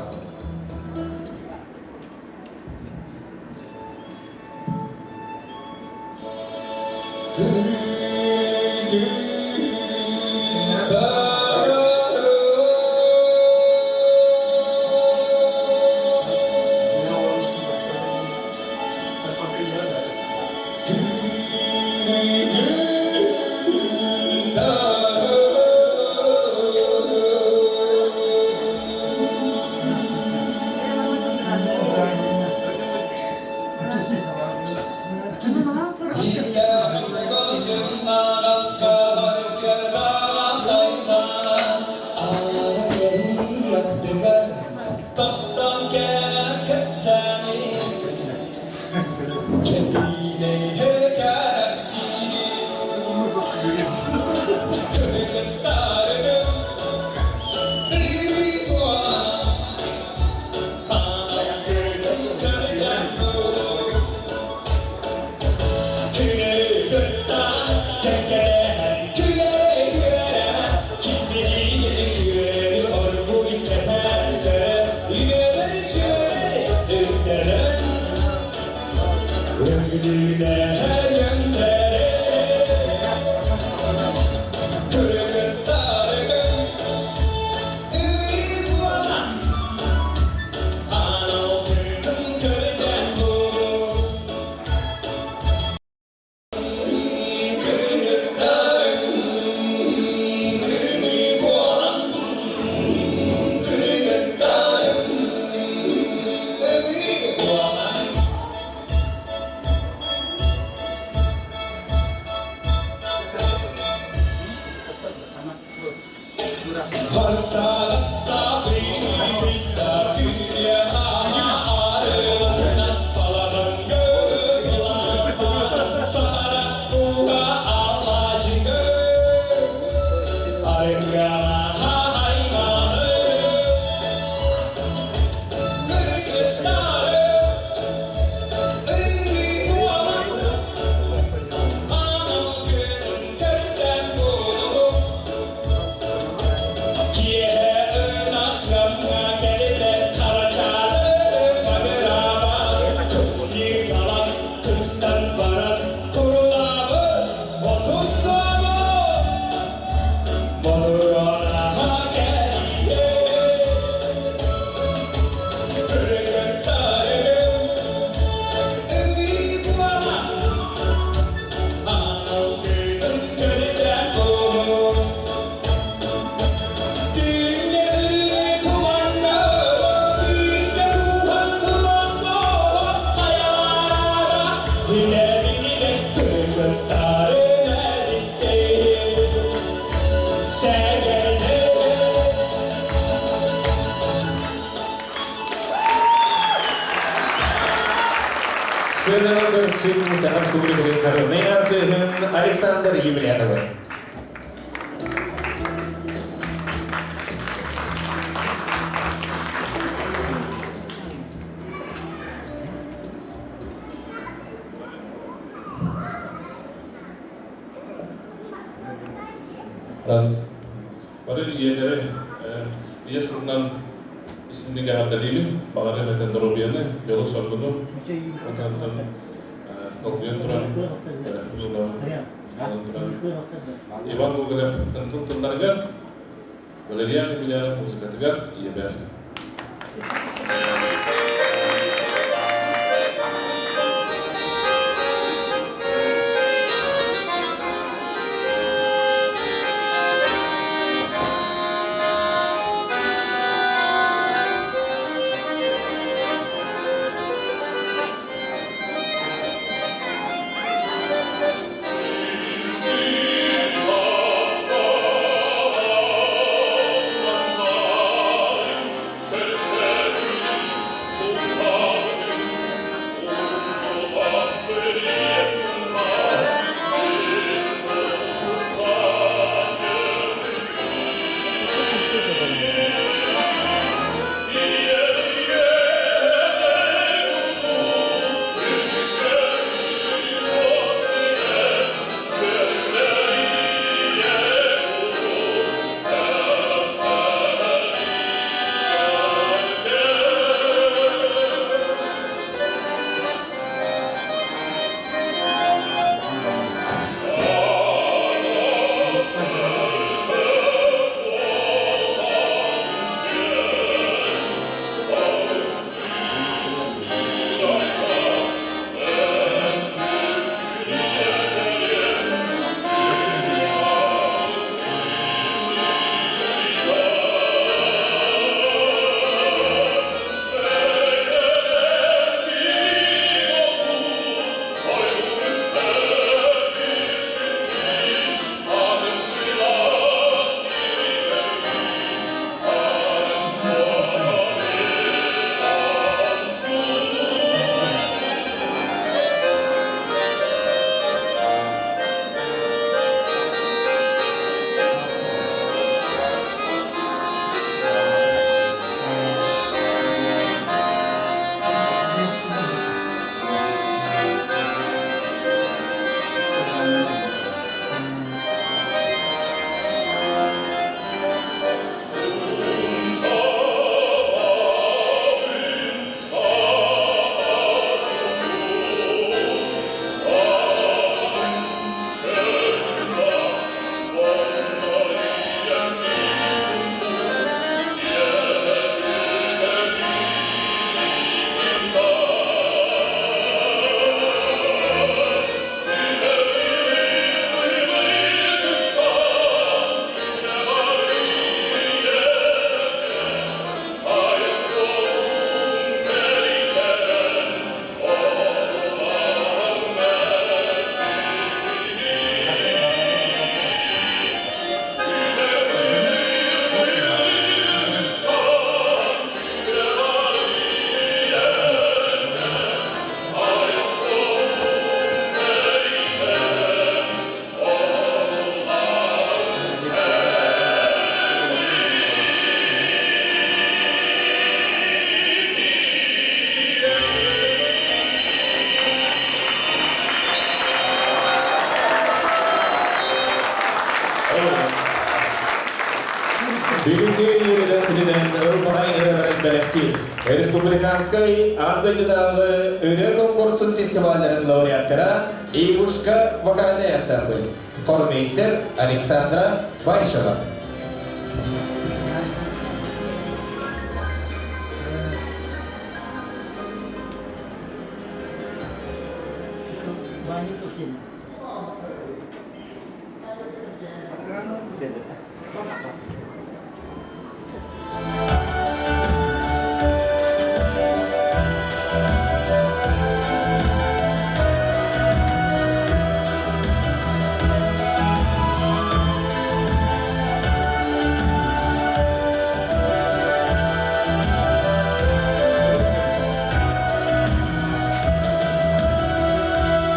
Сыанаҕа көрсүн Саха Республикатын народнай артыыһын Александр Емельяновы. Раз. Бары ийэлэри ийэ сылынан истинник эҕэрдэлиибин. Баҕарыам этэ доруобуйаны, дьолу-соргуну, онтон долгуйан туран, Иван Гоголев тыл тылларыгар, Валериан Емельянов музыкатыгар ийэбэр. Ырыа күнүнэн ылбаҕай ырыаларын бэлэхтиир Республиканскай аан дойдутааҕы ырыа конкурсун фестивалларын лауреаттара Ивушка вокальный ансамбль, хормейстер Александра Баришева.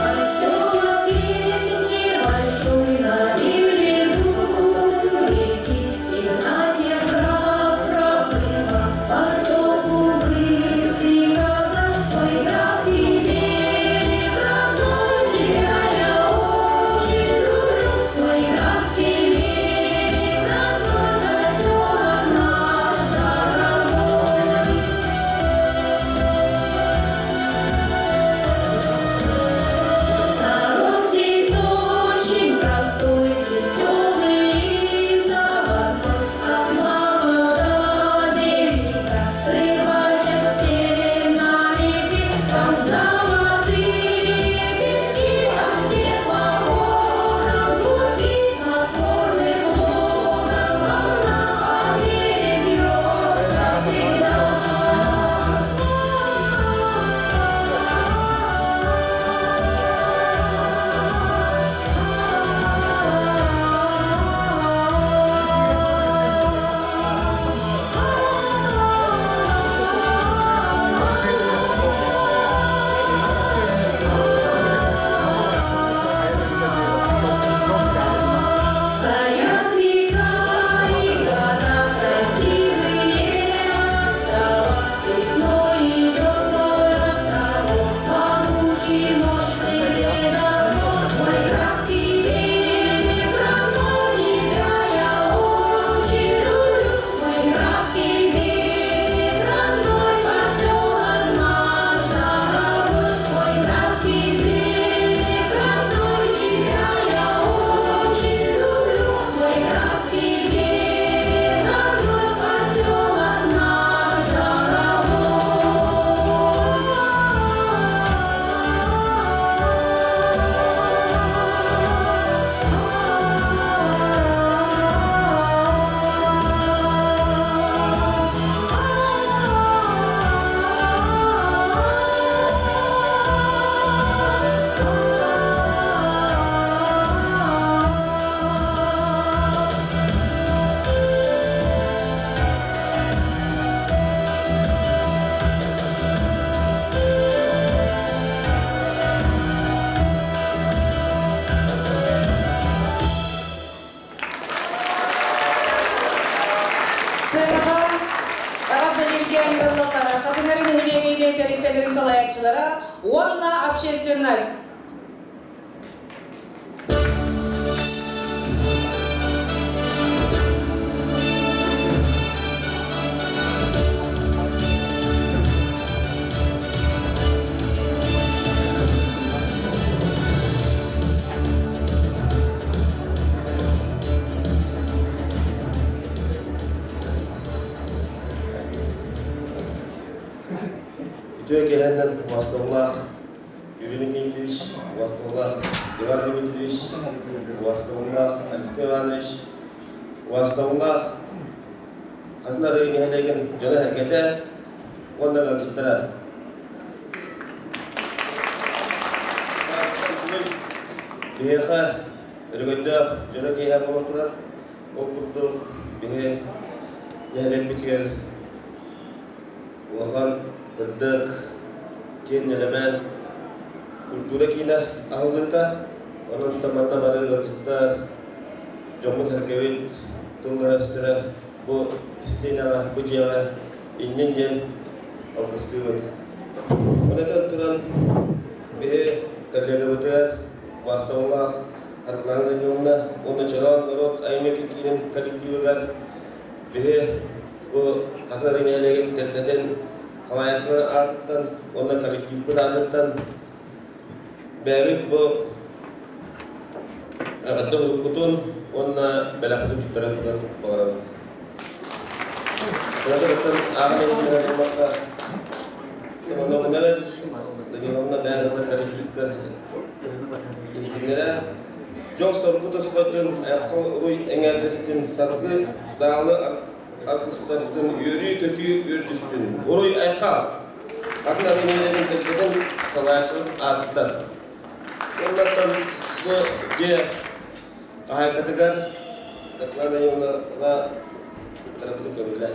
Поселок есть небольшой на берегу реки, Сыанаҕа эҕэрдэлииргэ ыҥырыллаллар Хатыҥыр нэһилиэгин тэрилтэлэрин салайааччылара уонна общественность. Үтүө киэһэннэн убаастабыллаах Юрий Никитич, убаастабыллаах Иван Дмитриевич, убаастабыллаах Алексей Иванович, убаастабыллаах Хатын Арыы нэһилиэгин дьоно-сэргэтэ уонна ыалдьыттара. Биһиэхэ өрөгөйдөөх дьоно киэһэ буола турар. Ол курдук биһи нэһилиэкпитигэр улахан сырдык, киэн нэлэмэн культура киинэ аһыллыыта. Онон манна бары ыалдьыттар, дьоммут-сэргэбит тыллара-өстөрө бу истиэнэҕэ, бу дьиэҕэ иннин диэн алгыстыыбыт. Онон туран биһи коллегабытыгар убаастабыллаах Аргылаана Даниловна уонна Чороон норуот айымньытын киинин коллективыгар биһи Бу Хатыры нэһилиэгин тэрилтэтин салайааччылар аатыттан уонна коллективпыт аатыттан бэйэбит бу эҕэрдэ уруккутун уонна бэлэхпитин туттаран баҕарабыт. Кыратыттан ааҕан иһиннэрэр буоллахха, Ивановна Даниловна бэйэтин коллективкар иһитиннэрэр. Дьол-соргу тосхойдун, айхал-уруй эҥээрдэстин, саргы даалы аргыстастын, үөрүү-көтүү үрдүстүн. Уруй-айхал! Атын армияларын тэрилтэтин салайааччылар аатыттан. Уоннаттан бу дьиэ хаһаайкатыгар Светлана Ионовна туттарабытын көҥүллээн.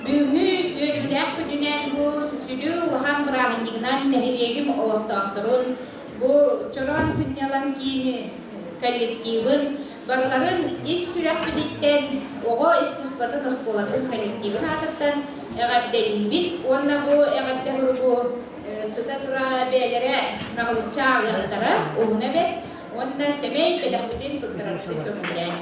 Бүгүҥҥү үөрүүлээх күнүнэн бу сүдү улахан бырааһынньыгынан нэһилиэгим олохтоохторун, бу Чороон сынньалаҥ киин коллективын барыларын ис сүрэхпититтэн оҕо искусствотын оскуолатын коллективын аатыттан эҕэрдэлиибит уонна бу эҕэрдэ суругу сыта-тура бэйэлэрэ наҕылыччы ааҕыахтара уһуна бэрт уонна сэмэй бэлэхпитин туттарарбытын көҥүллээн.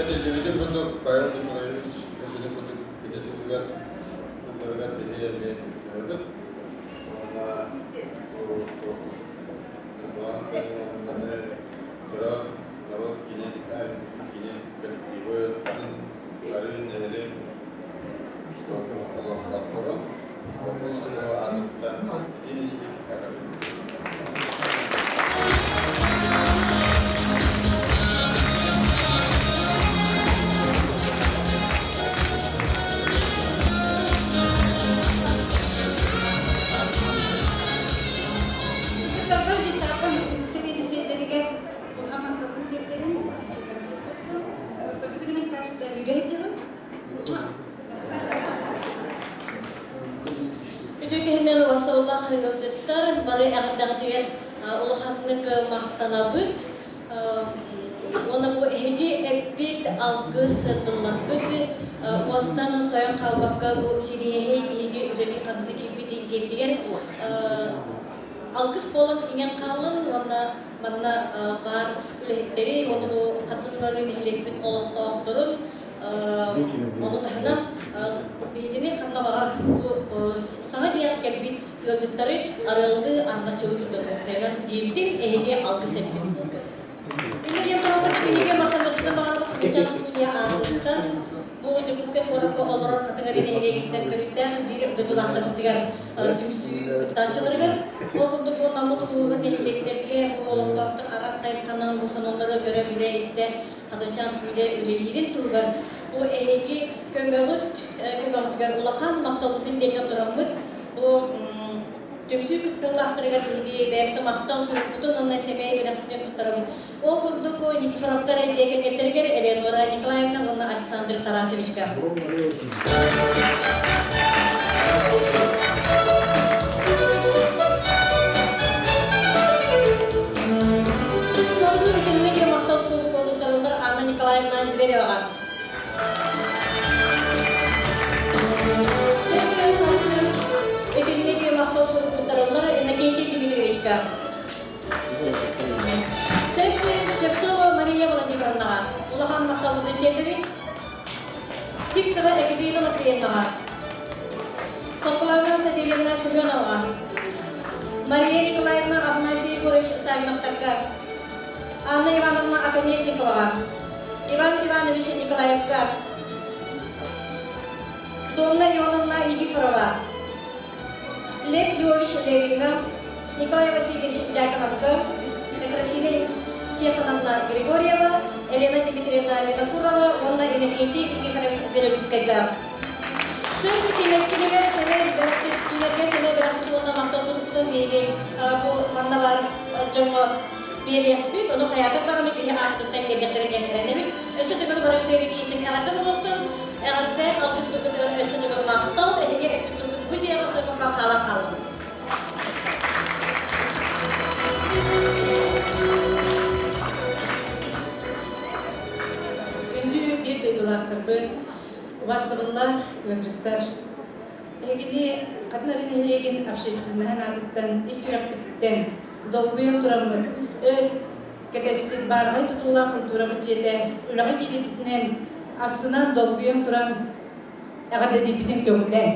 Этиллибитин курдук, Павел Николаевич эппитин курдук кини туһугар тылларыгар биһи эмиэ кыттыһабыт. Уонна бу Светлана Даниловнаны кыра народ кини кини коллективы атын бары нэһилиэк олохтоохторун Бокуон оскуола аатыттан итии-истиҥ эҕэрдэлиибит. Кытарбар десаппын сэбиэдиссэйдэригэр улахан махталбын тиэрдэбин, иччилэргэ Простыгынан кажется, үлэһит Үтүө киһинэн убастабыллаах ыалдьыттар, бары эҕэрдэҕитигэр улаханнык махтанабыт. Уонна бу эһиги эппит алгыс тылларгыт уостан сойон хаалбакка бу сириэһэй биһиги үлэлии-хамсыы киирбит дьиэбитигэр алгыс буолан иҥэн хааллын уонна манна баар үлэһиттэри уонна бу Хатын Уралы нэһилиэкпит олохтоохторун Ону таһынан биһигини ханна баҕар бу саҥа дьиэҕэ кэлбит ыалдьыттары арыаллыы армаччылыы турдан уопсайынан дьиэбитин эһиги алгыс эппит буолгут. Инники тоҕо кинигэ махтанарбытын баҕарабыт Куча студия аатыттан бу Дьокуускай куоракка олорор Хатыҥ нэһилиэгиттэн төрүттээх биир дойдулаахтарбытыгар түмсүү кыттааччыларыгар ол курдук бу Наммыт улууһун нэһилиэктэргэ бу олохтоохтор араас хайысханан бу сонуннары көрө-билэ истэ Хатырчаан студия үлэлиирин туһугар бу эһиги көмөҕүт көмөҕүтүгэр улахан махталбытын диэҥҥэ тураммыт бу түмсүү кыттыылаахтарыгар биһиги бэйэбит махтал сурукпутун уонна сэмэй бэлэхпитин туттарабыт. Ол курдук Никифоровтар дьиэ кэргэттэригэр Элеонора Николаевна уонна Александр Тарасовичка. Салгыы итинник махтал сурук туттарыллар Анна Николаевна Звереваҕа. Итинник махтал сурук туттарыллар Иннокентий Дмитриевичка. Сэтти Шевцова Мария Владимировнаҕа улахан махталбытын тиэрдэбит. Сивцева Екатерина Матвеевнаҕа, Соколана Савельевна Семеноваҕа, Мария Николаевна Афанасий Егорович Савиновтарга, Анна Ивановна Оконешниковаҕа, Иван Иванович Николаевка, Домна Ивановна Никифорова, Лев Львович Левиҥҥа, Николай Васильевич Дьяконовка, Ефросинья Тихоновна Григорьева, Елена Дмитриевна Винокурова уонна Иннокентий Никифорович Белолюбскайга. Сөп кинилэр сэмэй кинилэргэ сэмэй бэлэхпит уонна махтал сурукпутун биһиги бу манна баар дьоҥҥо. биэриэхпит, ону хайаатар даҕаны киһи аатыттан биэриэхтэрэ диэн эрэнэбит. Өссө төгүл барытыгар истиҥ эҕэрдэ буолуохтун, эҕэрдэ алгыс тылгытыгар өссө төгүл махтал, эһиги эппит тылгыт бу дьиэҕэ сойбокко хаалан хааллын. Күндү биир дойдулаахтарбыт, убаастабыллаах ыалдьыттар! Эһигини Хатын Арыы нэһилиэгин общественноһын аатыттан ис сүрэхпититтэн долгуйан тураммыт, өр кэтэспит баараҕай тутуулаах культурабыт дьиэтэ үлэҕэ киирбитинэн астынан долгуйан туран эҕэрдэлиирбитин көҥүллээҥ.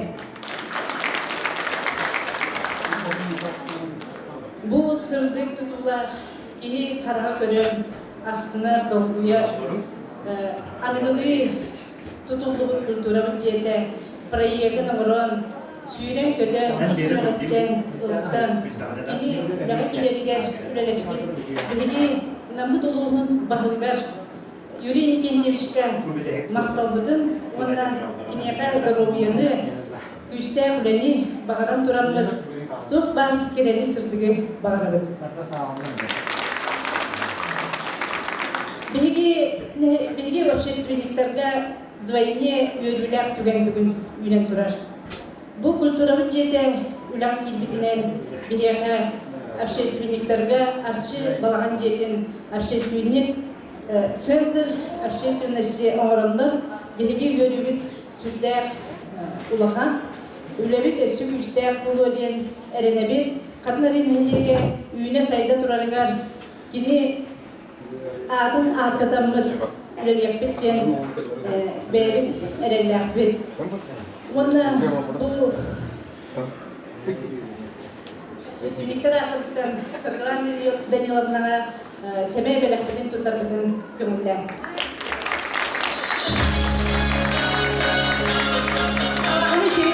Бу сырдык тутуулаах киһи хараҕа көрөн астынар, долгуйар, аныгылыы тутуллубут культурабыт дьиэтэ проегын оҥорон, сүүрэн-көтөн, ис сүрэҕиттэн ылсан, кини үлэҕэ киирэригэр үлэлэспит биһиги Наммыт улууһун баһылыгар Юрий Никитичка махталбытын уонна киниэхэ доруобуйаны, күүстээх үлэни баҕаран тураммыт туох баар кэрэни сырдыгы баҕарабыт. Биһиги, биһиги общественниктарга двойне үөрүүлээх түгэн бүгүн үүнэн турар. Бу культурабыт дьиэтэ үлэҕэ киирбитинэн биһиэхэ общественниктарга Арчы балаҕан дьиэтин общественник центр общественности оҥороннор биһиги үөрүүбүт сүрдээх улахан. Үлэбит өссө күүстээх буолуо диэн эрэнэбит. Хатын Арыы нэһилиэгэ үүнэ-сайда турарыгар кини аатын ааттатаммыт үлэлиэхпит диэн бэйэбит эрэллээхпит. Уонна бу Виктор аатыттан Саргылан Даниловнаҕа сэмэй бэлэхпитин туттарбытын көҥүллээн. Аны шири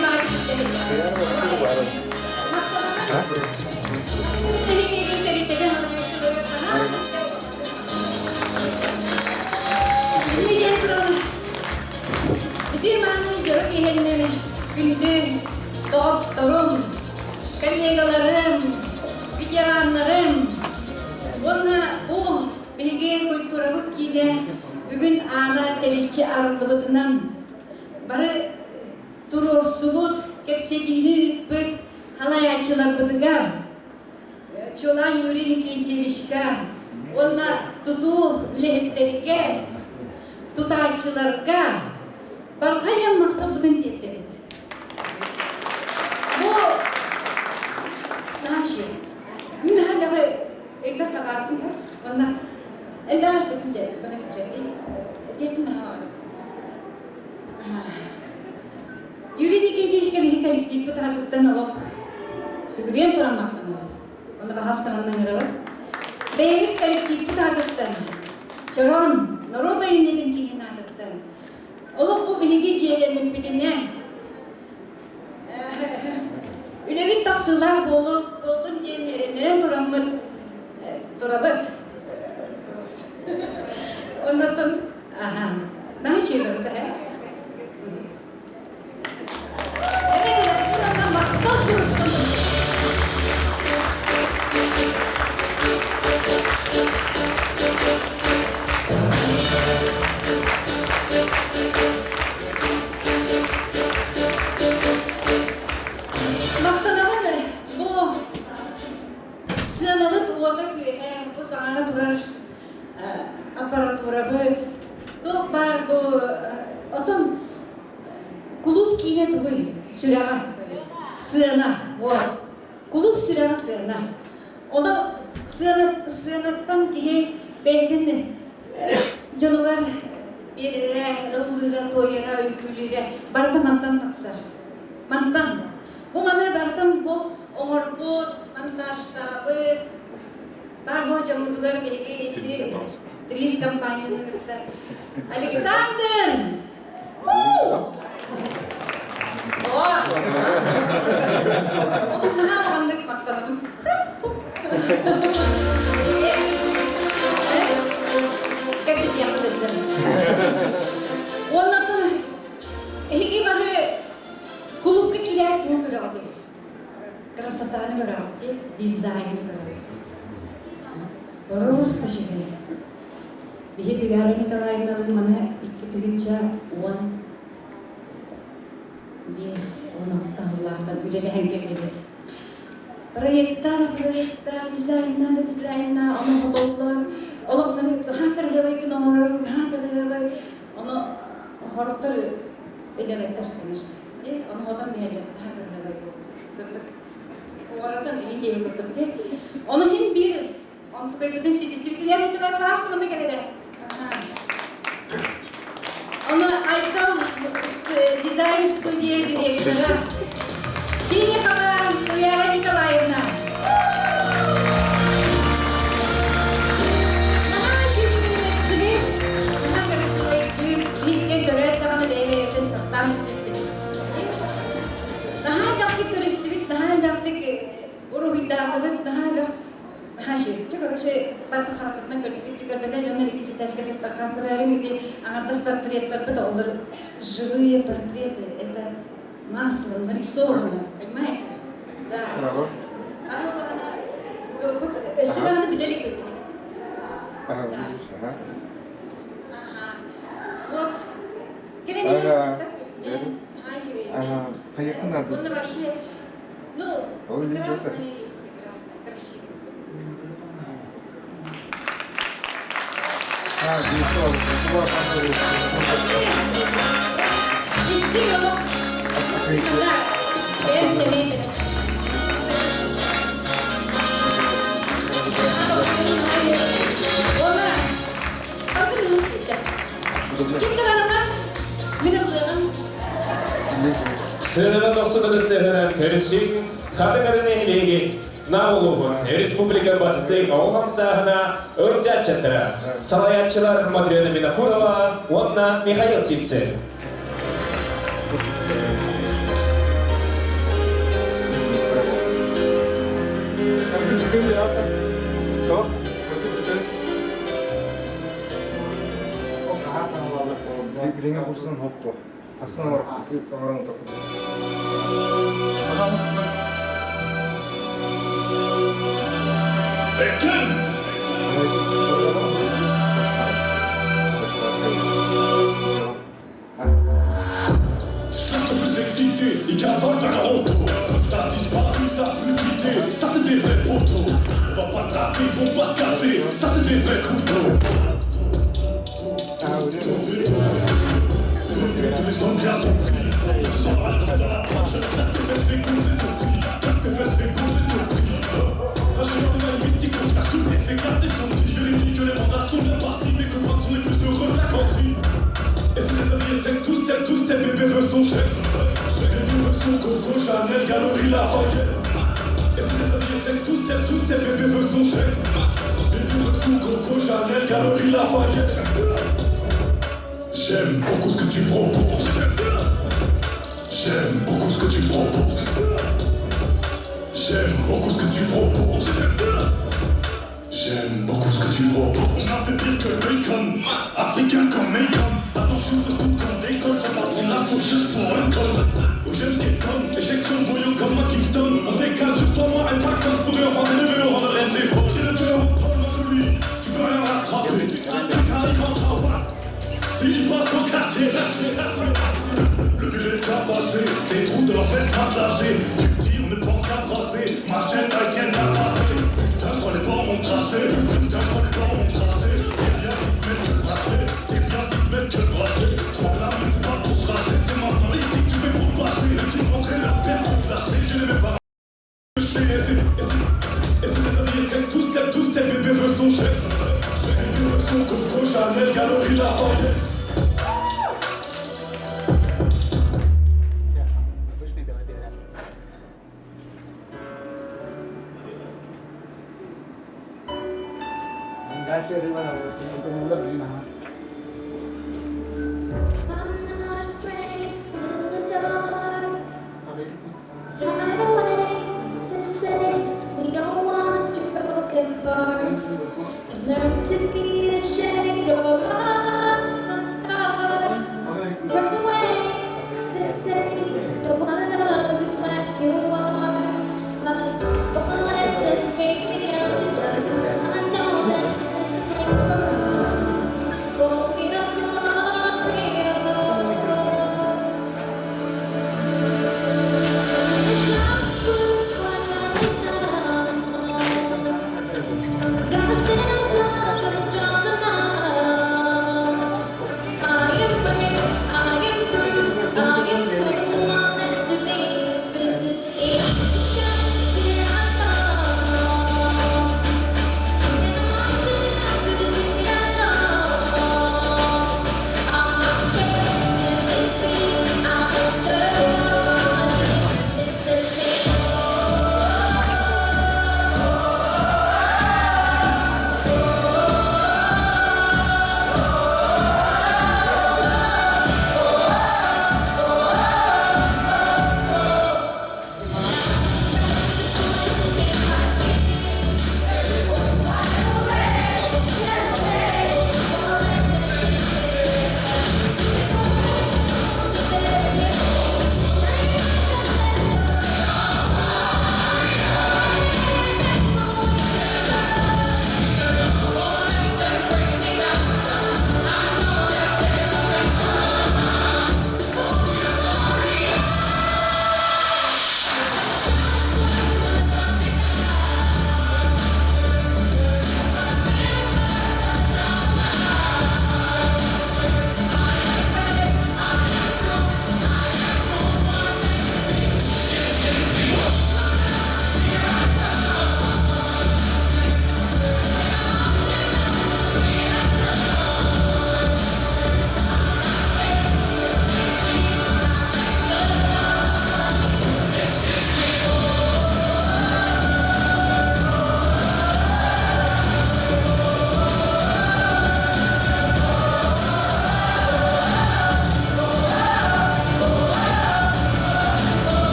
Күндү доҕотторум, коллегаларым, ветераннарым уонна бу биһиги культурабыт киинэ бүгүн аана тэличчи арыллыбытынан бары туруорсубут, кэпсэтиини ыыппыт халайааччыларбытыгар Чулан Юрий Никитьевичка уонна тутуу үлэһиттэригэр, тутааччыларга барҕайан махталбытын тиэрдэбит. Бу наши мин хаһан элбэх хаҕааттым уонна элбэх элбэх Юрий Никитичка биһи коллективпыт аатыттан олох сүгүрүйэн туран махтанабыт. Оны баһаастаҕаннан ыҥырабыт. Бэйэбит коллективпыт аатыттан, Чорон, норуот айымньытын киинин аатыттан, олох бу биһиги дьиэлэммиппитинэн үлэбит тахсыылаах буоллун диэн эрэннэрэн тураммыт турабыт. Оннотон аха, наһаа үчүгэй Махтанабын бу сыанабыт уота-күөһэ бу саҥара турар аппаратурабыт туох баар бу отон Кулууп киинэ тугуй? Сүрэҕэ. Сыана. Вот. Кулууп сүрэҕэ сыана. Ону сыана, сыанаттан киһи бэйэтин дьонугар биэрэрэ, ыллыыра, туойара, үҥкүүлүүрэ барыта мантан тахсар. Мантан. Бу маны барытын бу оҥорбут, монтажтаабыт, баар бу дьоммутугар биһиги ити Трис компанияны кытта Александр! Уонна эһиги бары кулуупка киирээт тугу көрөҕүтүй? Красотаны көрөҕүт дии, дизайны көрөҕүт. Просто үчүгэй. Биһи Туяра Николаевналыын маны 2015, 16 сыллаахтан үлэлэһэн кэллибит. Проекта, проекта, дизайнна да дизайнна, ону хотоллор, олохтон наһаа кырыһыабайгын оҥорор, наһаа кырыһыабай, ону хорохтор өйдөөбөттөр, конечно. Ону хотон биһэллэр, наһаа кырыһыабай буолбут. Кырдык. Оҕоротон иһин диэни курдук ди. Ону иһин биир онтукайбытын ситистибитилэр этилэр баах туһунна кэлэрэ. Ону Айтал дизайн студия директора Терехова Туяра Николаевна. Наһаа үчүгэй наһаа красивый кыыс. Биһикки көрөөт даҕаны бэйэ-бэйэбитин таптаан түспүппүт. Наһаа элбэхтик көрүстүбүт, наһаа элбэхтик уруһуйдаатыбыт, наһаа элбэх наһаа үчүгэй. Чэ, короче, барыта харахпытынан көрдүгүт, көрбөтө дьоннор иккиситээскэ туттархан көрөөрүҥ ити аҥардас портреттарбыт олор живые портреты, это маслом нарисовано, понимаете? Да. Аны улахана өссө даҕаны бүтэ илик Да. Ага. Вот. Ага. Ага. Поехали надо. Он вообще, ну, прекрасная вещь, прекрасная, красивая. А, Истиҥ олох. Да, бэйэм сэмэй Она, Ким да барама, мин ыллыаҕым. Сыанадан тохсун ытыстыһынан көрүсүҥ, Хатыҥ-Ары нэһилиэгин Нам улууһун республика бастыҥ оҕо хамсааһына ылдьааччыттара, салайааччылар Матрена Винокурова уонна Михаил Сивцев. Билиҥҥи курсун хоппо. Тахсан оҥорон Эккин! Cherche plus excité et cavale vers la auto. T'as disparu, ça plus quitté. Ça c'est des vrais poteaux. On va pas traper, ils vont pas se casser. Ça c'est des vrais couteaux. Tous les hommes bien sont pris. Se sont ramassés dans la poche. Tes fesses fait gonfler ton prix. Tes fesses fait gonfler ton prix. Un chien de maille mystique pour faire souffler, fait garder son petit. Je vérifie que les mandats sont bien partis. Mes copains sont les plus heureux de la cantine. Et c'est des amis, c'est tous, t'aimes tous, tes bébé veut son chèque. Bébé veut son coco, Chanel, Galerie Lafayette. Et c'est des amis, c'est tous, t'aimes tous, tes bébé veut son chèque. Bébé veut son coco, Chanel, Galerie Lafayette. J'aime beaucoup ce que tu proposes. J'aime beaucoup ce que tu proposes. J'aime beaucoup ce que tu proposes. J'aime beaucoup ce que tu proposes. On a fait pire que bacon, africain comme Macon. Attends juste deux secondes qu'on décolle, faut pas prendre la juste pour une conne. Oh, j'aime ce qui est con, éjection bouillon comme à Kingston. On décale juste toi, moi et pas comme je pourrais enfin t'élever au rang de reine des faux. J'ai le cœur en tôle, ma jolie, tu peux rien rattraper. T'as rentre en S'il passe au quartier, le pire est déjà passé, des trous de leur veste matelassée. Tu tires, ne pense qu'à brasser, ma chaîne haïtienne va passer. Putain, je crois les bords m'ont tracé, putain, je crois les bords m'ont tracé. T'es bien si te mettre que le bracelet, t'es bien si te mettre que le bracelet. Trop là, mais c'est pas pour se raser, c'est maintenant ici que tu fais pour passer. Le petit rentrer, la perte pour classer, j'ai les mêmes parents. Et c'est des amis, c'est tous, t'aimes tous, tes bébé veut son chèque. Bébé veut son Coco, Chanel, Galerie Lafayette.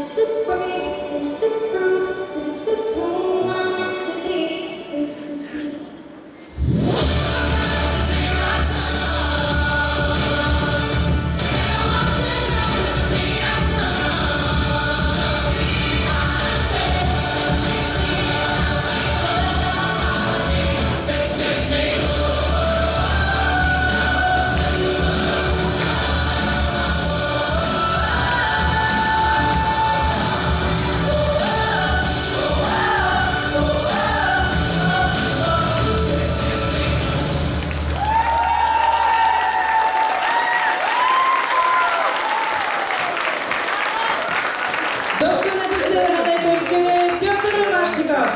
This is brave, this is proof, this is who I'm meant to be, this is me. This is me. Дохсун ытыстыыраны көрсүнэ Петр Ромашников.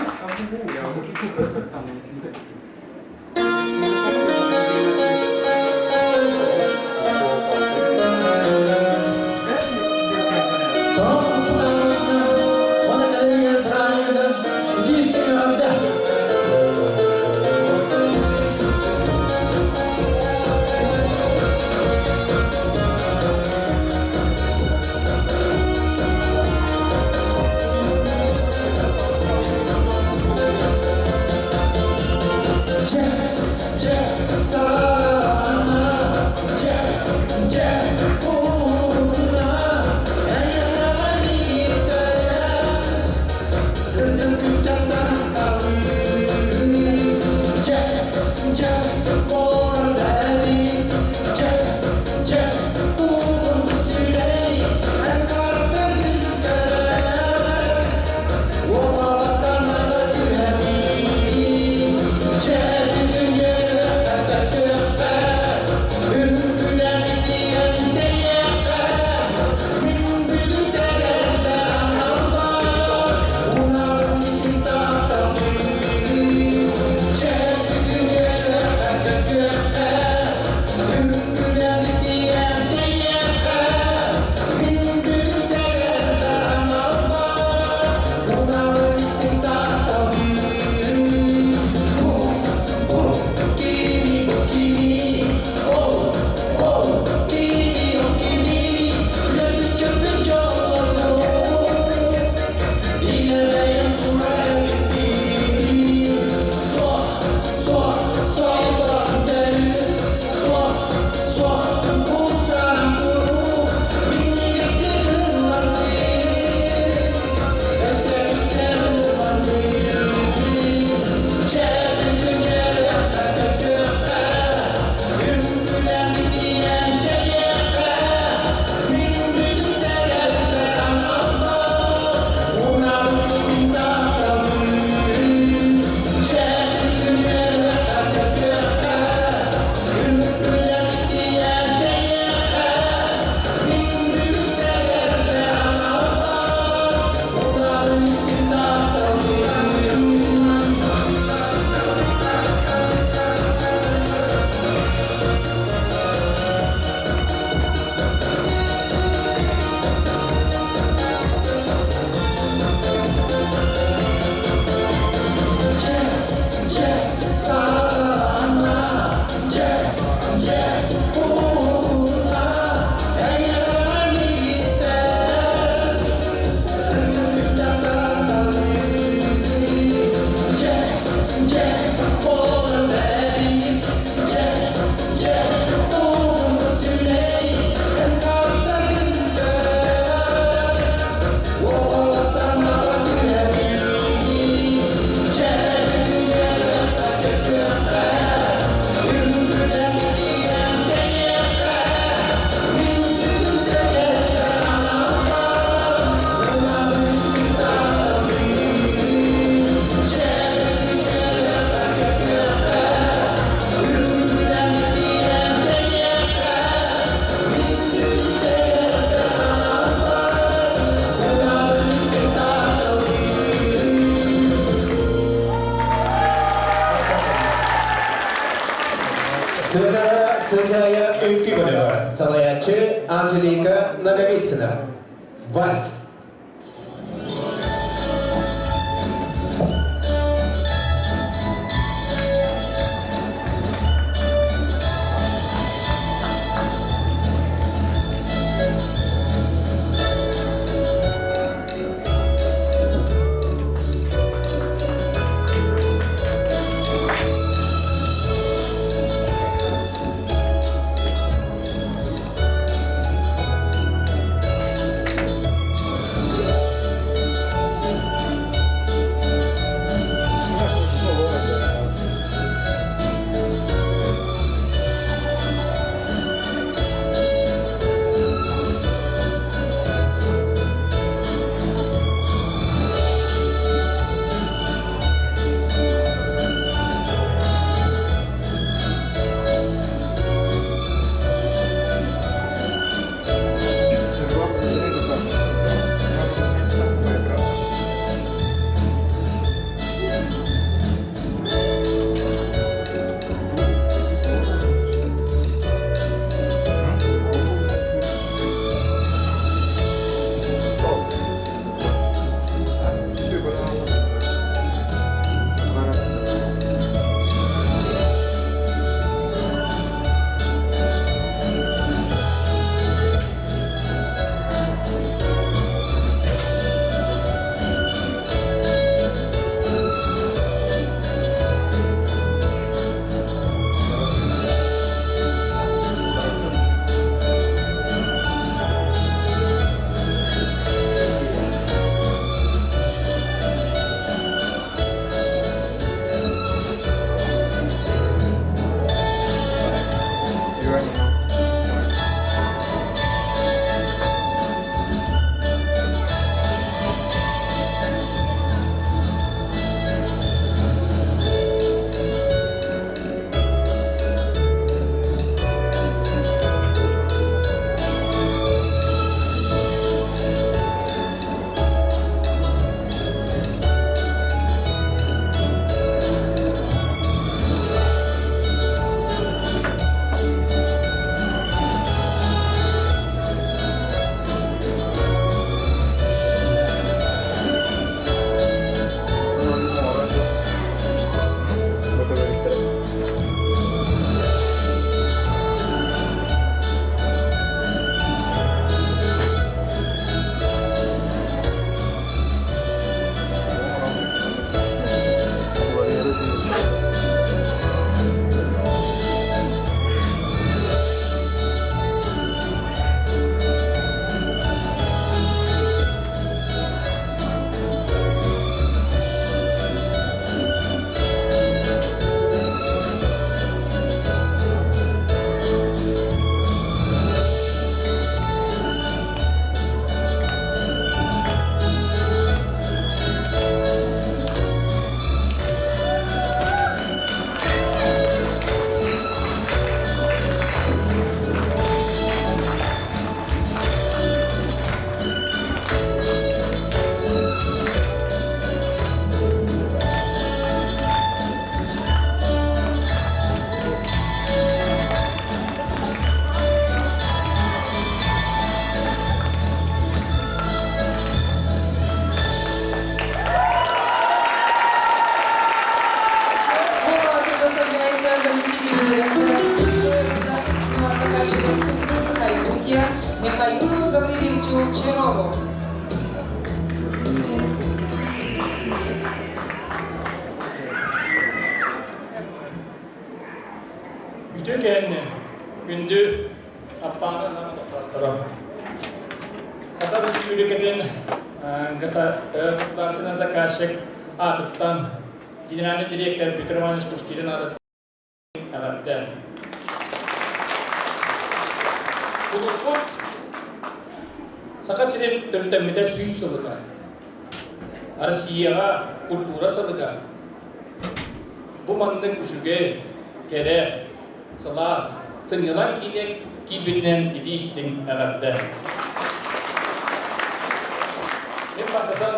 Сыана Сыдьаайа үҥкүү бөлөҕө, салайааччы Анжелика Ноговицына. Вальс. Үтүө кэһэнни күндү Аппааны нам олохтоохторо. Саха Республикатын государственный заказчик аатыттан генеральный директор Петр Иванович Кушкирин аатыттан эҕэрдэ. Кулуппут Саха сирин төрүттэммитэ 100 сылыгар Россияҕа культура сылыгар бу маннык үчүгэй, кэрэ, сылаас, сынньалаҥ киинэ киирбитинэн итии истиҥ эҕэрдэ. Мин бастатан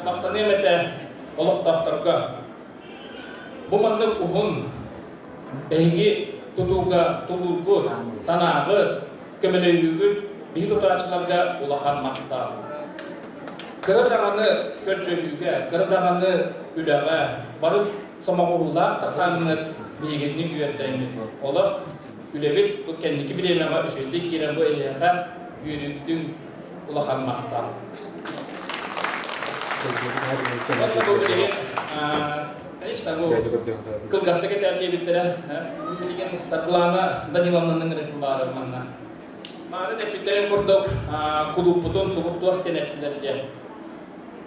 махтаныам этэ олохтоохторго. Бу маннык уһун эһиги тутууга тулуургут, санааҕыт, көмөлөһүүгүт биһи тутааччыларга улахан махтал. Кыра даҕаны көрдьөрүүгэ, кыра даҕаны үлэҕэ бары сомоҕолуулаах таххаҥҥыт биһигитини үөрдэҥҥит. Олор үлэбит бу кэнники бириэмэҕэ үчүгэйдик киирэн бу эйиэхэ үөрүүтүн улахан махтал. Бу билигин, конечно, бу кылгастык этээр диэбиттэрэ. Билигин Саргылана Даниловнанын ырытын баары манна. Мааны эппиттэрин курдук кулууппутун тугуктуох диэн эттилэр диэн.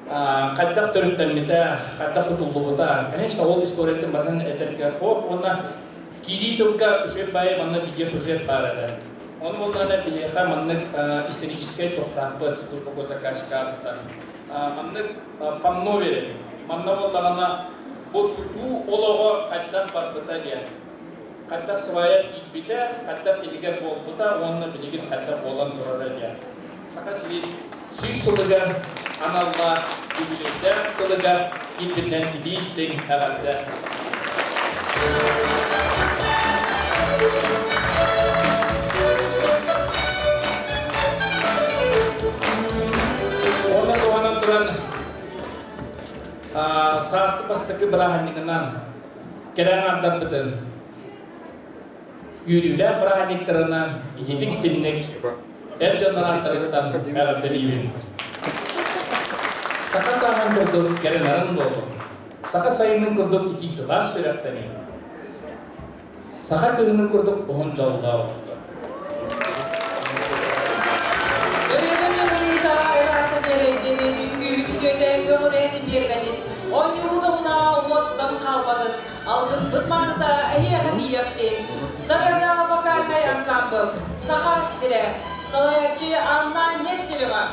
Хайдах төрүттэммитэ, хайдах тутуллубута, конечно, ол историятын барытын этэргэ суох уонна киирии тылга үчүгэй баайы манна видеосюжет баар этэ. Ону буоллаҕына биһиэхэ маннык историческай туохтаахпыт служба госзаказчика маннык панно биэрэбит. Манна буоллаҕына бу тутуу олоҕо хайдах барбыта диэн. Хайдах свая киирбитэ, хайдах иһигэр буолбута уонна билигин хайдах буолан турара диэн. Саха сирин 100 сылыгар аналлаах үбүлүөйдээх сылыгар киирбитинэн итии истиҥ эҕэрдэ! Уонна туһанан туран сааскы бастакы бырааһынньыгынан кэрэ аҥаардарбытын үөрүүлээх бырааһынньыктарынан ититик истинник эр дьоннор ааттарыттан эҕэрдэлиибин. Саха сааһын курдук кэрэ-нарын буоллун. Саха сайынын курдук итии сылаас сүрэхтэниҥ. Саха кыһынын курдук уһун дьоллоох. Ырыатын ылыныыта ыраата дьэрэйдинин, үҥкүүһүт үтүөтэ көҕүрээн биэрбэтин, оонньуубут омуна уостан хаалбатын, Алгыспыт мааныта эһиэхэ тиийиэхтин. Сарыада вокальнай ансамбл Саха сирэ. Салайааччы Анна Нестерева.